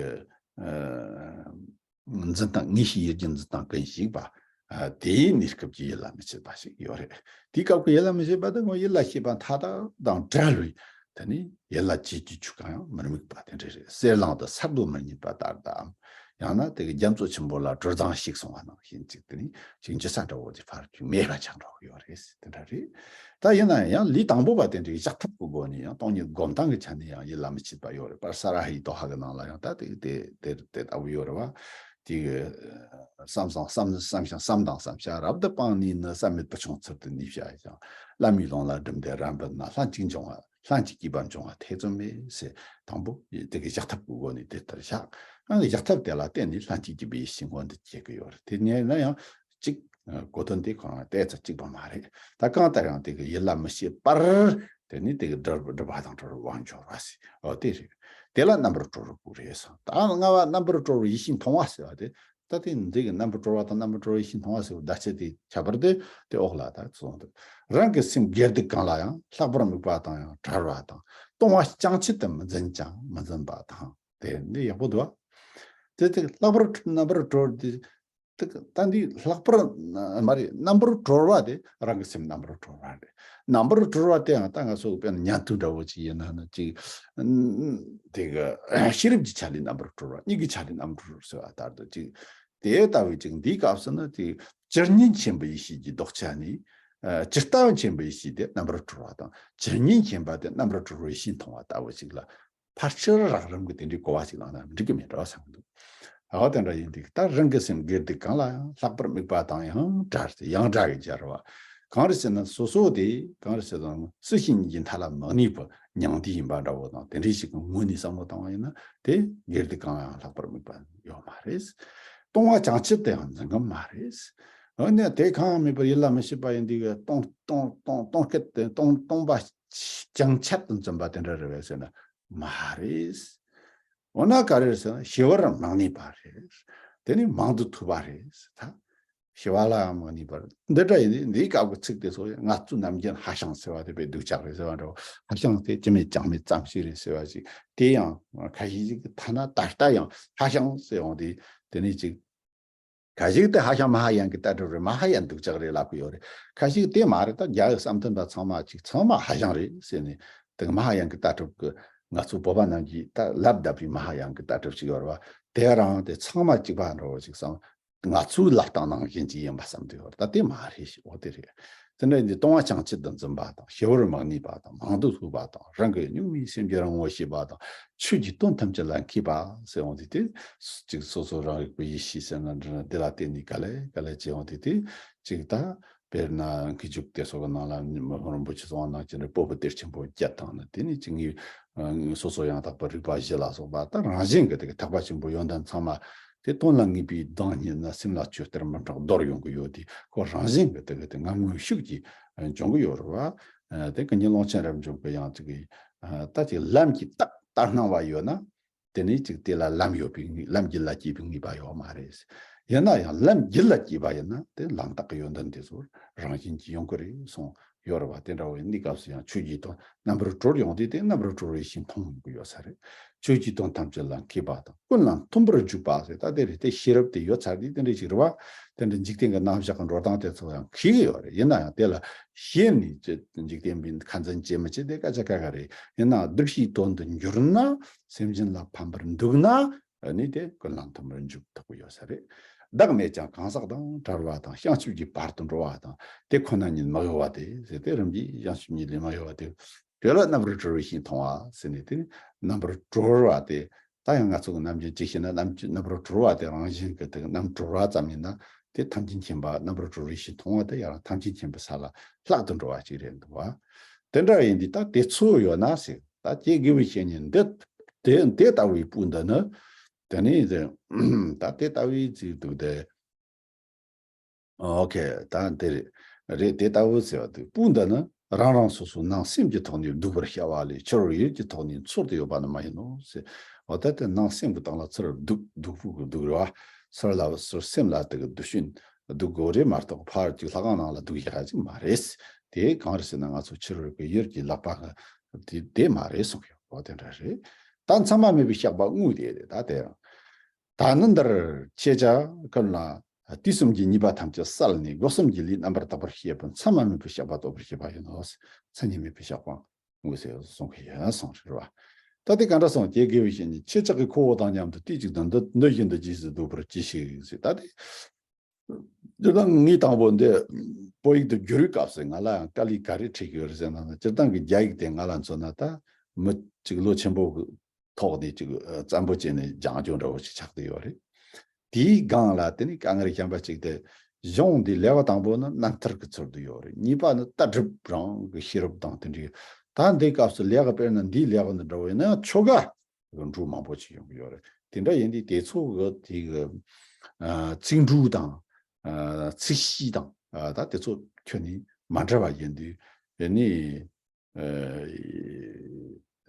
ཨ། འཛིན་སྟངས་ངེས་ཤེས་ཡིད་ཀྱི་འཛིན་སྟངས་ཀུན་ཞིག་པ། ཨ། དེའི་གནས་སྐབས་ཀྱི་ཡིད་ལ་མི་བྱེད་པ་ཞིག་ཡོད་རེད། དེའི་སྐབས་ཀྱི་ཡིད་ལ་མི་བྱེད་པ་དེ་ངོ་ཡིད་ལ་བྱེད་པ་མཐའ་དག་དང་བྲལ་བའི། དེ་ནི་ཡིད་ལ་བྱེད་ཀྱི་ཆོས་གང་ཡང་མི་དམིགས་པ་དེ་འདྲ་རེད། གསེར་ལང་དུ་ས་རྡོ་མི་རྙེད་པ་ལྟར་དང་། ཡང་ན་དེ་གི་རྒྱ་མཚོ་ཆེན་པོ་ལ་དྲོད་མཚུངས་ཞིག་སོང་བ་ནང་བཞིན་ཅིག་དེ་ནི་ཅིག་འགྱུར་ས་འདྲ་བོ་དེ་ཕར་ཅིག་མེད་པ་ཆགས་འགྲོ་གི་ཡོད་རེད། དེ་འདྲ་རེད། ད་ཡིན་ན་ཡང་ལས་དང་པོ་པ་དེ་འདྲའི་བཞག་ཐབས་ཀྱི་སྒོ་ནས་ཡང་སྟོང་ཉིད་སྒོམ་སྟངས་ཀྱི་ཆ་ནས་ཡང་ཡིད་ལ་མི་བྱེད་པ་ཡོད་རེད། པར་ས་ར་ཧའི་དོ་ཧ་གི་ནང་ལ་ཡང་ད་དེ་དེ་དེ་དེ་ལྟ་བུ་ཡོད་རེད་བ། དེ་གི་བསམ་བཟང་བསམ་བསམ་ཞིང་བསམ་དང་བསམ་བྱ་རབ་ཏུ་སྤངས་ནས་ནི། བསམ་མེད་བུ་ཆུང་ཚུལ་དུ་ནུས་བྱ་ཞིང་། བླ་མའི་ལུང་ལ་བསྒྲིམས་ཏེ་རབ་འབད་ན། ལྷན་ཅིག་འབྱུང་བ་ལྷན་ཅིག་སྐྱེས་པ་འབྱུང་བ་ཐེ་ཚོམ་མེད་ཟེར། དང་པོ་དེ་གི་བཞག་ཐབས་ཀྱི་སྒོ་ནས་དེ་ལྟར་བཞག་ཨ་ནི་བཞག་ཐབས་དེ་ལ་བརྟེན་ནས་ལྷན་སྐྱེས་ཀྱི་བའི་ཤིང་སྔོན་དུ་སྐྱེ་གི་ཡོད་རེད། དེ་ཉིད་ན་ཡང་གཅིག་གོ་དོན་དེ་གང་ལྟར་ཚ་གཅིག་པ་མ་རེད། ད་གང་ལྟར་ཡང་དེ་གི་ཡིད་ལ་མི་བྱེད་པར་དེ་ནི་དེ་གི་སྒྲིབ་སྒྲིབ་པ་དང་བྲལ་བར་དབང་འབྱོར་བ་ཟེར། འོ་དེ་རེད། དེ་ལ་རྣམ་པར་གྲོལ་བའི་སྐུ་རེད་ཟེར། ད་ལྔ་པ་རྣམ་པར་གྲོལ་བའི་ཡེ་ཤེས་མཐོང་བ་ཟེར་བ་དེ། ད་དེ་འདི་གི་རྣམ་པར་གྲོལ་བ་དང་རྣམ་པར་གྲོལ་བའི་ཡེ་ཤེས་མཐོང་བ་ཟེར་བའི་བརྡ་ཆད་དེ་ཁྱད་པར་དུ་དེ་འོག་ལ་ད་གསུངས་འདུག་རང་གི་སེམས་དགེ་སྡིག་གང་ལ་ཡང་ལྷག་པར་དམིགས་པ་དང་ཡང་བྲལ་བ་དང་། གཏོང་བ་ཅང་ཆད་དུ་མི་འཛིན་ཅིང་མི་འཛིན་པ་དང་། དེ་འདི་ཡག་པོ་འདུག་བ། དེ་དེ་ལྷག་པར་རྣམ་པར་གྲོལ་དེ། དེ་ད་འདི་ལྷག་པར་མ་རེད། རྣམ་པར་གྲོལ་བ་དེ་རང་གི་སེམས་རྣམ་པར་གྲོལ་བ་རེད། རྣམ་པར་གྲོལ་བ་དེའང་ད་ང་ཚོ་དཔེར་ན་ཉན་ཐོས་འདྲ་བོ་ཅིག་ཡིན་ན་ནི་ཅིག་དེ་གི་ཤེས་རབ་ཀྱི་ཆ་ལས་རྣམ་པར་གྲོལ་བ། མྱིག་གི་ཆ་ལས་རྣམ་པར་གྲོལ་ཟེར་བ་ལྟར་དུ་ཅིག་དེ་ལྟ་བུའི་ཅིག་འདིའི་སྐབས་སུ་ནི་དེ་ཇི་སྙེད་མཁྱེན་པའི་ཡེ་ཤེས་ཀྱི་ལྡོག་ཆ་ནི། ཨ། ཇི་ལྟ་བ་མཁྱེན་པའི་ཡེ་ཤེས་དེ་རྣམ་པར་གྲོལ་བ་དང་། ཇི་སྙེད་མཁྱེན་པ་དེ་རྣམ་པར་གྲོལ་བའི་ཡེ་ཤེས་མཐོང་བ་ལྟ་བུ་ཅིག་ལ། ཕལ་ཆེར་རགས་རིམ་གྱི་དེ་འདྲའི་གོ་བ་ཞིག་བླངས་ན་འགྲིག་གི་མེད་འགྲོ་བསམ་གྱི་འདུག་ཨ། དེ་འདྲ་ཡིན་དུས་ད་རང་གི་སེམས་དགེ་སྡིག་གང་ལ་ཡང་ལྷག་པར་དམིགས་པ་དང་ཡང་བྲལ་ཏེ་ཡང་བྲལ་གྱི་སྦྱར་བ། གང་རེད་ཟེར་ན་སོ་སོ་དེ་གང་རེད་ཟེར་ན་སུ་ཞིག་ཉིད་ཀྱི་མཐའ་ལ་མི་གནས་པར་མྱང་འདས་ཡིན་པ་འདྲ་བོ་དང་། དེ་འདྲའི་ཞིག་གི་ངོས་ནས་བསམ་བློ་བཏང་བ་ཡིན་ན་དེ་དགེ་སྡིག་གང་ལ་ཡང་ལྷག་པར་དམིགས་པ་ཡོད་མ་རེད། གཏོང་བ་ཅང་ཆད་དུ་ཡང་འཛིན་གྱི་མ་རེད། འོ་ན་དེ་གང་ཡང་མེད་པར་ཡིད་ལ་མི་བྱེད་པ་ཡིན་དུས་གཏོང་གཏོང་གཏོང་གཏོང་སྐད་དེ་གཏོང་གཏོང་བ་ཅང་ཆད་དུ་འཛིན་པ་དེ་འདྲ་རེད་པས་ཟེར་ན། མ་རེད། འོ་ན་ག་རེ་རེད་ཟེར་ན་ཞི་བར་མི་གནས་པ་རེད། དེ་ནི་མང་དུ་ཐོས་པ་རེད་ད། ཞི་བ་ལ་ཡང་མི་གནས་པར། འདི་འདྲ་ཡིན་དུས་འདིའི་སྐབས་ཀྱི་ཚིག་དེ་ཚོ་ཡང་ངལ་རྩོལ་རྣམ་རྒྱལ་ཧ་ཤང་ཟེར་བ་དེ་དཔེ་སྡུག་ཅག་རེད་ཟེར་བ་འདྲ་བོ། ཧ་ཤང་དེ་ཅི་མེད་ཅང་མེད་ཙམ་ཞིག་རེད་ཟེར་བ་ཞིག་དེ་ཡང་ཁ་ཤས་ཤིག་གི་ཐ་ན་ད་ལྟ་ཡང་ཧ་ཤང་ཟེར་འོང་དུས་དེ་ནི་ཅིག་ཁ་ཅིག་དེ་ཧ་ཤང་མ་ཧ་ཡང་གི་ལྟ་གྲུབ་རེད། མ་ཧ་ཡང་སྡུག་ཅག་རེད་ལབ་གི་ཡོད་རེད། ཁ་ཅིག་དེ་མ་རེད། ད་རྒྱ་ཡི་བསམ་གཏན་པ་ཚང་མ་ཅིག་ཚང་མ་ཧ་ཤང་རེད་ཟེར་ནས་དེ་མ་ཧ་ཡང་གི་ལྟ་གྲུབ་གི་ང་ཚོ་བོད་པ་རྣམས་ཀྱིས་ད་ལབ་བསྡད་པའི་མ་ཧ་ཡང་གི་ལྟ་གྲུབ་ཅིག་ཡོད་རེད་བ། དེ་རང་དེ་ཚང་མ་གཅིག་པ་འདྲ་བོ་ཅིག་བསམ། ང་ཚོའི་ལབ་སྟངས་ནང་བཞིན་ཅིག་ཡིན་པ་བསམ་དུས་བར་ད་དེ་མ་རེད་ཞེས། འོ་དེ་རེད། དེ་འདྲ་ཡིན་དུས་ལྟུང་བ་བྱང་ཆུབ་ཏུ་འཛིན་པ་དང་ཞི་བར་མི་གནས་པ་དང་མང་དུ་ལྷོད་པ་དང་རང་གི་གཉུག་མའི་སེམས་ཀྱི་རང་ངོ་ཤེས་པ་དང་ཆོས་ཀྱི་དོན་ཐམས་ཅད་ལ་མཁས་པ་ཟེར་འོང་དུས་དེ་ཅིག་སོ་སོ་རང་རིག་པའི་ཡེ་ཤེས་ཟེར་ན་འདྲ་འདི་ལ་བརྟེན་ནས་ག་ལེ་ག་ལེ་བྱེད་འོང་དུས་དེ་ཅིག་ད། དཔེར་ན་མཁས་གྲུབ་དེ་ཚོ་གི་ནང་ལ་མི་ཕམ་རིན་པོ་ཆེ་ཚོ་ནང་བཞིན་རེ་སྤོབས་པའི་གཏེར་ཆེན་པོ་བརྒྱད་དང་ནི་དེ་ནི་ཅིག་ངའི་སོ་སོ་ཡང་དག་པར་རིག་པ་བཞི་ལ་སོགས་པ་ད་རང་བཞིན་གྱི་དེ་གི་ཐེག་པ་ཆེན་པོའི་ཡོན་ཏན་ཚང་མ་དེ་དོན་ལ་ངེས་པའི་གདངས་སྙན་ན་སེམས་ལ་ཆོས་གཏེར་མི་འཕྲོག་རྡོར་ཡོང་གི་ཡོད་དེ་ཁོ་རང་བཞིན་གྱི་དེ་གི་དེ་ངམ་ངུ་ཤུགས་ཀྱིས་འབྱུང་གི་ཡོད་རེད་བ། དེ་ཀུན་མཁྱེན་ཀློང་ཆེན་རབ་འབྱུང་གི་ཡང་ཅིག་གི་ད་ཅིག་ལམ་གྱི་རྟགས་ལྟར་སྣང་བ་ཡོད་ན། དེ་ནས་ཅིག་དེ་ལ་ལམ་ཡོད་པའི་ངེས་ལམ་རྒྱུད་ལ་སྐྱེས་པའི་ངེས་པ་ཡོད་མ་རེད། ཡིན་ན་ཡང་ལམ་རྒྱུད་ལ་སྐྱེས་པ་ཡིན་ན་དེ་ལམ་རྟགས་ཀྱི་ཡོན་ཏན་དེ་ཚོ་རང་བཞིན་གྱིས་ཡོང་གི་རེད་གསུངས་ཡོད་རེད་བ། དེ་འདྲ་བའི་གནས་སྐབས་སུ་ཡང་ཆོས་ཀྱི་དོན་རྣམ་པར་གྲོལ་ཡོང་དུས་དེ་རྣམ་པར་གྲོལ་བའི་ཞིང་མཐོང་ཡོང་གི་ཡོད་ས་རེད། ཆོས་ཀྱི་དོན་ཐམས་ཅད་ལ་མཁས་པ་དང་ཀུན་ལ་མཐུན་པར་འཇུག་པ་ཟེར་ད་དེ་རེད། དེ་ཤེས་རབ་དེ་ཡོད་ཚར་དུས་དེ་འདྲ་ཞིག་རེད་བ། དེ་འདྲ་འཇིག་རྟེན་གྱི་རྣམ་གཞག་གི་འགྲོ་སྟངས་དེ་ཚོ་ཡང་མཁས་ཀྱི་ཡོད་རེད། ཡིན་ན་ཡང་དེ་ལ་ཞེན་ནས་འཇིག་རྟེན་པའི་ཁ་འཛིན་བྱེད་མི་བྱེད་དེ་སྐད་ཆ་ཁ་ཁ་རེད། ཡིན་ན་བདག་གཞིའི་དོན་དུ་འགྱུར་ན། སེམས་ཅན་ལ་ཕན་པར་འདུག་ན། ཨ་ནི་དེ་ཀུན་ལ་མཐུན་པར་འཇུག་ཐུབ་ཀྱི་ཡོད་ས་རེད། བདག་མེད་ཀྱང་གང་ཟག་དང་བྲལ་བ་དང་བྱང་ཆུབ་ཀྱི་བར་དུ་འགྲོ་བ་དང་དེ་ཁོ་ན་ཉིད་མི་གཡོ་བ་དེ་ཟེར་ཏེ་རིམ་གྱིས་བྱང་ཆུབ་ཉིད་ལས་མི་གཡོ་བ་དེ་དེ་ལ་རྣམ་པར་གྲོལ་བའི་ཞིང་མཐོང་བ་ཟེར་ནས་དེ་ནི་རྣམ་པར་གྲོལ་བ་དེ་ད་ཡང་ང་ཚོ་གི་ནམ་རྒྱུན་ཅིག་བྱས་ན་རྣམ་རྣམ་པར་གྲོལ་བ་དེ་རང་བཞིན་གྱི་དེ་རྣམ་གྲོལ་བ་ཙམ་ཡིན་ན་དེ་ཐམས་ཅད་མཁྱེན་པ་རྣམ་པར་གྲོལ་བའི་ཞིང་མཐོང་བ་དེ་ཡང་ཐམས་ཅད་མཁྱེན་པའི་ས་ལ་ལྷག་ཏུ་འགྲོ་བ་ཅིག་རེད་འདུག་བ། དེ་འདྲ་ཡིན་དུས་ད་དེ་ཚོ་ཡོད་ན་ཟེར། ད་ཀྱེ་དགེ་བའི་བཤེས་གཉེན་འདི་དེ་དེ་ལྟ་བུའི་བུ་འདི་ནི་དེ་ནི་དེ་ད་དེ་ལྟ་བུའི་ཚིག་འདུག་སྟེ། ཨོ་ཁེ། ད་འདི་རེད། རེད་དེ་ལྟ་བུ་ཟེར་བ་དེ་བུ་འདི་ནི་རང་རང་སོ་སོའི་ནང་སེམས་ཀྱི་ཐོག་ནས་སྡུག་པར་བྱ་བ་ལས་ཕྱི་རོལ་ཡུལ་གྱི་ཐོག་ནས་འཚོལ་དུ་ཡོད་པ་ནི་མ་ཡིན་ནོ་ཟེར། འོ་ད་དེ་ནང་སེམས་ཀྱི་སྟེང་ལ་ཚུར་སྡུག་སྡུག་པོ་གི་སྡུག་རེད་བ། ཚུར་ལ་ཚུར་སེམས་ལ་དེ་གི་སྡུག་ཤིན་སྡུག་དགོས་རེད་མ་གཏོགས་ཕར་ཅིག་ལྷ་ཁང་ནང་ལ་སྡུག་བྱ་ཅིག་མ་རེད། དེ་གང་རེད་ཟེར་ན་ང་ཚོ་ཕྱི་རོལ་གྱི་ཡུལ་གྱི་ལག་པ་གི་དེ་དེ་མ་རེད་གསུངས་ཡོད། འོ་དེ་འདྲ་རེད། ད་མཚམས་མ་མེད་པའི་བཤགས་པ་དངོས་དེ་རེད། ད་དེ་ཡང་། ད་ནི་འདིར་ཁྱེད་ཅག་ཀུན་ལ་དུས་གསུམ་གྱི་ཉེས་པ་ཐམས་ཅད་བསལ་ནས་སྒོ་གསུམ་གྱི་ལས་རྣམ་པར་དག་པར་བྱེད་པའི་མཚམས་མ་མེད་པའི་བཤགས་པ་སྟོབ་པར་བྱེད་པ་ཡིན་ནོ། མཚན་ཉིད་མེད་པའི་བཤགས་པ་དངོས་ཟེར་གསུང་གི་ཡིན་གསུངས་རེད་བ། ད་དེ་ག་འདྲ་གསུངས་ཀྱེ་དགེ་བའི་བཤེས་གཉེན་ཁྱེད་ཅག་གི་ཁོ་བོ་དང་མཉམ་དུ་དུས་གཅིག་ཏུ་འདི་འདི་བཞིན་དུ་རྗེས་སུ་བསྡུ་བར་གྱིས་ཤིག་ཟེར། ད་དེ་སྤྱིར་བཏང་ངས་དང་པོ་འདི་བོད་ཡིག་ཏུ་བསྒྱུར་བའི་སྐབས་སུ་ང་ལ་ཡང་དཀའ་ལས་ག་རེ་འཕྲད་ཀྱི་ཡོད་རེད་ཟེར་ན། སྤྱིར་བཏང་གི་རྒྱ་ཡིག་དེ་ང་ལ་མཚོན་ན་ད་མི་གཅིག་ལོ་ཆེན་པོ་གི་ཐོག་ནས་ཅིག་ཨ་བཙན་པོ་བྱས་ནས་སྦྱང་རྒྱུ་འདྲ་བོ་ཞིག་ཆགས་བསྡད་ཡོད་རེད། དེའི་སྒང་ལ་དེ་ནི་དཀའ་ངལ་གཞན་པ་ཅིག་དེ་གཞུང་འདི་ལེའུ་གི་དང་པོ་ནི་རྣམ་ཐར་གྱི་ཚུལ་དུ་ཡོད་རེད། གཉིས་པ་ནི་ལྟ་གྲུབ་རང་གི་ཤེས་རབ་དང་དེ་འདྲའི། ད་འདི་སྐབས་སུ་ལེའུ་གི་དཔེར་ན་འདིའི་ལེའུ་འདི་འདྲ་བོ་ཡིན་ན་ཡང་ཆོ་ག་འགྲོ་མང་པོ་ཅིག་ཡོང་གི་ཡོད་རེད། དེ་འདྲ་ཡིན་དུས་དེ་ཚོ་གི་དེ་གི་ཨ་ཚིག་འབྲུ་དང་ཨ་ཚིག་གཤིས་དང་ཨ་ད་དེ་ཚོ་ཁྱོན་ནས་མ་འདྲ་བ་ཡིན་དུས་ཨ་ནི། ཨ་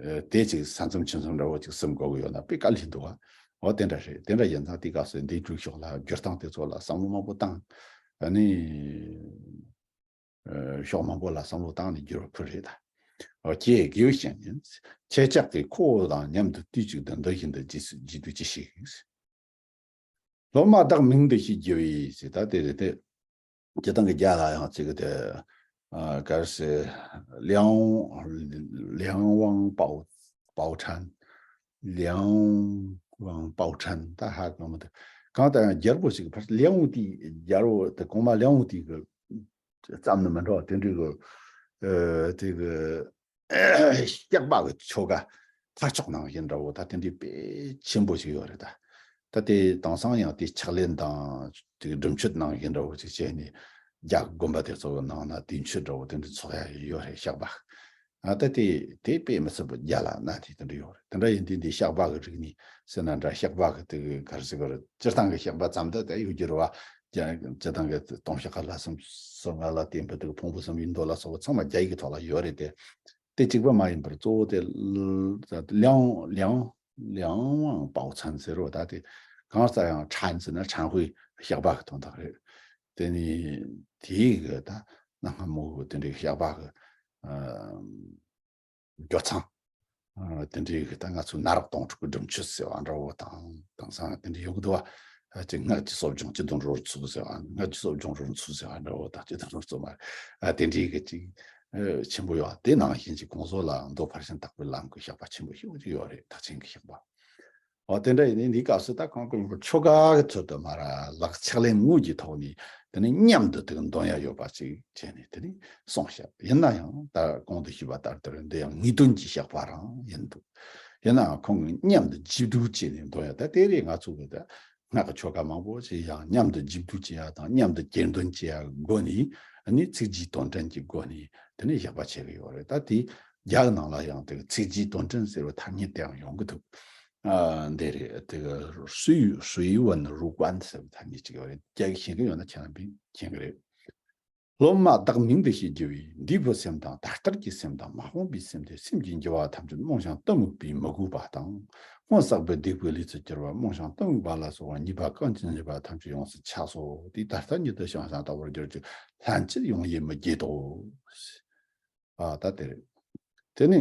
ཨ་དེ་ཅིག་ས་མཚམས་ཆུ་མཚམས་འདྲ་བོ་ཅིག་སེམས་འགོག་གི་ཡོད་ན་དཔེ་དཀའ་ལས་འདུག་བ། འོ་དེ་འདྲ་རེད། དེ་འདྲ་ཡིན་ཙང་དེ་སྐབས་སུ་འདི་སྒྲུག་ཕྱོགས་ལ་སྒྱུར་སྟངས་དེ་ཚོ་ལ་བསམ་བློ་མང་པོ་བཏང་། ཨ་ནི་ཨ་ཕྱོགས་མང་པོ་ལ་བསམ་བློ་བཏང་ནས་བསྒྱུར་བ་ཁུལ་རེད་ད། འོ་ཀྱེ་དགེ་བའི་བཤེས་གཉེན། ཁྱེད་ཅག་གིས་ཁོ་བོ་དང་མཉམ་དུ་དུས་གཅིག་ཏུ་འདི་བཞིན་དུ་རྗེས་སུ་བགྱིས་དུ་ཅི་ཞིག་སློབ་མ་བདག་མིང་འདི་ཞེས་བགྱི་བས་ཟེར། ད་དེ་རེད་དེ། སྤྱིར་བཏང་གི་རྒྱ་ལ་ཡང་གཅིག་གི་དེ། ཨ་ག་རེ་ཟེར། 梁 梁王宝宝禅 梁王宝禅 ད་ཧ་གོ་མི་འདུག་གང་ལྟར་ཡང་རྒྱལ་པོ་ཞིག་ཕར་梁武帝 རྒྱལ་པོ་དེ་གོང་མ་梁武帝གི་ཙམ་ནི་མི་འགྲོ་བ་དེ་འདྲའི་གི་ཨ་དེ་གི་བཤགས་པ་གི་ཆོ་ག་ཕར་ཕྱོགས་ནང་བཞིན་འདྲ་བོ་ད་དེ་འདྲའི་དཔེ་ཆེན་པོ་ཞིག་ཡོད་རེད་ད། ད་དེ་དེང་སང་ཡང་དེ་ཕྱག་ལེན་དང་དེ་སྒྲུབ་མཆོད་ནང་བཞིན་འདྲ་བོ་ཅིག་བྱས་ནས་རྒྱ་དགོན་པ་དེ་ཚོ་གི་ནང་ན་དུས་མཆོད་འདྲ་བོ་དེ་འདྲ་ཚོགས་ཡ་ཡོད་རེད་བཤགས་པ། ཨ་ད་དེ་དེ་དཔེ་མི་སྲིད་པ་རྒྱ་ལ་ན་དེ་དེ་འདྲ་ཡོད་རེད། དེ་འདྲ་ཡིན་དུས་འདི་བཤགས་པ་གི་རིགས་ནི་ཟེར་ན་འདྲ་བཤགས་པ་གི་དེ་གི་ག་རེ་ཟེར་གི་རེད། སྤྱིར་བཏང་གི་བཤགས་པ་ཙམ་ད་དེ་ཡོད་རྒྱུ་རེད་བ། རྒྱ་སྤྱིར་བཏང་གི་སྟོང་བཤགས་ཀ་ལ་གསུམ་སོ་ལྔ་ལ་བརྟེན་པའི་དེ་གི་ཕུང་པོ་གསུམ་ཡིན་མདོ་ལ་སོགས་པ་ཚང་མ་རྒྱ་ཡིག་གི་ཐོག་ལ་ཡོད་རེད་དེ། དེ་གཅིག་པ་མ་ཡིན་པར་གཙོ་བོ་དེ་ལ་ལིའང་ལིའང་ལིའང་ཝང་པའོ་ཚན་ཟེར་རོ། ད་དེ་གང་ལྟར་ཡང་ཁྲན་ཟེར་ན་ཁྲན་ཧུའེ་བཤགས་པ་གི་དོན་དག་རེད། དེ་ནི་དེའི་གི་ད་གནའ་སྔ་མོ་གི་དེ་འདྲའི་བཤགས་པ་གི་ཨ་སྒྲོ་ཚང་ཨ་དེ་འདྲའི་གི་ད་ང་ཚོ་ནཱ་རོ་དོང་སྤྲུག་གི་སྒྲུབ་མཆོད་ཟེར་བ་འདྲ་བོ་དང་དེང་སང་དེ་འདྲའི་ཡོང་གི་འདུག་བ། ཨ་ཅིག་སྔགས་ཀྱི་གསོ་སྦྱོང་སྤྱི་དོན་རོལ་ཚུགས་ཟེར་བ། སྔགས་ཀྱི་གསོ་སྦྱོང་རོལ་ཚུགས་ཟེར་བ་འདྲ་བོ་དང་སྤྱི་དོན་རོལ་ཚུགས་མ་རེད། ཨ་དེ་འདྲའི་གི་ཅིག་ཨ་ཆེན་པོ་ཡོད། དེ་ནང་བཞིན་གྱི་གོང་བཟོ་ལ་མདོ་ཕར་ཕྱིན་དག་པའི་ལམ་གྱི་བཤགས་པ་ཆེན་པོ་ཞེ་པོ་ཅིག་ཡོད་རེད། ཐེག་ཆེན་གྱི་བཤགས་པ། འོ་དེ་འདྲ་ཡིན་ནི་འདི་སྐབས་སུ་ད་ཁོང་གི་ཆོ་ག་གི་ཚུལ་དུ་མར་ལག་ཕྱག་ལེན་དངོས་ཀྱི་ཐོག་ནས་དེ་ནི་མཉམ་དུ་དེ་གི་འདོན་ཡ་ཡོད་པ་ཅིག་བྱས་ནས་དེ་ནི་གསུངས་ཤག་ཡིན་ན་ཡང་ད་གོང་དུ་ཞུས་པ་ལྟར་དེར་འདི་ཡང་ངེས་དོན་གྱི་བཤགས་པ་རང་ཡིན་འདུག་ཡིན་ནའང་ཁོང་གིས་མཉམ་དུ་རྗེས་བསྡུ་བྱས་ནས་འདོན་ཡ། ད་དེ་རེད། ང་ཚོ་གི་ད་སྔགས་ཀྱི་ཆོ་ག་མང་པོ་ཅིག་ཡང་མཉམ་དུ་རྗེས་བསྡུ་བྱེད་ཡ་དང་མཉམ་དུ་གྱེར་འདོན་བྱེད་ཡ་སྒོ་ནས་ནི་ཚིག་རྗེས་དོན་དྲན་གྱི་སྒོ་ནས་དེ་ནི་བཤགས་པ་བྱེད་ཀྱི་ཡོད་རེད། ད་དེ་རྒྱ་ནང་ལ་ཡང་དེ་ཚིག་རྗེས་དོན་དྲན་ཟེར་བའི་ཐ་སྙད་དེའང་ཡོང་གི་འདུག་ཨ། འདི་རེད། དེ་ག་水,水文入观ཟེར་བའི་ཐ་སྙད་ཅིག་ཡོད་རེད། རྒྱ་གི་ཤེས་ཀྱི་ཡོད་ན་ཁྱེད་རང་མཁྱེན་གྱི་རེད། སློབ་མ་བདག་མིང་འདི་ཞེས་བགྱི་བའི་འདས་པའི་སེམས་དང་ད་ལྟར་གྱི་སེམས་དང་མ་འོངས་པའི་སེམས་ཏེ་སེམས་ཀྱི་འགྱུར་བ་ཐམས་ཅད་རྨོངས་ཤིང་གཏི་མུག་པས་མི་གོས་པ་དང་། སྔོན་བསགས་པའི་སྡིག་པའི་ལས་སུ་གྱུར་པ་རྨོངས་ཤིང་གཏི་མུག་པ་ལ་སོགས་པ་ཉེས་པ་གང་ཅི་ཉེས་པ་ཐམས་ཅད་ཡོངས་སུ་ཆགས་སོ། དེ་ད་ལྟ་ཉིད་དུ་ཤང་ཤང་དག་པར་གྱུར་ཅིག་ལྷན་ཅིག་ཡོང་ཡེ་མི་བགྱིད་དོ། ཨ། ད་དེ་རེད། དེ་ནི།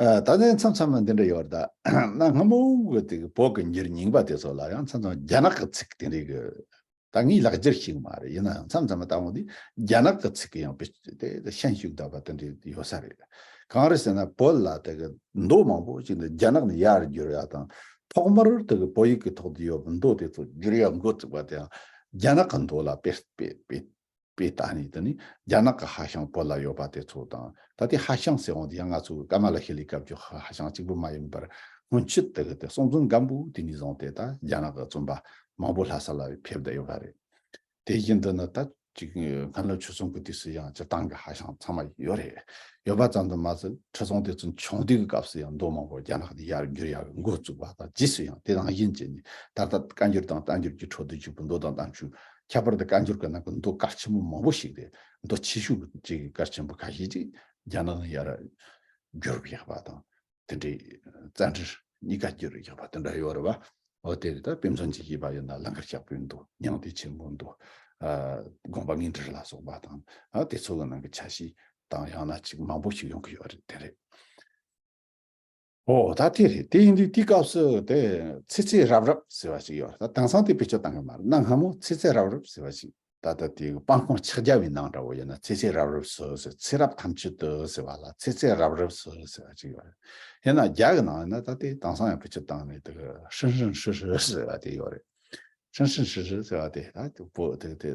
ཨ། ད་ནི་མཚམས་མཚམས་ལ་འདི་འདྲ་ཡོད་རེད། ད་གནའ་སྔ་མོ་གི་དེ་གི་བོད་ཀྱི་འགྱུར་རྙིང་པ་དེ་ཚོ་ལ་ཡང་མཚམས་མཚམས་རྒྱ་ནག་གི་ཚིག་དེ་འདྲའི་གི། ད་ངས་ལེགས་སྦྱར་ཤེས་གི་མ་རེད། ཡིན་ན་ཡང་མཚམས་མཚམས་ལ་ལྟ་འོང་དུས་རྒྱ་ནག་གི་ཚིག་གི་ཡང་དཔེ་དེ་དེ་ཤན་ཞུགས་བསྡད་པ་དེ་འདྲའི་ཡོད་ས་རེད། གང་རེད་ཟེར་ན་བོད་ལ་དེ་གི་མདོ་མང་པོ་ཅིག་འདི་རྒྱ་ནག་ནས་ཡར་བསྒྱུར་ཡ་དང་། ཐོག་མར་དེ་གི་བོད་ཡིག་གི་ཐོག་ཏུ་ཡོད་པའི་མདོ་དེ་ཚོ་བསྒྱུར་ཡ་འགོ་བཙུགས་པ་དེ་ཡང་རྒྱ་ནག་གི་མདོ་ལ་དཔེ་དཔེ་དཔེ་དཔེ་ལྟ་ནས། དེ་ནི་རྒྱ་ནག་གི་ཧྭ་ཤང་བོད་ལ་ཡོད་པ་དེ་ཚོ་དང་། ད་དེ་ཧྭ་ཤང་ཟེར་འོང་དེ་ཡང་ང་ཚོ་ཀ་མ་ལ་ཤི་ལའི་སྐབས་ཀྱི་ཧྭ་ཤང་གཅིག་པུ་མ་ཡིན་པར་སྔོན་ཆད་དེ་གི་དེ་སྲོང་བཙན་སྒམ་པོ་དེ་ནས་བཟུང་སྟེ་ད་རྒྱ་ནག་གི་བཙོན་པ་མང་པོ་ལྷ་ས་ལ་ཕེབས་བསྡད་ཡོད་པ་རེད། དེ་བཞིན་དུ་ནི་ད་ཅིག་སྔ་ལོ་ཆོས་སྲུང་གི་དུས་སུ་ཡང་སྤྱིར་བཏང་གི་ཧྭ་ཤང་ཚང་མ་ཡོད་རེད། ཡོད་པ་ཙམ་དུ་མ་ཟད་ཁྲི་སྲོང་ལྡེ་བཙན་ཆུང་དུས་ཀྱི་སྐབས་སུ་ཡང་མདོ་མང་པོ་རྒྱ་ནག་ནས་ཡར་བསྒྱུར་ཡག་འགོ་བཙུགས་པ་དང་། རྗེས་སུ་ཡང་དེ་ནང་བཞིན་བྱས་ནས་ད་ལྟ་བཀའ་འགྱུར་དང་བསྟན་འགྱུར་གྱི་ཁྲོད་དུ་བཅུག་པའི་མདོ་དང་བསྟན་བཅོས། ཁྱད་པར་དུ་བཀའ་འགྱུར་གྱི་ནང་གི་མདོ་གལ་ཆེན་པོ་མང་པོ་ཞིག་རེད། མདོ་ཆེ་ཤོས་ཀྱི་གལ་ཆེན་པོ་ཁ་ཤས་ཅིག་རྒྱ་ནག་ནས་ཡར་བསྒྱུར་བཞག་པ་དང་། དེ་འདྲའི་བཙན་ཁྲིད་གཉིས་ཀ་བསྒྱུར་བཞག་པ་དེ་འདྲ་ཡོད་རེད་བ། འོ་དེ་རེད། ད་དཔེ་མཚོན་ཅིག་བྱས་པ་ཡིན་ན་ལང་ཀར་ཞགས་པའི་མདོ། མྱང་འདས་ཆེན་པོའི་མདོ། ཨ། དགོངས་པ་ངེས་འགྲེལ་ལ་སོགས་པ་དང་། ཨ། དེ་ཚོ་གི་ནང་གི་ཆ་ཤས་དང་། ཡང་ན་ཅིག་མང་པོ་ཞིག་ཡོང་གི་ཡོད་རེད། དེ་རེད། ཨོ་ད་དེ་རེད། དེ་ཡིན་དུས་དེའི་སྐབས་སུ་དེ་ཚེ་ཚེ་རབ་རིབ་ཟེར་བ་ཞིག་ཡོད་རེད། ད་དེང་སང་དེ་བེད་སྤྱོད་བཏང་གི་མ་རེད། གནའ་སྔ་མོ་ཚེ་ཚེ་རབ་རིབ་ཟེར་བ་ཞིག་ད་ལྟ་དེ་སྤང་སྤང་ཕྱག་རྒྱ་བའི་ནང་འདྲ་བོ་ཡིན་ན། ཚེ་ཚེ་རབ་རིབ་སོ་ཟེར། ཚེ་རབས་ཐམས་ཅད་དུ་ཟེར་བ་ལ་ཚེ་ཚེ་རབ་རིབ་སོ་ཟེར་བ་ཅིག་ཡོད་རེད། ཡིན་ན་རྒྱ་གི་ནང་ཡིན་ན་ད་དེ་དེང་སང་ཡང་བེད་སྤྱོད་བཏང་ནས་དེ་ཧྲིན་ཧྲིན་ཧྲི་ཧྲི་ཟེར་བ་དེ་ཡོད་རེད། ཧྲིན་ཧྲིན་ཧྲི་ཧྲི་ཟེར་བ་དེ་ད་དེ་བོད་དེ་དེ་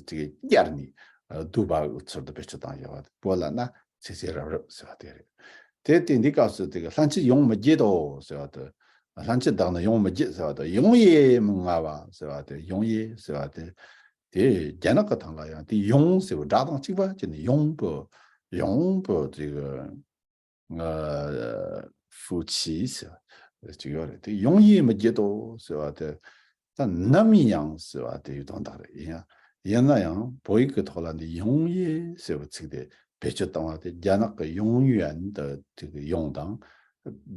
དེ་བསྐྱར་ནས་བསྡུ་བའི་ཚུལ་དུ་བེད་སྤྱོད་བཏང་བཞག་པ་དེ། བོད་ལ་ན་ཚེ་ཚེ་རབ་རིབ་ཟེར་བ་དེ་རེད། དེ་དེ་འདི་སྐབས་སུ་དེ་གི་ལྷན་ཅིག་ཡོང་མི་བགྱིད་དོ་ཟེར་བ་དེ། ལྷན་ཅིག་བདག་ནི་ཡོང་མི་བགྱིད་ཟེར་བ་དེ། ཡོང་ཡེ་མི་ང་བ་ཟེར་བ་དེ། ཡོང་ཡེ་ཟེར་བ་དེ། དེ་རྒྱ་ནག་གི་ཐང་ལ་ཡང་དེ་ཡོང་ཟེར་བའི་སྒྲ་གདངས་གཅིག་པ་བྱས་ནས་ཡོང་པོ། ཡོང་པོ་དེ་གི་ཨ། ཧྥུ་ཆི་ཟེར་བ་ཅིག་ཡོད་རེད། དེ་ཡོང་ཡེ་མི་བགྱིད་དོ་ཟེར་བ་དེ། ད་ནམ་ཡང་ཟེར་བ་དེ་ཡི་དོན་དག་རེད། ཡིན་ཡང་ཡིན་ན་ཡང་བོད་ཡིག་གི་ཐོག་ལ་འདི་ཡོང་ཡེ་ཟེར་བའི་ཚིག་དེ་བེད་སྤྱོད་བཏང་བ་དེ་རྒྱ་ནག་གི་ཡོང་ཡུན་དེ་དེ་གི་ཡོང་དང་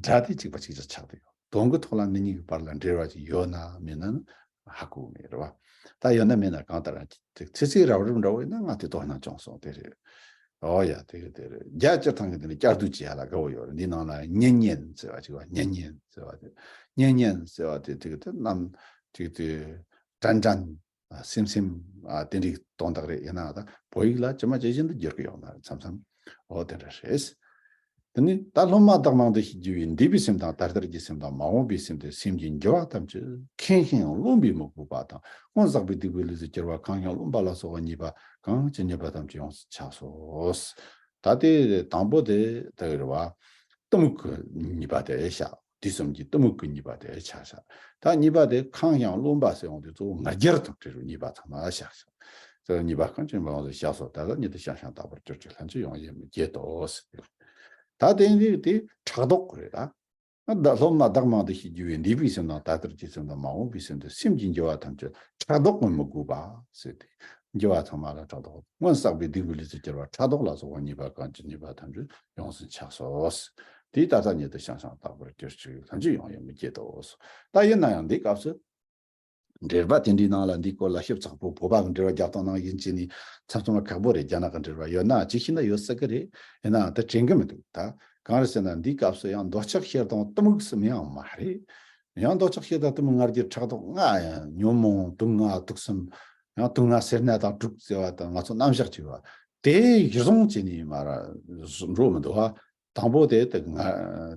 སྒྲ་དེ་གཅིག་པ་གཅིག་རྐྱང་ཆགས་བསྡད་ཡོད། དོན་གྱི་ཐོག་ལ་འདི་གཉིས་ཀྱི་བར་ལ་འབྲེལ་བ་ཅིག་ཡོད་ན་མེད་ན་ཧ་གོ་གི་མེད་རེད་བ། ད་ཡོད་ན་མེད་ན་གང་ལྟར་ཚེ་ཚེ་རབ་རིབ་འདྲ་བོ་ཡིན་ན་ང་དེ་དོ་སྣང་བྱུང་སོང་། དེ་རེད། ཨོ་ཡ། དེ་གི་དེ་རེད། རྒྱ་སྤྱིར་བཏང་གི་དེ་ནི་བསྐྱར་ཟློས་བྱེད་ཡ་ལ་དགའ་བོ་ཡོད་རེད། འདི་ནང་ན་ཉན་ཉན་ཟེར་བ་ཅིག་བ། ཉན་ཉན་ཟེར་བ་དེ། ཉན་ཉན་ཟེར་བ་དེ་དེ་གི་དེ་རྣམས་ཅིག་དེ་དྲན་དྲན། ཨ། སེམས་སེམས། ཨ། དེ་འདྲའི་དོན་དག་རེད། ཡིན་ནའང་ད་བོད་ཡིག་ལ་ཇི་མ་ཇི་བཞིན་དུ་བསྒྱུར་གི་ཡོད་མ་རེད། མཚམས་མཚམས། ཨོ་དེ་འདྲ་རེད། དེ་ནི་ད་སློབ་མ་བདག་མིང་འདི་ཞེས་བགྱི་བའི་འདས་པའི་སེམས་དང་ད་ལྟར་གྱི་སེམས་དང་མ་འོངས་པའི་སེམས་ཏེ་སེམས་ཀྱི་འགྱུར་བ་ཐམས་ཅད་མཁྱེན་ཞིང་རློམ་པས་མི་གོས་པ་དང་། སྔོན་བསགས་པའི་སྡིག་པའི་ལས་སུ་གྱུར་པ་གང་ཞིག་རློམ་པ་ལ་སོགས་པ་ཉེས་པ་གང་ཅི་ཉེས་པ་ཐམས་ཅད་ཡོངས་སུ་ཆགས་སོ། ད་དེ་དང་པོ་དེ་དེ་རེད་བ། གཏི་མུག་གི་ཉེས་པ་དེ་བཤད། དུས་གསུམ་གྱི་གཏི་མུག་གི་ཉེས་པ་དེ་བཤད་བཞག་ད་ཉེས་པ་དེ་གང་ཞིག་རློམ་པ་ཟེར་ཡོང་དུས་གཙོ་བོ་ང་རྒྱལ་དང་བྲལ་བའི་ཉེས་པ་ཚང་མ་བཤད་བཞག་ཉེས་པ་གང་ཅི་མ་ཡོངས་སུ་བཤགས་སོ། ད་ལྟ་ཉིད་དུ་ཤང་ཤང་དག་པར་གྱུར་ཅིག་ལྷན་ཅིག་ཡོང་ཡེ་མི་བགྱིད་དོ་ཟེར། ད་དེ་འདི་དེ་ཕྲག་དོག་རེད་ད། ད་སློབ་མ་བདག་མིང་འདི་ཞེས་བགྱི་བའི་འདས་པའི་སེམས་དང་ད་ལྟར་གྱི་སེམས་དང་མ་འོངས་པའི་སེམས་ཏེ་སེམས་ཀྱི་འགྱུར་བ་ཐམས་ཅད་ཕྲག་དོག་གིས་མི་གོས་པ་ཟེར་ཏེ། འགྱུར་བ་ཚང་མ་ལ་ཕྲག་དོག་སྔོན་བསགས་པའི་སྡིག་པའི་ལས་སུ་གྱུར་པ་ཕྲག་དོག་ལ་སོགས་པ་ཉེས་པ་གང་ཅི་ཉེས་པ་ཐམས་ཅད་ཡོངས་སུ་ཆགས་སོ། དེས་ད་ལྟ་ཉིད་དུ་ཤང་ཤང་དག་པར་གྱུར་ཅིག་ལྷན་ཅིག་ཡོང་ཡེ་མི་བགྱིད་དོ། ད་ཡིན་ན་ཡང་འདིའི་སྐབས་སུ། འགྲེལ་པ་དེ་འདྲའི་ནང་ལ་འདིའི་སྐོར་ལ་ཞིབ་ཚགས་པོ་བོད་པ་གི་འགྲེལ་པ་རྒྱག་སྟངས་ནང་ཡིན་གཅིག་ནི་མཚམས་མཚམས་ཁག་པོ་རེད། རྒྱ་ནག་གི་འགྲེལ་པ་ཡོད་ན་ཅིག་ཤེས་ན་ཡོད་ས་གི་རེད། ཡིན་ནའང་ད་དྲན་གི་མི་འདུག་ད་གང་རེད་ཟེར་ན་འདིའི་སྐབས་སུ་ཡང་འདོད་ཆགས་ཞེ་སྡང་གཏི་མུག་གསུམ་ཡང་མ་རེད། ཡང་འདོད་ཆགས་ཞེ་སྡང་གཏི་མུག་ང་རྒྱལ་ཕྲག་དོག་ལྔ་ཡང་ཉོན་མོངས་དུག་ལྔ་དུག་གསུམ། ཡང་དུག་ལྔ་སེར་སྣ་དང་དྲུག་ཟེར་བ་དང་ང་ཚོ་རྣམ་གཞག་བྱས་པ་དེ་གཞིར་བཟུང་བྱས་ནས་མར་འགྲོ་མི་འདུག་བ། དང་པོ་དེ་དེ་ང་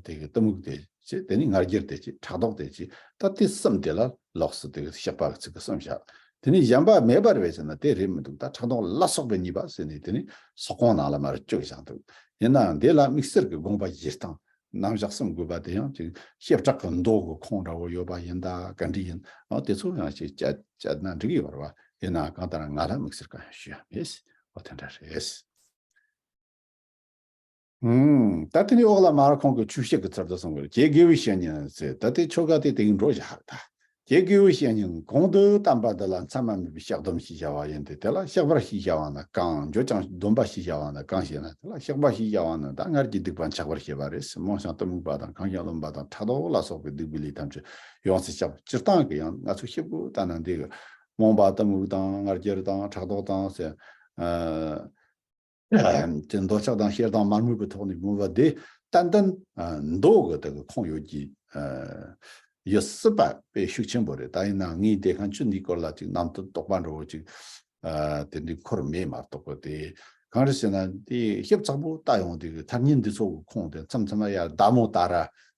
དེ་གི་གཏི་མུག་དེ་ ཅེས། དེ་ནས་ང་རྒྱལ་དེ་ཅེས། ཕྲག་དོག་དེ་ཅེས། ད་དེ་གསུམ་དེ་ལ་ལོགས་སུ་དེ་བཤགས་པ་གི་ཚིག་གི་གསུམ་བཞག་དེ་ནས་གཞན་པ་མེད་པར་བས་ཟེར་ན་དེ་རེད་མི་འདུག་ད་ཕྲག་དོག་ལ་སོགས་པའི་ཉེས་པ་ཟེར་ནས་དེ་ནས་སོག་གོང་ནང་ལ་མར་བཅུག་བཞག་འདུག་ཡིན་ནའང་དེ་ལ་དམིགས་བསལ་གྱི་དགོངས་པ་བཞེས་སྟངས། རྣམ་གཞག་གསུམ་དགོས་པ་དེ་ཡང་ཅིག་བྱེ་བྲག་གི་མདོ་གི་ཁུངས་འདྲ་བོ་ཡོད་པ་ཡིན་ད་ག་འདྲ་ཡིན། ཨ་དེ་ཚོ་ཡང་ཅིག་བཅད་བཅད་ན་འགྲིག་གི་ཡོད་རེད་བ། ཡིན་ནའང་གང་ལྟར་ང་ལ་དམིགས་བསལ་གང་ཡང་ཞུ་ཡ་མེད། ཨོ་དེ་འདྲ་རེད། ཨུམ། ད་དེ་ནས་འོག་ལ་མར་ཁོང་གི་ཆོས་བཤད་ཀྱི་ཚུལ་དུ་གསུང་གི་རེད། ཀྱེ་དགེ་བའི་བཤེས་གཉེན་ཟེར། ད་དེ་ཆོ་ག་དེ་དེ་གི་འགྲོ་བཞག་ད། ཀྱེ་དགེ་བའི་བཤེས་གཉེན། གོང་དུ་བསྟན་པ་འདི་ལ་མཚམས་མ་མེད་པའི་བཤགས་སྡོམ་ཞེས་བྱ་བ་ཡིན་ཏེ། དེ་ལ་བཤགས་པར་ཞེས་བྱ་བ་ནི་གང་། འགྱོད་ཅིང་སྡོམ་པ་ཞེས་བྱ་བ་ནི་གང་ཞེ་ན། དེ་ལ་བཤགས་པ་ཞེས་བྱ་བ་ནི་ད་སྔར་གྱི་སྡིག་པ་འཆག་པར་བྱེད་པ་རེད། རྨོངས་ཤིང་གཏི་མུག་པ་དང་གང་ཞིག་རློམ་པ་དང་ཕྲག་དོག་ལ་སོགས་པའི་སྡིག་པའི་ལས་ཐམས་ཅད་ཡོངས་སུ་བཤགས་པ། སྤྱིར་བཏང་གི་ཡང་ང་ཚོ་ཤེས་དགོས་ལྟ་ན་འདི་གི་རྨོངས་པ་གཏི་མུག་དང་ང་རྒྱལ་དང་ཕྲག་དོག་དང་ཟེར། ཨ། དེ་འདོད་ཆགས་དང་ཞེ་སྡང་མར་མེ་པའི་ཐོག་ནས་མུན་པ་དེ་ཏན་ཏན་མདོ་གི་དེ་གི་ཁུངས་ཡོད་ཀྱི་ཡོད་སྲིད་པ་དཔེ་ཤུགས་ཆེན་པོ་རེད། ད་ཡིན་ན་ངས་དེ་གང་ཅི་འདིའི་སྐོར་ལ་ཅིག་རྣམ་རྟོག་དོགས་པ་འདྲ་བོ་ཅིག་དེ་འདྲའི་འཁོར་མེད་མ་གཏོགས་པ། དེ་གང་རེད་ཟེར་ན་དེ་ཞིབ་ཚགས་པོ་ལྟ་ཡོང་དུས་ཐ་སྙད་འདི་ཚོ་གི་ཁུངས་དེ་མཚམས་མཚམས་ཡར་བདག་མོ་ཏཱ་ར་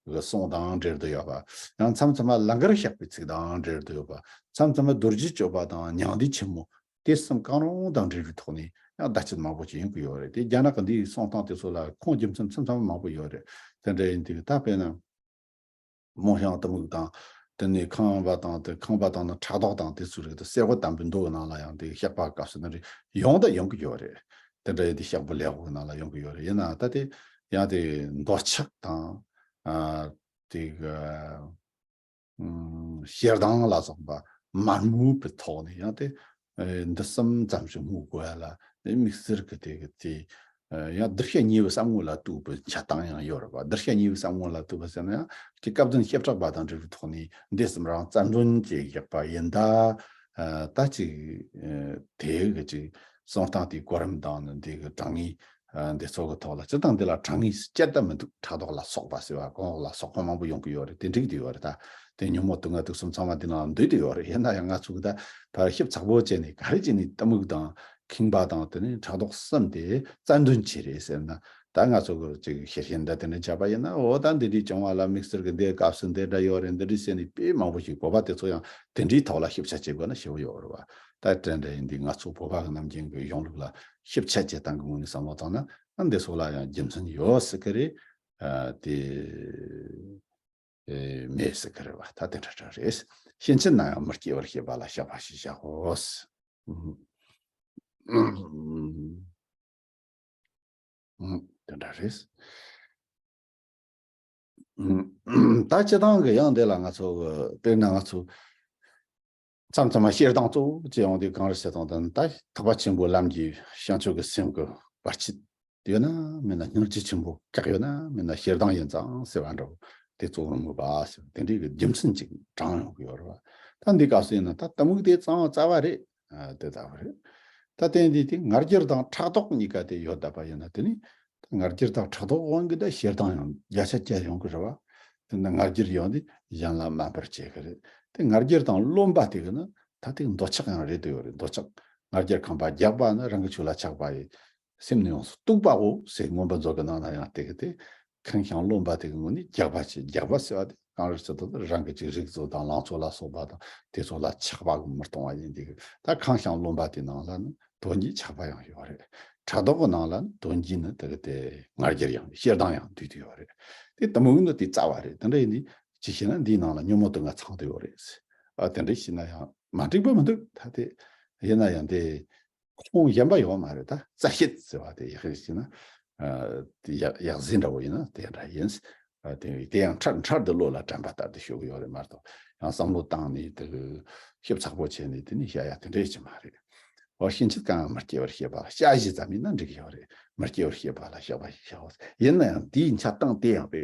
གི་གསུང་དང་འབྲེལ་བསྡད་ཡོད་པ། ཡང་མཚམས་མཚམས་ལང་ཀར་བཤགས་པའི་ཚིག་དང་འབྲེལ་བསྡད་ཡོད་པ། མཚམས་མཚམས་རྡོ་རྗེ་གཅོད་པ་དང་མྱང་འདས་ཆེན་མོ། དེ་གསུམ་གང་རུང་དང་འབྲེལ་བའི་ཐོག་ནས་ཡང་བརྡ་ཆད་མང་པོ་ཅིག་ཡོང་གི་ཡོད་རེད། དེ་རྒྱ་ནག་གི་འདིའི་གསུང་སྟངས་དེ་ཚོ་ལ་ཁུངས་རྒྱུ་མཚན་མཚམས་མཚམས་མང་པོ་ཡོད་རེད། དེ་འདྲ་ཡིན་དུས་ད་དཔེར་ན་རྨོངས་ཤིང་གཏི་མུག་དང་། དེ་ནས་ཁེངས་པ་དང་། དེ་ཁེངས་པ་དང་ནི་ཕྲག་དོག་དང་དེ་ཚོའི་རིགས་དེ་གསེར་འོད་དམ་པའི་མདོ་གི་ནང་ལ་ཡང་དེ་བཤགས་པ་སྐབས་སུ་འདི་འདྲ་ཡོང་དང་ཡོང་གི་ཡོད་རེད། དེ་འདྲ་ཡིན་དུས་བཤགས་པ་ལེགས་པོ་གི་ནང་ལ་ཡོང་གི་ཡོད་རེད། ཡིན་ནའང་ད་དེ་ཡང་དེ་འདོད་ཆགས་དང་། ཨ། དེ་གི་ཞེ་སྡང་ལ་སོགས་པ་མར་མེ་པའི་ཐོག་ནས་ཡང་དེ་འདི་གསུམ་ཙམ་ཞིག་སྨོས་དགོས་ཡ་ལ་དམིགས་བསལ་གྱི་དེ་གི་དེ་ཡང་གདུལ་བྱ་ཉེ་བའི་བསམ་ངོ་ལ་ལྟོས་པའི་འཆལ་སྟངས་ཡང་ཡོད་རེད་པ། གདུལ་བྱ་ཉེ་བའི་བསམ་ངོ་ལ་ལྟོས་པ་ཟེར་ན་ཡང་དེ་སྐབས་དོན་བྱེ་བྲག་པ་དང་འབྲེལ་བའི་ཐོག་ནས་འདི་གསུམ་རང་རྩ་འདོན་གྱིས་བཞག་པ་ཡིན་ད། ད་ཅིག་དེ་གི་ཅིག་གསུང་སྟངས་དེའི་གོ་རིམ་དང་ནི་འདི་གི་དྲང་ངེས། ཨ། འདི་ཚོ་གི་ཐོག་ལ་སྤྱིར་བཏང་འདི་ལ་དྲང་ངེས་སུ་བཅད་ད་མི་འདུག་ཕྲག་དོག་ལ་སོགས་པ་ཟེར་བ་གོང་འོག་ལ་སོགས་པ་མང་པོ་ཡོང་གི་ཡོད་རེད། དེ་འགྲིག་བསྡད་ཡོད་རེད། ད་དེ་ཉོན་མོངས་དུག་ལྔ་དུག་གསུམ་ཚང་མ་འདི་ནང་འདུས་བསྡད་ཡོད་རེད། ཡིན་ན་ཡང་ང་ཚོ་གི་ད་ཕར་ཞིབ་ཚགས་པོ་བྱས་ནས་ག་རེ་བྱས་ནས་གཏི་མུག་དང་ཁེངས་པ་དང་དེ་ནས་ཕྲག་དོག་གསུམ་དེ་རྩ་འདོན་བྱས་རེད་ཟེར་ན། ད་ང་ཚོ་གི་ཅིག་ཤེར་ཤེར་འདྲ་དེ་འདྲ་བྱས་པ་ཡིན་ན། འོ་ད་འདི་འདྲའི་བྱུང་བ་ལ་དམིགས་བསལ་གྱི་འདི་སྐབས་སུ་འདི་འདྲ་ཡོད་རེད། འདི་འདྲ་ཟེར་ནས་དཔེ་མང་པོ་ཞིག་བོད་པ་དེ་ཚོ་ཡང་དེ་འདྲའི་ཐོག་ལ་ཞིབ་ཆ་བྱེད་དགོས་ན་ཞེ་པོ་ཡོད་རེད་བ། ད་དེ་འདྲ་ཡིན་དུས་ང་ཚོ་བོད་པ་གི་ནམ་རྒྱུན་གྱི་གཞུང་ལུགས་ལ་ཞིབ་ཆ་བྱེད་སྟངས་ཀྱི་ངོས་ནས་བསམ་བློ་བཏང་ན། ཨ། འདི་ཚོ་ལ་ཡང་རྒྱུ་མཚན་ཡོད་སྲིད་ཀྱི་རེད། ཨ། དེ་ཨེ་མེད་སྲིད་ཀྱི་རེད་བ། ད་དེ་འདྲ་འདྲ་རེད། ཕྱིན་ཆད་ན་ཡང་མི་སྐྱེ་བར་བྱེད་པ་ལ་བཤགས་པ་ཞེས་བྱའོ། ཨུམ། ཨུམ། དེ་འདྲ་རེད། ཨུམ། ད་སྤྱིར་བཏང་གི་ཡང་འདི་ལ་ང་ཚོ་གི་དཔེར་ན་ང་ཚོ་མཚམས་མཚམས་མ་ཞེ་སྡང་གཙོ་བོ་བྱས་ཡོང་དུས་གང་རེད་ཟེར་དང་། ད་ད་ཐེག་པ་ཆེན་པོའི་ལམ་གྱི་བྱང་ཆུབ་ཀྱི་སེམས་ཀྱི་བར་ཆད་ཡོད་ན་མེད་ན། སྙིང་རྗེ་ཆེན་པོ་བཀག་ཡོད་ན་མེད་ན། ཞེ་སྡང་ཡིན་ཙང་ཟེར་བ་འདྲ་བོ་དེ་གཙོ་བོར་མོས་པ་ཟེར་བ་དེ་འདྲའི་གི་རྒྱུ་མཚན་ཅིག་དྲངས་ཡོང་གི་ཡོད་རེད་བ། ད་འདི་སྐབས་སུ་ཡིན་ན་ད་གཏི་མུག་དེ་གཙང་རྩ་བ་རེད། ཨ། དེ་ལྟ་བུ་རེད། ད་དེ་འདི་དེ་ང་རྒྱལ་དང་ཕྲག་དོག་གཉིས་ཀ་དེ་ཡོད་བསྡད་པ་ཡིན་ན། དེ་ནི་ད་ང་རྒྱལ་དང་ཕྲག་དོག་དབང་གིས་ད་ཞེ་སྡང་ཡང་བརྒྱ་ཆ་བརྒྱ་ཡོང་གི་རེད་བ། དེ་ནི་ང་རྒྱལ་ཡོང་དུས་གཞན་ལ་དམན་པར་བྱེད་གི་རེད། དེ་ང་རྒྱལ་དང་རློམ་པ་དེ་གི་ནི་ད་དེ་འདོད་ཆགས་ཡང་རེད་དུ་ཡོད་རེད། འདོད་ཆགས། ང་རྒྱལ་ཁེངས་པ་རྒྱགས་པ་ནི་རང་གི་ཆོས་ལ་ཆགས་པ་ཡི་སེམས་ནི་ཡོངས་སུ་གཏུགས་པའོ་ཟེར། མངོན་པ་མཛོད་ཀྱི་ནང་ན་ཡང་དེ་གི་དེ། ཁེངས་ཤིང་རློམ་པ་དེ་གི་ངོས་ནས་རྒྱགས་པ་བྱེད། རྒྱགས་པ་ཟེར་བ་དེ་གང་རེད་ཟེར་དུས། རང་གི་ཅིག་རིག་རྩལ་དང་ལང་ཚོ་ལ་སོགས་པ་དང་དེ་ཚོ་ལ་ཆགས་པ་གི་མི་གཏོང་བ་ཡིན་དེ་གི། ད་ཁེངས་ཤིང་རློམ་པ་དེའི་ནང་ལ་ནི་དོན་གྱི་ཆགས་པ་ཡང་ཡོད་རེད། ཕྲག་དོག་གི་ནང་ལ་ནི་དོན་གྱི་ནི་དེ་གི་དེ་ང་རྒྱལ་ཡང་ཞེ་སྡང་ཡང་འདུས་ཏེ་ཡོད་རེད། དེ་གཏི་མུག་ནི་དེ་རྩ་བ་རེད། དེ་འདྲ་ཡིན་དུས་ཅི་ཞེ་ན་འདིའི་ནང་ལ་ཉོན་མོངས་དུག་ལྔ་ཚང་བསྡད་ཡོད་རེད། ཨ། དེ་འདྲ་ཞེ་ན་ཡང་མ་འགྲིག་པ་མི་འདུག་ད་དེ་ཡིན་ན་ཡང་དེ། ཁུངས་གཞན་པ་ཡོད་མ་རེད། ད་རྩ་བཤད་ཟེར་བ་དེ་ཡག་ཤོས་ཤིག་ན། ཨ། དེ་ཡག་ཡག་ཟིན་འདྲ་བོ་ཡིན་ན་དེ་འདྲ་ཡིན། ཨ། དེ་དེ་ཡང་འཕྲལ་འཕྲལ་དུ་བློ་ལ་དྲན་པ་ལྟར་དུ་ཤོད་གི་ཡོད་རེད་མ་གཏོགས། ཡང་བསམ་བློ་བཏང་ནས་དེ་ཞིབ་ཚགས་པོ་བྱས་ནས་དེ་ནས་བཤད་ཡ་དེ་འདྲ་ཡིན་གྱི་མ་རེད། འོ། ཕྱིན་ཆད་གང་ཡང་མི་སྐྱེ་བར་བྱེད་པ་ལ་བཤགས་ཞེས་ཙམ་ཡིན་ན་འགྲིག་གི་ཡོད་རེད། མི་སྐྱེ་བར་བྱེད་པ་ལ་བཤགས་པ་ཞེས་བྱའོ། ཡིན་ན་ཡང་དེའི་འཆལ་སྟངས་དེ་ཡང་དཔེ་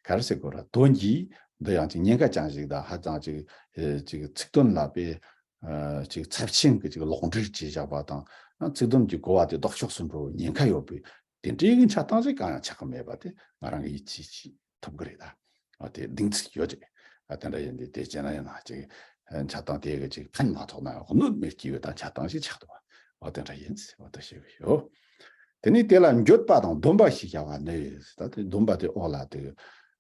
ག་རེ་ཟེར་དགོས་ར། དོན་གྱིས་འདི་ཡང་ཅིག་ཉེན་ཁ་ཅན་ཞིག་དང་། ཧ་ཅང་ཅིག་ཨེ་ཅིག་ཚིག་དོན་ལ་དཔེ། ཨ། ཅིག་ཚབས་ཆེན་གྱི་ཅིག་ལོག་འགྲེལ་བྱས་བཞག་པ་དང་། ཨ། ཚིག་དོན་གྱི་གོ་བ་དེ་ལྡོག་ཕྱོགས་སུ་འགྲོ་བའི་ཉེན་ཁ་ཡོད་པའི་དེ་འདྲའི་གི་འཆལ་སྟངས་ཞིག་གང་ཡང་ཆགས་ཀྱི་མེད་པ་དེ་ང་རང་གིས་ཡིད་ཆེས་བྱེད་ཐུབ་ཀྱི་རེད་ད། ཨ། དེ་གདེང་ཚོད་ཡོད་ཅིག་ཨ། དེ་འདྲ་ཡིན་དུས་དེ་བྱས་ན་ཡིན་ན་ཅིག་ཨ། འཆལ་སྟངས་དེ་གི་ཅིག་ཕན་མ་ཐོགས་ན་གནོད་མེད་ཀྱི་ཡོད་དང་འཆལ་སྟངས་ཞིག་ཆགས་འདུག་ཨ། དེ་འདྲ་ཡིན་ཟེར་བ་དེ་ཞུ་གི་ཡོད། དེ་ནས་དེ་ལ་འགྱོད་པ་དང་སྡོམ་པ་ཞེས་བྱ་བ་ནི། ད་དེ་སྡོམ་པ་དེ་འོག་ལ་དེ།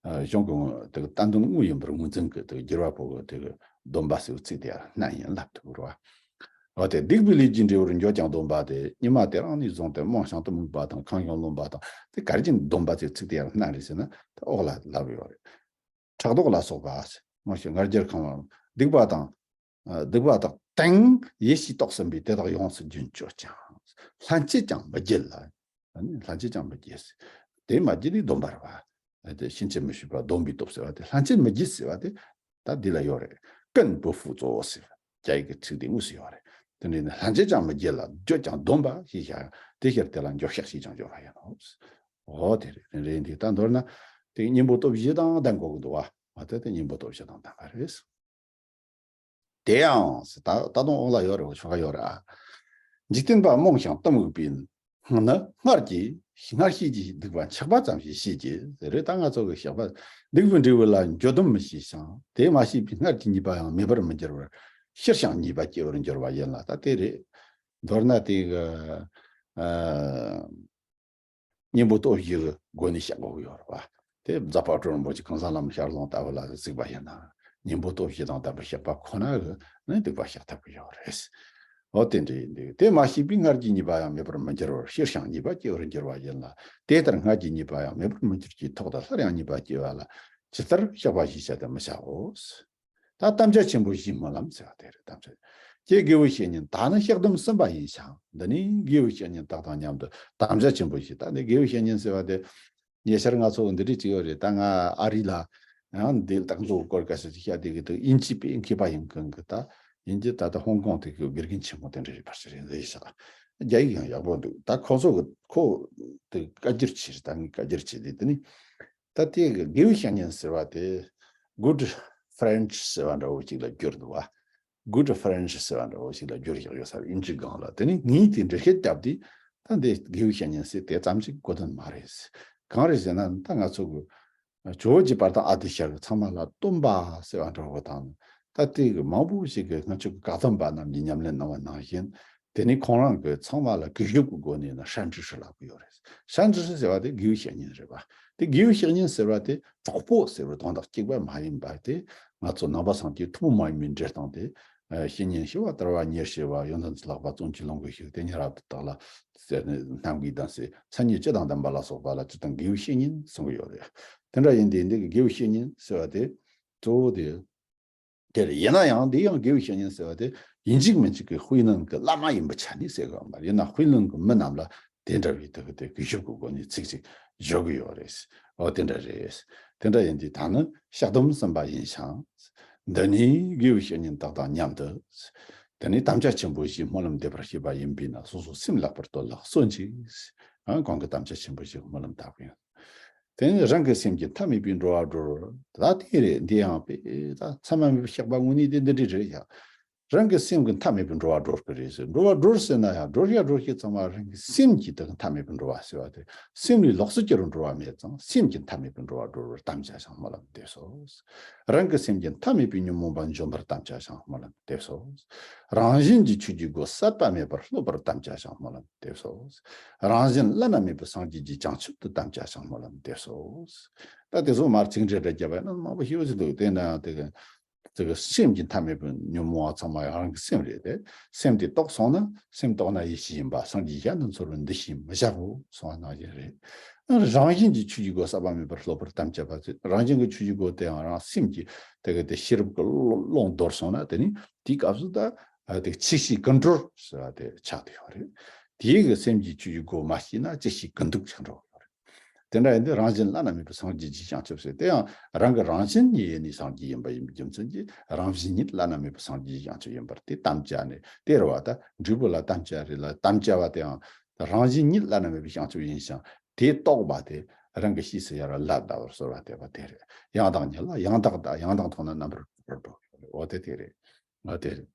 གཞུང་གི་དེ་གི་བསྟན་དོན་དངོས་ཡིན་པར་ངོས་འཛིན་གྱི་དེ་གི་བསྒྱུར་བ་པོ་གི་དེ་གི་སྡོམ་པ་ཟེར་བའི་ཚིག་དེ་ཡང་སྣན་ཡིན་ལབ་ཐུབ་རེད་བ། འོ་དེ་སྡིག་པའི་ལས་ཀྱི་འབྲས་བུར་འགྱུར་ཀྱང་སྡོམ་པ་དེ་ཉི་མ་དེ་རང་ནས་བཟུང་སྟེ་རྨོངས་ཤིང་གཏི་མུག་པ་དང་ཁམས་གཞུང་རློམ་པ་དང་དེ་གར་གྱི་སྡོམ་པ་ཟེར་ཚིག་དེ་ཡང་སྣན་རེད་ཟེར་ན་དེ་འོག་ལ་ལབ་ཡོད་རེད། ཕྲག་དོག་ལ་སོགས་པ། མ་ཤེས་ང་རྒྱལ་ཁམས་པ། སྡིག་པ་དང་། སྡིག་པ་དག་དང་ཡེ་ཤེས་རྟོགས་ཟིན་པས་དེ་དག་ཡོངས་སུ་རྒྱུན་གཅོད་ཅིང་། སླན་ཆད་ཀྱང་མི་བགྱིད་ལ། སླན་ཆད་ཀྱང་མི་བགྱིད། དེ་མ་བགྱིས་ནས་སྡོམ་པ་རེད་པ། དེ་ཕྱིན་ཆད་མི་བྱེད་པ་སྡོམ་པའི་སྟོབས་ཟེར་བ་དེ་སླན་ཆད་མི་བགྱིད་ཟེར་བ་དེ་ད་འདི་ལ་ཡོད་རེད། ཀུན་不復作ཟེར་བ་རྒྱ་ཡིག་གི་ཚིག་དེ་དངོས་སུ་ཡོད་རེད། དེ་འདྲ་ནི་སླན་ཆད་ཀྱང་མི་བགྱིད་ལ་བགྱིས་ཀྱང་སྡོམ་པ་ཞེས་བྱ་ཡང་དེ་ཕྱིར་དེ་ལ་འགྱོད་བཤགས་ཞེས་ཀྱང་བརྗོད་པ་ཡིན་ནོ། འོ་དེ་རེད་རེད་འདི་ད་མདོར་ན་དེ་གཉེན་པོ་སྟོབས་བཞི་དང་ལྡན་དགོས་ཀྱི་འདུག་བ། འོ་དེ་དེ་གཉེན་པོ་སྟོབས་བཞི་དང་ལྡན་པ་རེད། དེ་ཡང་ད་ད་དུང་འོག་ལ་ཡོད་རེད་བ། ཆོ་ག་ཡོད་རེད་ཨ། འཇིག་རྟེན་པ་རྨོངས་ཤིང་གཏི་མུག་པས་ནི་སྔར་གྱི་སྔར་བྱས་ཀྱི་སྡིག་པ་འཆག་པ་ཙམ་ཞིག་བྱེད་ཀྱི་རེད། ད་ང་ཚོ་གི་བཤགས་པ་སྡིག་པའི་འབྲས་བུ་ལ་འགྱོད་སྡོམ་མི་བྱེད་ཞིང་དེ་མ་བྱས་པའི་སྔར་གྱི་ཉེས་པ་ཡང་མེད་པར་མི་འགྱུར་བར་ཕྱིར་ཞིང་ཉེས་པ་སྐྱེ་བར་འགྱུར་བ་ཡིན་ལ་ད་དེ་རེད། མདོར་ན་དེ་གི་ཨ། གཉེན་པོ་སྟོབས་བཞི་གི་སྒོ་ནས་བཤགས་དགོས་ཀྱི་ཡོད་རེད་བ། དེ་ཛ་པ་ཊོ་རིན་པོ་ཆེ་གང་ཟག་ལམ་ཞལ་ལུང་ལྟ་བུ་ལ་གཟིགས་པ་ཡིན་ན། གཉེན་པོ་སྟོབས་བཞི་དང་ལྡན་པའི་བཤགས་པ་ཁོ་ན་གིས་ནི་སྡིག་པ་བཤགས་ཐུབ་ཀྱི་ཡོད་རེད། འོ་དེ་འདྲ་ཡིན་དུས་དེ་མ་བྱས་པའི་སྔར་གྱི་ཉེས་པ་ཡང་མེད་པར་མི་འགྱུར་བར་ཕྱིར་ཞིང་ཉེས་པ་སྐྱེ་བར་འགྱུར་བ་ཡིན་ལ། དེ་ལྟར་སྔར་གྱི་ཉེས་པ་ཡང་མེད་པར་མི་འགྱུར་གྱི་ཐོག་ཏུ་སླར་ཡང་ཉེས་པ་སྐྱེ་བ་ལ་ཇི་ལྟར་བཤགས་པ་ཞེས་བྱ་སྟེ་མི་བྱའོ། ད་དམ་བཅའ་ཆེན་པོ་བཞིའི་སྨོན་ལམ་ཟེར་བ་དེ་རེད། དམ་བཅའ། ཀྱེ་དགེ་བའི་བཤེས་གཉེན་ད་ནི་བཤགས་སྡོམ་གསུམ་པ་ཡིན་ཞིང་། འདི་ནི་དགེ་བའི་བཤེས་གཉེན་དག་དང་མཉམ་དུ་དམ་བཅའ་ཆེན་པོ་བཞི། ད་ནི་དགེ་བའི་བཤེས་གཉེན་ཟེར་བ་དེ་ཉེ་ཆར་ང་ཚོ་འདི་འདྲས་ཅིག་ཡོད་རེད། ད་ང་ཨ་རི་ལ་ཡང་འདི་རྟག་འཛུགས་སྐོར་ག་ཟེར་ཅིག་བཤད་དེ་གི་འདུག་དབྱིན་ཇི་པའི་མཁས་པ་ཡིན་མཁན་གི་ད་དབྱིན་ཇི་ད་ལྟ་ཧོང་ཀོང་དེ་གི་དགེ་རྒན་ཆེན་མོ་དེ་འདྲ་རེད་པ་ཞིག་རེད་འདི་ཡིན་ཤག་རྒྱ་ཡིག་ཡང་ཡག་པོ་འདུག་ད་ཁོ་ཚོ་གི་ཁོ་དེ་བཀའ་བསྒྱུར་བྱས་རེད། ད་ངས་བཀའ་བསྒྱུར་བྱས་དེ་དེ་ནི། ད་དེ་གི་དགེ་བའི་བཤེས་གཉེན་ཟེར་བ་དེ་good friends ཟེར་བ་འདྲ་བོ་ཅིག་ལ་བསྒྱུར་འདུག་བ། good friends ཟེར་བ་འདྲ་བོ་ཅིག་ལ་བསྒྱུར་བཞག་ཡོད་ས་རེད། དབྱིན་ཇི་སྒང་ལ། དེ་ནི་ངས་དེ་འགྲེལ་བཤད་བརྒྱབ་དུས་ད་འདི་དགེ་བའི་བཤེས་གཉེན་ཟེར་དེ་ཙམ་ཅིག་གོ་དོན་མ་རེད། གང་རེད་ཟེར་ན་ད་ང་ཚོ་གི་ཇོ་བོ་རྗེ་དཔལ་ལྡན་ཨ་ཏི་ཤ་གི་ཚང་མ་ལ་སྟོན་པ་ཟེར་བ་འདྲ་བོ་དང་། ད་དེ་གི་མང་པོ་ཞིག་གིས་སྔ་ཕྱི་གི་བཀའ་གདམས་པ་རྣམས་ཀྱིས་ཉམས་ལེན་གནང་བ་ནང་བཞིན། དེ་ནི་ཁོང་རང་གི་ཚང་མ་ལ་གུས་ཞབས་ཀྱི་སྒོ་ནས་ན་ཧྲན་ཀྲི་ཧྲི་ལབ་ཀྱི་ཡོད་རེད། ཧྲན་ཀྲི་ཧྲི་ཟེར་བ་དེ་དགེ་བའི་བཤེས་གཉེན་རེད་པ། དེ་དགེ་བའི་བཤེས་གཉེན་ཟེར་བ་དེ་གྲོགས་པོ་ཟེར་བའི་དོན་དག་གཅིག་པ་མ་ཡིན་པ་དེ། ང་ཚོ་ནང་པ་སངས་རྒྱས་ཐུན་མོང་མ་ཡིན་པའི་འབྲེལ་སྟངས་དེ། ཨ། བཤེས་གཉེན་ཞི་བ་དར་བ་ཉེར་ཞི་བ་ཡོན་ཏན་གྱི་ལྷག་པ་བརྩོན་གྱི་ལོངས་སྐུ་ཞིག་དེ་ཉིད་རབ་ཏུ་བརྟགས་ལ་ཟེར་ནས་རྣམ་ཀུན་དང་ཟེར་མཚན་ཉིད་སྤྱི་དང་ལྡན་པ་ལ་སོགས་པ་ལ་སྤྱིར་བཏང་དགེ་བའི་བཤེས་གཉེན་གསུང་གི་ཡོད་རེད། དེ་འདྲ་ཡིན་དུས་འདི་གི་དགེ་བའི་བཤེས་གཉེན་ཟེར་བ་དེ་གཙོ་བོ་དེ། དེར་ཡིན་ན་ཡང་འདི་ཡང་དགེ་བའི་བཤེས་གཉེན་ཟེར་བ་དེ་ཡིན་གཅིག་མིན་གཅིག་གི་ཧུའེ་ནན་གྱི་བླ་མ་ཡིན་པའི་ཆ་ནས་ཟེར་དགོས་པ་མ་རེད། ཡིན་ན་ཧུའེ་ནན་གྱི་མི་རྣམས་ལ་དེ་འདྲ་བའི་དེ་གི་དེ་གུས་ཞབས་ཀྱི་སྒོ་ནས་ཚིག་ཅིག་བཞག་གི་ཡོད་རེད། འོ་དེ་འདྲ་རེད། དེ་འདྲ་ཡིན་དུས་ད་ནི་བཤགས་སྡོམ་གསུམ་པ་ཡིན་ཞིང་། འདི་ནི་དགེ་བའི་བཤེས་གཉེན་དག་དང་མཉམ་དུ། དེ་ནི་དམ་བཅའ་ཆེན་པོ་བཞིའི་སྨོན་ལམ་འདེབས་པར་བྱེད་པ་ཡིན་པས་ན་སོ་སོ་སེམས་ལེགས་པར་གཏོད་ལ་བརྩོན་ཅིག་ཨ། གོང་གི་དམ་བཅའ་ཆེན་པོ་བཞིའི་སྨོན་ལམ་ལྟ་བུ་ཡིན། དེ་ནི་རང་གི་སེམས་ཀྱི་མཐའ་མེད་པའི་འགྲོ་བ་སྒྲོལ། ད་དེ་རེད། འདི་ཡང་པས་ད་མཚམས་མེད་པའི་བཤགས་པ་དངོས་གནས་དེ་འདི་འདྲ་རེད་ཡ། རང་གི་སེམས་ཀྱི་མཐའ་མེད་པའི་འགྲོ་བ་སྒྲོལ་གི་རེད་ཟེར། འགྲོ་བ་སྒྲོལ་ཟེར་ན་ཡང་སྒྲོལ་ཡ་སྒྲོལ་ཞིག་ཚང་མ་རང་གི་སེམས་ཀྱི་དེ་གི་མཐའ་མེད་པའི་འགྲོ་བ་ཟེར་བ་དེ། སེམས་ལས་ལོགས་སུ་གྱུར་བའི་འགྲོ་བ་མེད་ཙང་སེམས་ཀྱི་མཐའ་མེད་པའི་འགྲོ་བ་སྒྲོལ་བར་དམ་བཅའ་ཞིང་སྨོན་ལམ་འདེབས་སོ། རང་གི་སེམས་ཀྱི་མཐའ་མེད་པའི་ཉོན་མོངས་པ་འཇོམས་པར་དམ་བཅའ་ཞིང་སྨོན་ལམ་འདེབས་སོ། རང་བཞིན་གྱིས་ཆོས་ཀྱི་སྒོ་ཟད་པ་མེད་པར་སློབ་པར་དམ་བཅའ་ཞིང་སྨོན་ལམ་འདེབས་སོ། རང་བཞིན་བླ་ན་མེད་པའི་སངས་རྒྱས་ཀྱི་བྱང་ཆུབ་ཏུ་དམ་བཅའ་ཞིང་སྨོན་ལམ་འདེབས་སོ། ད་དེ་ཚོ་མར་ཚིག་འགྲེལ་འདྲ་བརྒྱབ་པ་ཡིན་ན་མང་པོ་ཞེ་པོ་ཅིག་འདུག་དེ་ན་དེ་གི་དེ་གི་སེམས་ཀྱི་མཐའ་མེད་པའི་ཉོན་མོངས་པ་ཚང་མ་ཡང་རང་གི་སེམས་རེད་དེ། སེམས་དེ་རྟོགས་སོང་ན་སེམས་རྟོགས་ན་ཡེ་ཤེས་ཡིན་པ། སངས་རྒྱས་གཞན་དུ་འཚོལ་བའི་འདུ་ཤེས་མི་བཞག་གོ་གསུངས་པ་ནང་བཞིན་རེད། རང་བཞིན་གྱིས་ཆོས་ཀྱི་སྒོ་ཟད་པ་མེད་པར་སློབ་པར་དམ་བཅའ་བ་ཚེ། རང་བཞིན་གྱི་ཆོས་ཀྱི་སྒོ་དེའང་རང་སེམས་ཀྱི་དེ་གི་དེ་ཤེས་རབ་ཀྱི་ཀློང་དོར་སོང་ན་དེ་ནི་དེའི་སྐབས་སུ་ད་དེ་ཆོས་ཤེས་ཀུན་གྲོལ་ཟེར་བ་དེ་ཆགས་བསྡད་ཡོད་རེད། དེའི་གི་སེམས་ཀྱིས་ཆོས་ཀྱི་སྒོ་མ་ཕྱེ་ན་ཅི་ཞིག་ཀུན་རྟོག་ཆགས་འགྲོ་གི་ཡོད་རེད། དེ་འདྲ་ཡིན་དུས་རང་བཞིན་བླ་ན་མེད་པའི་སངས་རྒྱས་ཀྱི་བྱང་ཆུབ་ཟེར། དེ་ཡང་རང་གི་རང་བཞིན་ཉིད་ཡེ་ནས་སངས་རྒྱས་ཡིན་པ་ཡིན་པའི་རྒྱུ་མཚན་གྱིས་རང་བཞིན་ཉིད་བླ་ན་མེད་པའི་སངས་རྒྱས་ཀྱི་བྱང་ཆུབ་ཡིན་པར་དེ་དམ་བཅའ་ནས་དེ་རེད་བ། ད་འབྲས་བུ་ལ་དམ་བཅའ་རེད་ལ། དམ་བཅའ་བ་དེའང་རང་བཞིན་ཉིད་བླ་ན་མེད་པའི་བྱང་ཆུབ་ཡིན་ཞིང་། དེ་རྟོགས་པ་དེ་རང་གི་ཤེས་སུ་ཡར་ལ་ཟླ་བར་གསོལ་བ་འདེབས་པ་དེ་རེད། ཡང་དག་ཉིད་ལ་ཡང་དག་ལྟ། ཡང་དག་མཐོང་ན་རྣམ་པར་གྲོལ་འགྲོ་གི་རེད། འོ་དེ་དེ་རེད། འོ་དེ་རེད།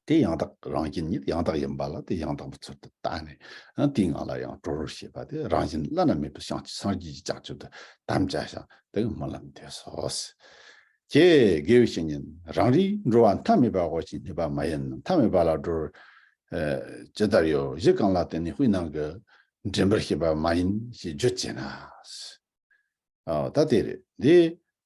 དེ་ཡང་དག་རང་བཞིན་ཉིད་ཡང་དག་ཡིན་པ་ལ་དེ་ཡང་དག་པའི་ཚུལ་དུ་བལྟས་ནས། ཨ། དེའི་ངང་ལ་ཡང་གྲོལ་བར་བྱེད་པ་དེ་རང་བཞིན་བླ་ན་མེད་པའི་བྱང་ཆུབ་སངས་རྒྱས་ཀྱི་བྱང་ཆུབ་ཏུ་དམ་བཅའ་ཞིང་དེ་སྨོན་ལམ་འདེབས་སོ། ཀྱེ་དགེ་བའི་བཤེས་གཉེན། རང་རིག་འགྲོ་བ་མཐའ་མེད་པ་དབང་ཞིང་གནས་པ་མ་ཡིན། མཐའ་མེད་པ་ལ་སྒྲོལ། ཨ། ཇི་ལྟར་ཡོད། གཞི་གང་ལ་བརྟེན་ནས་དཔེར་ན་གི་འདྲེན་པར་བྱེད་པ་མ་ཡིན་ཞེས་བརྗོད་ཅེ་ན། ཨ་ད་དེ་རེད། འདི་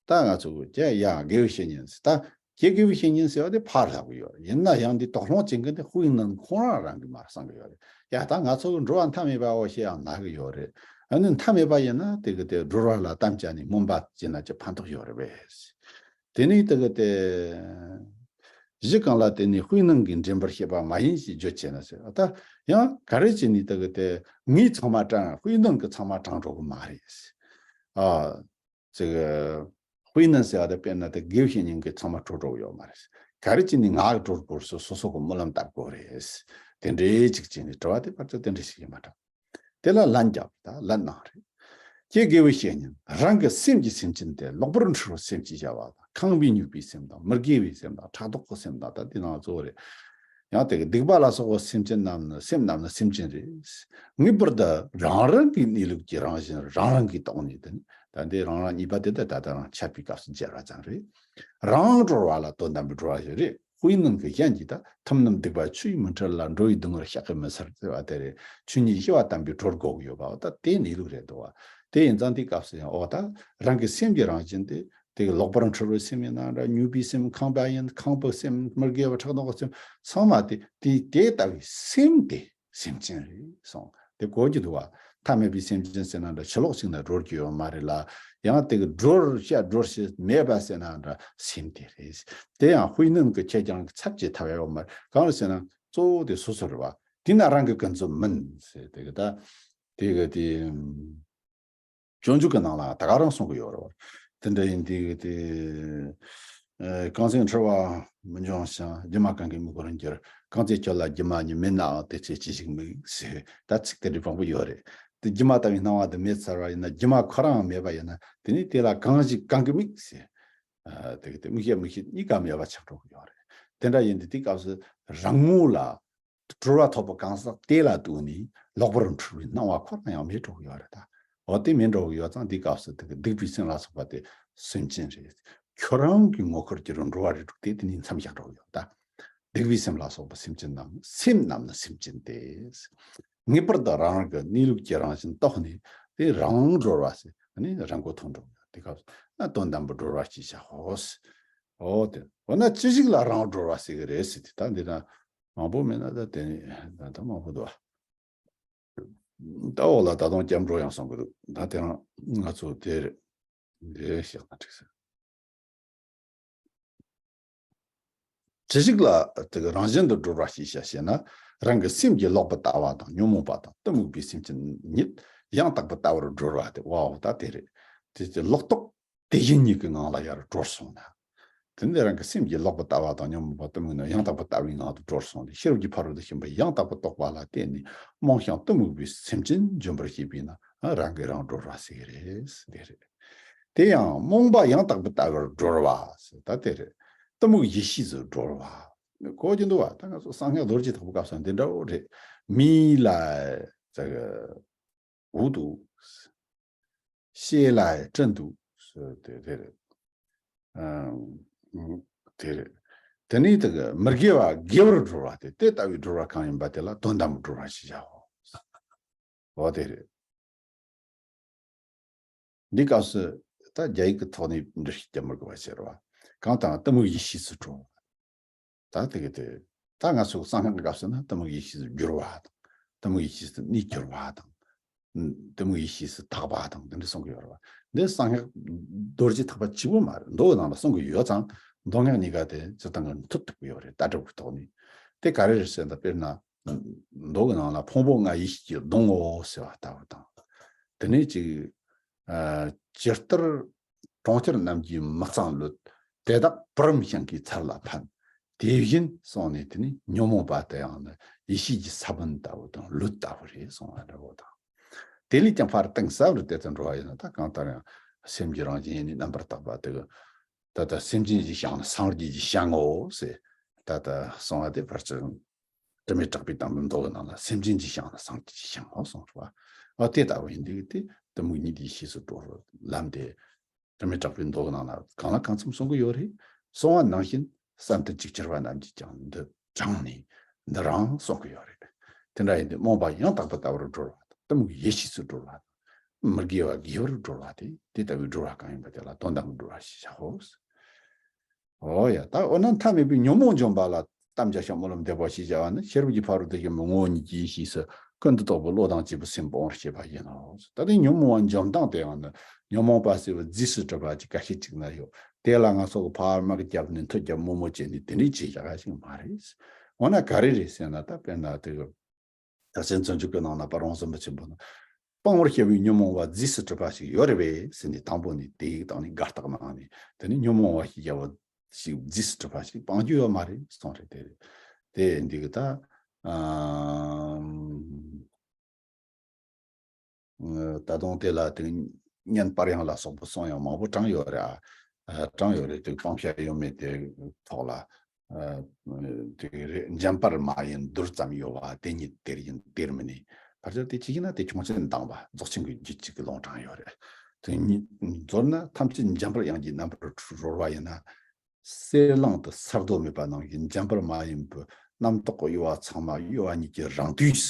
ད་ང་ཚོ་གི་ཡ་དགེ་བའི་བཤེས་གཉེན་ཟེར། ད་ཁྱེད་དགེ་བའི་བཤེས་གཉེན་ཟེར་བ་དེ་ཕར་ལྷག་གི་ཡོད་རེད། ཡིན་ན་ཡང་འདི་དོགས་སློང་བྱེད་མཁན་དེ་དཔེར་ན་ཁོང་རང་རང་གིས་མར་གསུང་གི་ཡོད་རེད། ཡ་ད་ང་ཚོ་གི་འགྲོ་བ་མཐའ་མེད་པའོ་ཞེས་ཡང་ལབ་གི་ཡོད་རེད། ཨ་ནི་མཐའ་མེད་པ་ཡིན་ན་དེ་གི་དེ་སྒྲོལ་བ་ལ་དམ་བཅའ་ནས་སྨོན་པ་བྱས་ན་ཅི་ཕན་ཐོགས་ཡོད་རེད་པས། དེ་ནས་དེ་གི་དེ། གཞི་གང་ལ་བརྟེན་ནས་དཔེར་ན་གིས་འདྲེན་པར་བྱེད་པ་མ་ཡིན་ཞེས་བརྗོད་ཆེ་ན་ཟེར། ད་ཡང་ག་རེ་བྱས་ནས་དེ་གི་དེ་ངས་ཚང་མ་དྲངས། དཔེར་ན་གིས་ཚང་མ་དྲངས་འགྲོ་གི་མ་རེད། ཨ། ཅིག་དཔེར་ན་ཟེར་བ་དེ་དཔེར་ན་དེ་དགེ་བའི་བཤེས་གཉེན་གྱིས་ཚང་མ་གྲོལ་འགྲོ་གི་ཡོད་མ་རེད། ག་རེ་བྱས་ནས་ང་གིས་གྲོལ་དགོས་སོ་སོ་སོ་གི་སྨོན་ལམ་བཏབ་དགོས་རེད། དེ་འདྲའི་ཅིག་བྱས་ནས་དྲི་བ་དེ་ཕལ་ཆེར་དེ་འདྲ་ཞིག་ཡིན་པ་འདྲ། དེ་ལ་ལན་རྒྱག་པ་དང་ལན་གནང་རེད། ཁྱེད་དགེ་བའི་བཤེས་གཉེན། རང་གི་སེམས་ཀྱི་སེམས་ཅན་དེ་ལོག་པར་འཁྲུལ་བའི་སེམས་ཀྱིས་བྱ་བ་དང་། ཁེངས་པས་མྱོས་པའི་སེམས་དང་། མི་དགེ་བའི་སེམས་དང་། ཕྲག་དོག་གི་སེམས་དང་། ད་དེ་ནང་གཙོ་བོ་རེད། ཡང་དེ་གི་སྡིག་པ་ལ་སོགས་པའི་སེམས་ཅན་རྣམས་ནི། སེམས་རྣམས་ནི་སེམས་ཅན་རེད། ངེས་པར་དུ་རང་རང་གི་གནས་ལུགས་ཀྱི་རང་བཞིན་རང་རང་གིས་རྟོགས་ནས། དེ་ནི་ད་འདི་རང་རང་གཉིས་པ་དེ་ད་ད་ལྟ་རང་འཆད་པའི་སྐབས་སུ་སྦྱར་བ་ཙམ་རེད། རང་གྲོལ་བ་ལ་དོན་དམ་པའི་གྲོལ་བ་ཞིག་རེད། དཔེར་ན་གི་གཞན་གྱིས་ད་ཐུབ་རྣམས་སྡིག་པ་ཆུ་ཡིས་མི་འཁྲུ་ལ། འགྲོ་བའི་སྡུག་བསྔལ་བཤགས་ཀྱིས་མི་སེལ་ཟེར་བ་དེ་རེད། ཆོས་ཉིད་ཞི་བ་དམ་པའི་གྲོལ་དགོས་ཀྱི་ཡོད་པ། འོ་ད་དེ་གནས་ལུགས་རེད་འདུག་བ། དེ་ཡིན་ཙང་དེའི་སྐབས་སུ་ཡང་འོ་ད་རང་གི་སེམས་ཀྱི་རང་བཞིན་དེ་དེ་གི་ལོག་པར་འཁྲུལ་བའི་སེམས་ཡིན་ན་འདྲ། མྱོས་པའི་སེམས། ཁེངས་པ་ཡིན། ཁེངས་པའི་སེམས། མི་དགེ་བ་ཕྲག་དོག་གི་སེམས། ཚང་མ་དེ་དེ་དེ་ལྟ་བུའི་སེམས་དེ་སེམས་ཅན་རེད་གསུངས། དེ་གོ་རྒྱུ་འདུག་བ། ཐ་མལ་པའི་སེམས་ཅན་ཟེར་ན་འདྲ། ཕྱི་ལོགས་ཤིག་ན་གྲོལ་རྒྱུ་ཡོད་མ་རེད་ལ། ཡང་དེ་གི་གྲོལ་བྱ་གྲོལ་བྱེད་མེད་པ་ཟེར་ན་འདྲ། སེམས་དེ་རེད། དེ་ཡང་དཔེར་ན་གི་ཁྱེད་རང་གི་ཚབ་ཀྱིས་ཐར་བ་ཡོད་མ་རེད། གང་རེད་ཟེར་ན་གཙོ་བོ་དེ་སོ་སོ་རེད་བ། དེས་ན་རང་གི་ཀུན་རྫོབ་མིན་ཟེར། དེ་གི་ད་དེ་གི་དེ། སྤྱོད་འཇུག་གི་ནང་ལ་ད་ག་རང་གསུང་གི་ཡོད་རེད་བ། དེ་འདྲ་ཡིན་དུས་དེ། ཨ། རྐང་རྩེད་འཁྲུལ་བ་མི་འབྱུང་ཞིང་། སྒྱུ་མ་གང་གིས་མི་བོར་འགྱུར། རྐང་རྩེད་ཁྱོད་ལ་སྒྱུ་མ་ཉིད། མེད་ནའང་དེ་ཚེ་ཅི་ཞིག་དམིགས་ཟེར། ད་ཚིག་དེ་འདྲའི་མང་པོ་ཡོད་རེད། དེ་སྒྱུ་མ་ལྟ་བུའི་སྣང་བ་དེ་མེད་ཚར་བ་ཡིན་ན། སྒྱུ་མ་ཁོ་རང་མེད་པ་ཡིན་ན། དེ་ནི་དེ་ལ་གང་ཞིག་གང་གིས་དམིགས་ཟེར། ཨ། དེ་གི་དེ་དམིགས་བྱ་དམིགས་བྱེད་གཉིས་ཀ་མེད་པ་ཆགས་འགྲོ་གི་ཡོད་རེད། དེ་འདྲ་ཡིན་དུས་དེའི་སྐབས་སུ་རང་ངོ་ལ་གྲོལ་བ་ཐོབ་པའི་གང་ཟག་དེ་ལ་ལྟོས་ནས་ལོག་པར་འཁྲུལ་བའི་སྣང་བ་ཁོ་རང་ཡང་མེད་འགྲོ་གི་ཡོད་རེད་ད། འོ་དེ་མེད་འགྲོ་གི་ཡོད་ཙང་དེའི་སྐབས་སུ་དེ་གི་སྡིག་པའི་སེམས་ལ་སོགས་པ་དེ་སེམས་ཅན་རེད། ཁྱོད་རང་གི་ངོ་ཁར་གྱུར་འགྲོ་བ་རེད་འདུག་སྟེ། དེ་ནི་མཚམས་བཞག་འགྲོ་གི་ཡོད་ད། སྡིག་པའི་སེམས་ལ་སོགས་པ་སེམས་ཅན་རྣམས། སེམས་རྣམས་ནི་སེམས་ཅན་ཏེ། ངེས་པར་དུ་རང་རང་གི་གནས་ལུགས་ཀྱི་རང་བཞིན་རྟོགས་ནས་དེ་རང་གྲོལ་བ་ཟེར། ཨ་ནི་རང་མགོ་ཐོན་འགྲོ་གི་ཡོད། དེ་སྐབས་སུ་ན་དོན་དམ་པར་གྲོལ་བ་ཞེས་བྱའོ། འོ་དེ། འོ་ན་ཅི་ཞིག་ལ་རང་གྲོལ་བ་ཟེར་གི་རེད་ཟེར་དུས། ད་འདི་ན་མང་པོ་མེད་ན་ད་དེ་ནི་ད་ད་མང་པོ་འདུག་བ། ད་འོག་ལ་ད་དུང་སྐྱབས་འགྲོ་ཡང་གསུང་གི་འདུག་ད་དེ་རང་ང་ཚོ་དེ་རེད། འདི་བཤད་ན་འགྲིག་ཟེར། ཅི་ཞིག་ལ་དེ་གི་རང་བཞིན་དུ་གྲོལ་བ་ཞེས་བྱ་ཞེ་ན། རང་གི་སེམས་ཀྱི་ལོག་པར་ལྟ་བ་དང་། ཉོན་མོངས་པ་དང་། གཏི་མུག་པའི་སེམས་ཅན་ཉིད་ཡང་དག་པར་ལྟ་བར་གྲོལ་བ་སྟེ། ཝའོ། ད་དེ་རེད། དེ་ཀྱི་ལོག་རྟོག་དེ་བཞིན་ཉིད་ཀྱི་ངང་ལ་ཡར་གྲོལ་སོང་ན། དེ་ནས་རང་གི་སེམས་ཀྱི་ལོག་པར་ལྟ་བ་དང་། ཉོན་མོངས་པ། གཏི་མུག་རྣམས་ཡང་དག་པར་ལྟ་བའི་ངང་དུ་གྲོལ་སོང་སྟེ། ཤེས་རབ་ཀྱི་ཕ་རོལ་ཏུ་ཕྱིན་པ་ཡང་དག་པར་རྟོགས་པ་ལ་བརྟེན་ནས་རྨོངས་ཤིང་གཏི་མུག་པའི་སེམས་ཅན་འཇོམས་པར་བྱེད་པས་ན། རང་གིས་རང་གྲོལ་བ་ཟེར་གི་རེད། དེ་རེད། དེ་ཡང་རྨོངས་པ་ཡང་དག་པར་ལྟ་བར་གྲོལ་བ་ཟེར། ད་དེ་རེད། གཏི་མུག་ཡེ་ཤེས་སུ་གྲོལ་བ། གོ་རྒྱུ་འདུག་བ། ད་ང་ཚོ་གསང་སྔགས་རྡོ་རྗེ་ཐེག་པའི་སྐབས་སུ་འདི་འདྲ་བོ་རེད། མི་ལ་ཙག་འུ་དུ། ཤེས་ལ་སྤྲིན་དུ་ཟེར་དེ་དེ་རེད། ཨ། དེ་རེད། དེ་ནས་དེ་གི་མི་དགེ་བ་དགེ་བར་གྲོལ་བ་སྟེ། དེ་ལྟ་བུའི་གྲོལ་བ་གང་ཡིན་པ་དེ་ལ་དོན་དམ་པར་གྲོལ་བ་ཞེས་བྱའོ། འོ་དེ་རེད། འདི་སྐབས་སུ་ད་རྒྱ་ཡིག་གི་ཐོག་ནས་འགྲེལ་བཤད་རྒྱབ་མི་དགོས་པ་བྱེད་རོགས། གང་དང་གཏི་མུག་ཡེ་ཤེས་སུ་གྲོལ། ད་དེ་གི་དེ། ད་ང་ཚོ་གསང་སྔགས་ཀྱི་སྐབས་སུ་ན་གཏི་མུག་ཡེ་ཤེས་སུ་བསྒྱུར་བ་དང་། གཏི་མུག་ཡེ་ཤེས་སུ་གནས་གྱུར་བ་དང་། གཏི་མུག་ཡེ་ཤེས་སུ་དག་པ་དང་། དེ་འདྲ་གསུང་གི་ཡོད་རེད་བ། འདི་གསང་སྔགས་རྡོ་རྗེ་ཐེག་པ་གཅིག་པོ་མ་རེད། མདོ་གི་ནང་ལ་གསུང་གི་ཡོད་ཙང་། མདོ་སྔགས་གཉིས་ཀ་དེ་སྤྱིར་བཏང་གི་མཐུད་ཐུབ་ཀྱི་ཡོད་རེད། ལྟ་གྲུབ་ཀྱི་ཐོག་ནས། དེ་ག་རེ་རེད་ཟེར་ན། དཔེར་ན། མདོ་གི་ནང་ལ་ཕུང་པོ་ལྔ་ཡེ་ཤེས་ཀྱིས་གདུང་ངོ་ཟེར་བ་ལྟ་བུ་དང་། དེ་ནས་ཅིག་ཨ། ཇི་ལྟར་གྲོང་ཁྱེར་རྣམས་ཀྱི་མི་གཙང་ལུས། དེ་དག་བུ་རམ་ཤིང་གི་ཚལ་ལ་ཕན། དེ་བཞིན་གསུངས་ནས། དེ་ནི་ཉོན་མོངས་པ་དེ་ཡང་ནི་ཡེ་ཤེས་ཀྱི་ས་བོན་ལྟ་བུ་དང་ལུད་ལྟ་བུ་རེད་གསུངས་པ་འདྲ་བོ་དང་། དེ་ལས་ཀྱང་ཕར་གཏིང་ཟབ་རུ་དེ་ལྟར་འགྲོ་བ་ཡིན་ན། ད་གང་ལྟར་ཡང་སེམས་ཀྱི་རང་བཞིན་ཡེ་ནས་རྣམ་པར་དག་པ་དེ་གི། ད་ལྟ་སེམས་ཅན་གྱི་ཞིང་ནི་སངས་རྒྱས་ཀྱི་ཞིང་ངོ་ཟེར། ད་ལྟ་གསུངས་པ་དེ་ཕལ་ཆེར་དྲི་མེད་གྲགས་པའི་དང་པོའི་མདོ་གི་ནང་ལ། སེམས་ཅན་གྱི་ཞིང་ནི་སངས་རྒྱས་ཀྱི་ཞིང་ངོ་གསུངས་རེད་བ། ཨ། དེ་ལྟ་བུ་ཡིན་དུས་དེ་གཏི་མུག་ཉིད་ཡེ་ཤེས་སུ་གྲོལ་བའི་ལམ་དེ། དྲི་མེད་གྲགས་པའི་མདོ་གི་ནང་ལ་གང་ལ་གང་འཚམ་གསུང་གི་ཡོད་རེད། གསུང་བ་ནང་བཞིན་བསམ་གཏན་གཅིག་གྱུར་པ་རྣམས་ཀྱིས་ཀྱང་འདི་དྲངས་ནས་འདི་རང་གསུང་གི་ཡོད་རེད། དེ་འདྲ་ཡིན་དུས་རྨོངས་པ་ཡང་དག་པར་ལྟ་བར་གྲོལ་བ་དང་། གཏི་མུག་ཡེ་ཤེས་སུ་གྲོལ་བ་དང་ མི་དགེ་བ་དགེ་བར་སྒྲོལ་བ་དེ་དེ་ལྟ་བུའི་སྒྲོལ་བ་གང་ཡིན་པ་དེ་ལ་དོན་དམ་གྱི་སྒྲོལ་བ་ཞེས་བྱའོ། འོ་ཡ། ད་འོ་ན་མཐའ་མེད་པའི་ཉོན་མོངས་འཇོམས་པ་ལ་དམ་བཅའ་ཞིང་སྨོན་ལམ་འདེབས་པ་ཞེས་བྱ་བ་ནི་ཤེས་རབ་ཀྱི་ཕ་རོལ་ཏུ་ཕྱིན་པའི་ངོ་བོ་ཉིད་ཀྱི་ཡེ་ཤེས་སུ་ཀུན་ཏུ་རྟོག་པའི་བློ་དང་བཅས་པའི་སེམས་སྤོང་བར་བྱེད་པ་ཡིན་ནོ། ད་དེ་ཉོན་མོངས་པ་འཇོམས་སྟངས་དེའང་ནི་ཉོན་མོངས་པ་ཟེར་བ་རྫས་སུ་གྲུབ་པ་ཅིག་ག་ཤེད་ཅིག་ན་ཡོད། དེ་ལ་ང་ཚོ་གི་ཕར་དམག་རྒྱབ་ནས་མཐུ་རྒྱབ་མོག་མོག་བྱས་ནས་དེ་འདྲའི་བྱེད་ཡག་ག་ཞིག་མ་རེད། འོ་ན་ག་རེ་རེད་ཟེར་ན། ད་དཔེར་ན་དེ་གི་རྟགས་ཆེན་བྱང་ཆུབ་ཀྱི་ནང་ན་པ་རང་བཙན་པོ་ཆེན་པོ་ནི། སྤང་བར་བྱ་བའི་ཉོན་མོངས་པ་རྫས་སུ་གྲུབ་པ་ཞིག་ཡོད་རེད་པས་ཟེར་ནས་དང་པོ་ནས་དེའི་སྟེང་ནས་དགག་རྟགས་གནང་ནས། དེ་ནི་ཉོན་མོངས་པ་ཞིག་བྱ་བ་ཞིག་རྫས་སུ་གྲུབ་པ་ཞིག་སྤང་རྒྱུ་ཡོད་མ་རེད་གསུངས་རེད། དེ་རེད། དེ་འདི་གི་ད་ཨ། ད་དུང་དེ་ལ་དེ་གཉན་པར་ཡང་ལ་སོགས་པའི་གསུང་ཡང་མང་པོ་དྲངས་ཡོད་རེད་ཨ། དྲངས་ཡོད་རེད། དེ་སྤང་བྱ་ཡོད་མེད་དེ་ཐོག་ལ། དེ་རེད། འཇམ་པར་མ་ཡིན་རྡུལ་ཙམ་གཡོ་བ། དེ་ཉིད་དེར་ཡིན་དེར་མི་གནས། ཕལ་ཆེར་དེ་ཅི་ཡིན་ན་དེ་ཁྱུང་ཆེན་དང་བ་རྫོགས་ཆེན་གྱི་རྒྱུད་གཅིག་གི་ལུང་དྲངས་ཡོད་རེད། དེ་ཉིད་མདོར་ན་ཐམས་ཅད་འཇམ་པར་དབྱིངས་ཀྱི་རྣམ་པར་གྲོལ་བ་ཡིན་ན། གསལ་ལང་དུ་གསར་བརྡོལ་མེད་པ་ནང་བཞིན་འཇམ་པར་མ་ཡིན་པའི་རྣམ་རྟོག་གི་གཡོ་བ་ཚང་མ་གཡོ་བ་ཉིད་ཀྱི་རང་དུས་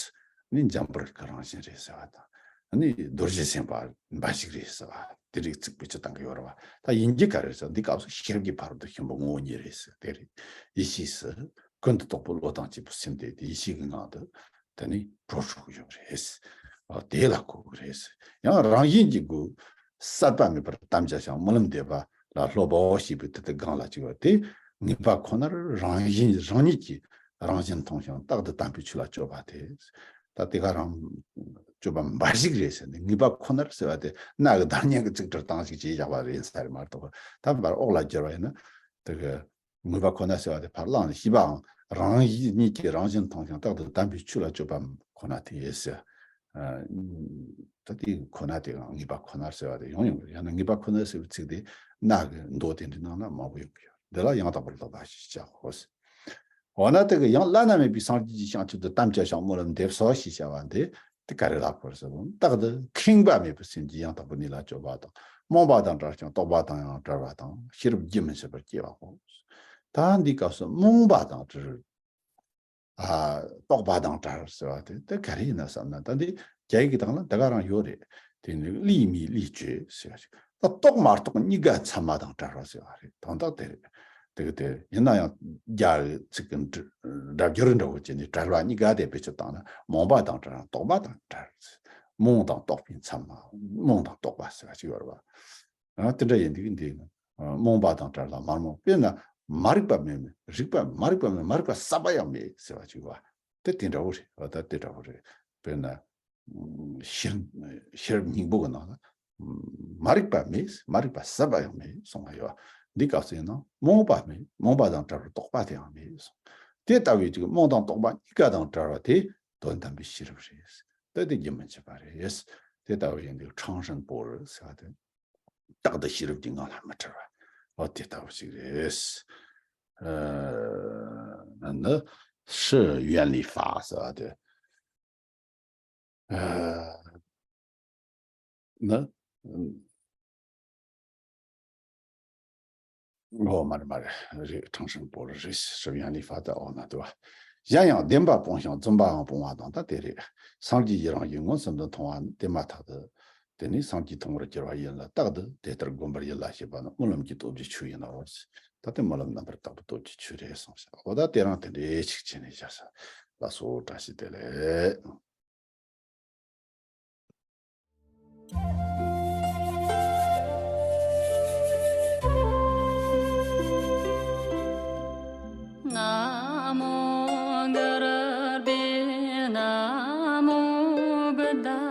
ནི་འཇམ་པར་གྱི་རང་བཞིན་རེད་ཟེར་བ་དང་། ནི་རྡོ་རྗེ་སེམས་དཔའ་འབའ་ཞིག་རེད་ཟེར་བ་དེ་རིགས་ཚིག་བེད་སྤྱོད་བཏང་གི་ཡོད་རེད་བ། ད་ཡིན་གྱི་ག་རེ་ཟེར། འདི་སྐབས་སུ་ཤེས་རབ་ཀྱི་ཕ་རོལ་ཏུ་ཕྱིན་པའི་ངོ་བོ་ཉིད་རེད་ཟེར། དེ་རེད། ཡེ་ཤེས་སུ་ཀུན་ཏུ་རྟོག་པའི་བློ་དང་བཅས་པའི་སེམས་དེ་དེ་ཡེ་ཤེས་ཀྱི་ངང་དུ་དེ་ནི་གྲོལ་འགྲོ་གི་ཡོད་རེད། ཨ། དེ་ལ་གོ་གི་རེད། ཡང་རང་བཞིན་གྱི་སྒོས་བསད་པ་མེད་པར་དམ་བཅའ་ཞིང་སྨོན་ལམ་འདེབས་པ་ལ་སློབ་པའོ་ཞེས་པའི་དེ་དེ་སྒང་ལ་གཅིག་པ་དེ། ངེས་པ་ཁོ་ནར་རང་བཞིན་རང་ཉིད་ཀྱིས་རང་བཞིན་མཐོང་ཞིང་རྟག་ཏུ་དམ་པའི་ཆོས་ལ་སྤྱོད་པ་དེ། ད་དེ་ག་རང་སྤྱོད་པ་འབའ་ཞིག་རེད་ཟེར་ནས། ངེས་པ་ཁོ་ནར་ཟེར་བ་དེ་རྣ་གི་བདག་ཉིད་ཀྱི་ཚིག་འབྲུ་སྟངས་ཤིག་བྱས་བཞག་པ་རེད་ཟེར་མ་གཏོགས། ད་བར་འོག་ལ་བསྒྱུར་བ་ཡིན་ན། དེ་གི་ངེས་པ་ཁོ་ན་ཟེར་བ་དེ་ཕར་བླངས་ནས་ཤེས་པའང་རང་ཉིད་ཀྱིས་རང་བཞིན་མཐོང་ཞིང་རྟག་ཏུ་དམ་པའི་ཆོས་ལ་སྤྱོད་པ་ཁོ་ན་དེ་ཡིན་ཟེར། ཨ། ད་དེ་ཁོ་ན་དེ་ངེས་པ་ཁོ་ན་ཟེར་བ་དེ་ཡང་ཡོང་གི་རེད། ཡང་ན་ངེས་པ་ཁོ་ན་ཟེར་བའི་ཚིག་དེ་རྣ་གི་མདོ་དེ་འདྲའི་ནང་ན་མང་པོ་ཡོང་གི་ཡོད། འདི་ལ་ཡང་དག་པར་སློབ་པ་ཞེས་བྱའོ། འོ་ན་དེ་གི་ཡང་བླ་ན་མེད་པའི་སངས་རྒྱས་ཀྱི་བྱང་ཆུབ་ཏུ་དམ་བཅའ་ཞིང་སྨོན་ལམ་འདེབས་སོ་ཞེས་བྱ་བ་འདི། དེ་ག་རེ་ལ་གོ་རེད་ཟེར་བ། རྟག་ཏུ་ཁེངས་པ་མེད་པའི་སེམས་ཀྱིས་ཡང་དག་པའི་གནས་ལ་སྤྱོད་པ་དང་། རྨོངས་པ་དང་བྲལ་ཞིང་རྟོག་པ་དང་ཡང་བྲལ་བ་དང་། ཤེས་རབ་རྒྱུན་མི་འཆད་པར་སྐྱེ་བའོ། ད་འདིའི་སྐབས་སུ་རྨོངས་པ་དང་བྲལ། ཨ། རྟོག་པ་དང་བྲལ་ཟེར་བ་དེ་དེ་ག་རེ་ཡིན་ན་བསམ་ན། ད་འདི་རྒྱ་ཡིག་གི་སྟེང་ལ་འདི་ག་རང་ཡོད་རེད། དེ་ནི་ལུས་མེད་ལུས་བཅོས་ཟེར་བ་ཞིག་ད་རྟོག་མ་རྟོག་གཉིས་ཀ་མཚན་མ་དང་བྲལ་བ་ཟེར་བ་རེད། དོན་དག་དེ་རེད། དེ་གི་དེ་ཡིན་ན་ཡང་རྒྱ་ཡི་ཚིག་གི་འགྲེལ་སྒྲ་སྦྱོར་འདྲ་བོ་བྱས་ནས་བྲལ་བ་གཉིས་ཀ་དེ་བེད་སྤྱོད་བཏང་ན། རྨོངས་པ་དང་བྲལ་རྟོག་པ་དང་བྲལ། རྨོངས་དང་རྟོག་པའི་མཚན་མ། རྨོངས་དང་རྟོག་པ་ཟེར་བ་ཞིག་ཡོད་རེད་བ། ཨ། དེ་འདྲ་ཡིན་དུས་འདི་ནི། ཨ། རྨོངས་པ་དང་བྲལ་ལ་མ་རྨོངས། དཔེར་ན་མ་རིག་པ་མེད་མེད་རིག་པ། མ་རིག་པ་མེད་མ་རིག་པ་ཟད་པ་ཡང་མེད་ཟེར་བ་ཅིག་བ། དེ་དེ་འདྲ་བོ་རེད། འོ་ད་དེ་འདྲ་བོ་རེད། དཔེར་ན་ཤེས་ཤེས་རབ་སྙིང་པོ་གི་ནང་ལ། མ་རིག་པ་མེད། མ་རིག་པ་ཟད་པ་ཡང་མེད་གསུངས་པ་ཡོད། འདི་སྐབས་སུ་ཡིན་ན་རྨོངས་པ་མེད། རྨོངས་པ་དང་བྲལ་བའི་རྟོག་པ་དེ་ཡང་མེད་གསུངས། དེ་ལྟ་བུའི་ཅིག་རྨོངས་དང་རྟོག་པ་གཉིས་ཀ་དང་བྲལ་བ་དེ་དོན་དམ་པའི་ཤེས་རབ་རེད། དེ་དེ་རྒྱུན་མི་འཆད་པ་རེད། དེ་ལྟ་བུ་ཡིན་དུས་ཁྲང་ཧྲན་པོ་རི་ཟེར་བ་དེ། རྟག་ཏུ་ཤེས་རབ་ཀྱི་ངང་ལ་མི་བྲལ་བ། འོ་དེ་ལྟ་བུ་ཞིག་རེད། ཨ། ནི་是愿力法ཟེར་བ་དེ། ཨ། ནི། འོ་མ་རེད་མ་རེད། རེད། ཁྲང་ཧྲན་པོ་རི་རེད།是愿力法ད། འོ་ན་དེ་བ། གཞན་ཡང་བདེན་པ་སྤོང་ཞིང་རྫུན་པའང་སྤོང་བ་དང་། ད་དེ་རེད། སངས་རྒྱས་ཀྱི་རང་བཞིན་མངོན་སུམ་དུ་མཐོང་བ་ནི་དེ་མ་ཐག་ཏུ། དེ་ནི་སངས་རྒྱས་མཐོང་བར་འགྱུར་བ་ཡིན་ལ། རྟག་ཏུ་དེ་ལྟར་བསྒོམ་པར་ཡིད་ལ་བྱེད་པ་ནི་སྨོན་ལམ་གྱི་སྟོབས་ཀྱི་ཆོས་ཡིན་ནོ། ད་དེ་སྨོན་ལམ་རྣམ་པར་དག་པའི་སྟོབས་ཀྱི་ཆོས་རེད་གསུངས་ཤག་འོ་ད་དེ་རང་དེ་འདྲའི་ཆིག་ཆེ་ནས་བཞག་ས། ལགས་སོ། བཀྲ་ཤིས་བདེ་ལེགས། ན་མོ་གུ་རུ་བྷྱོ། ན་མོ་བུདྡྷ།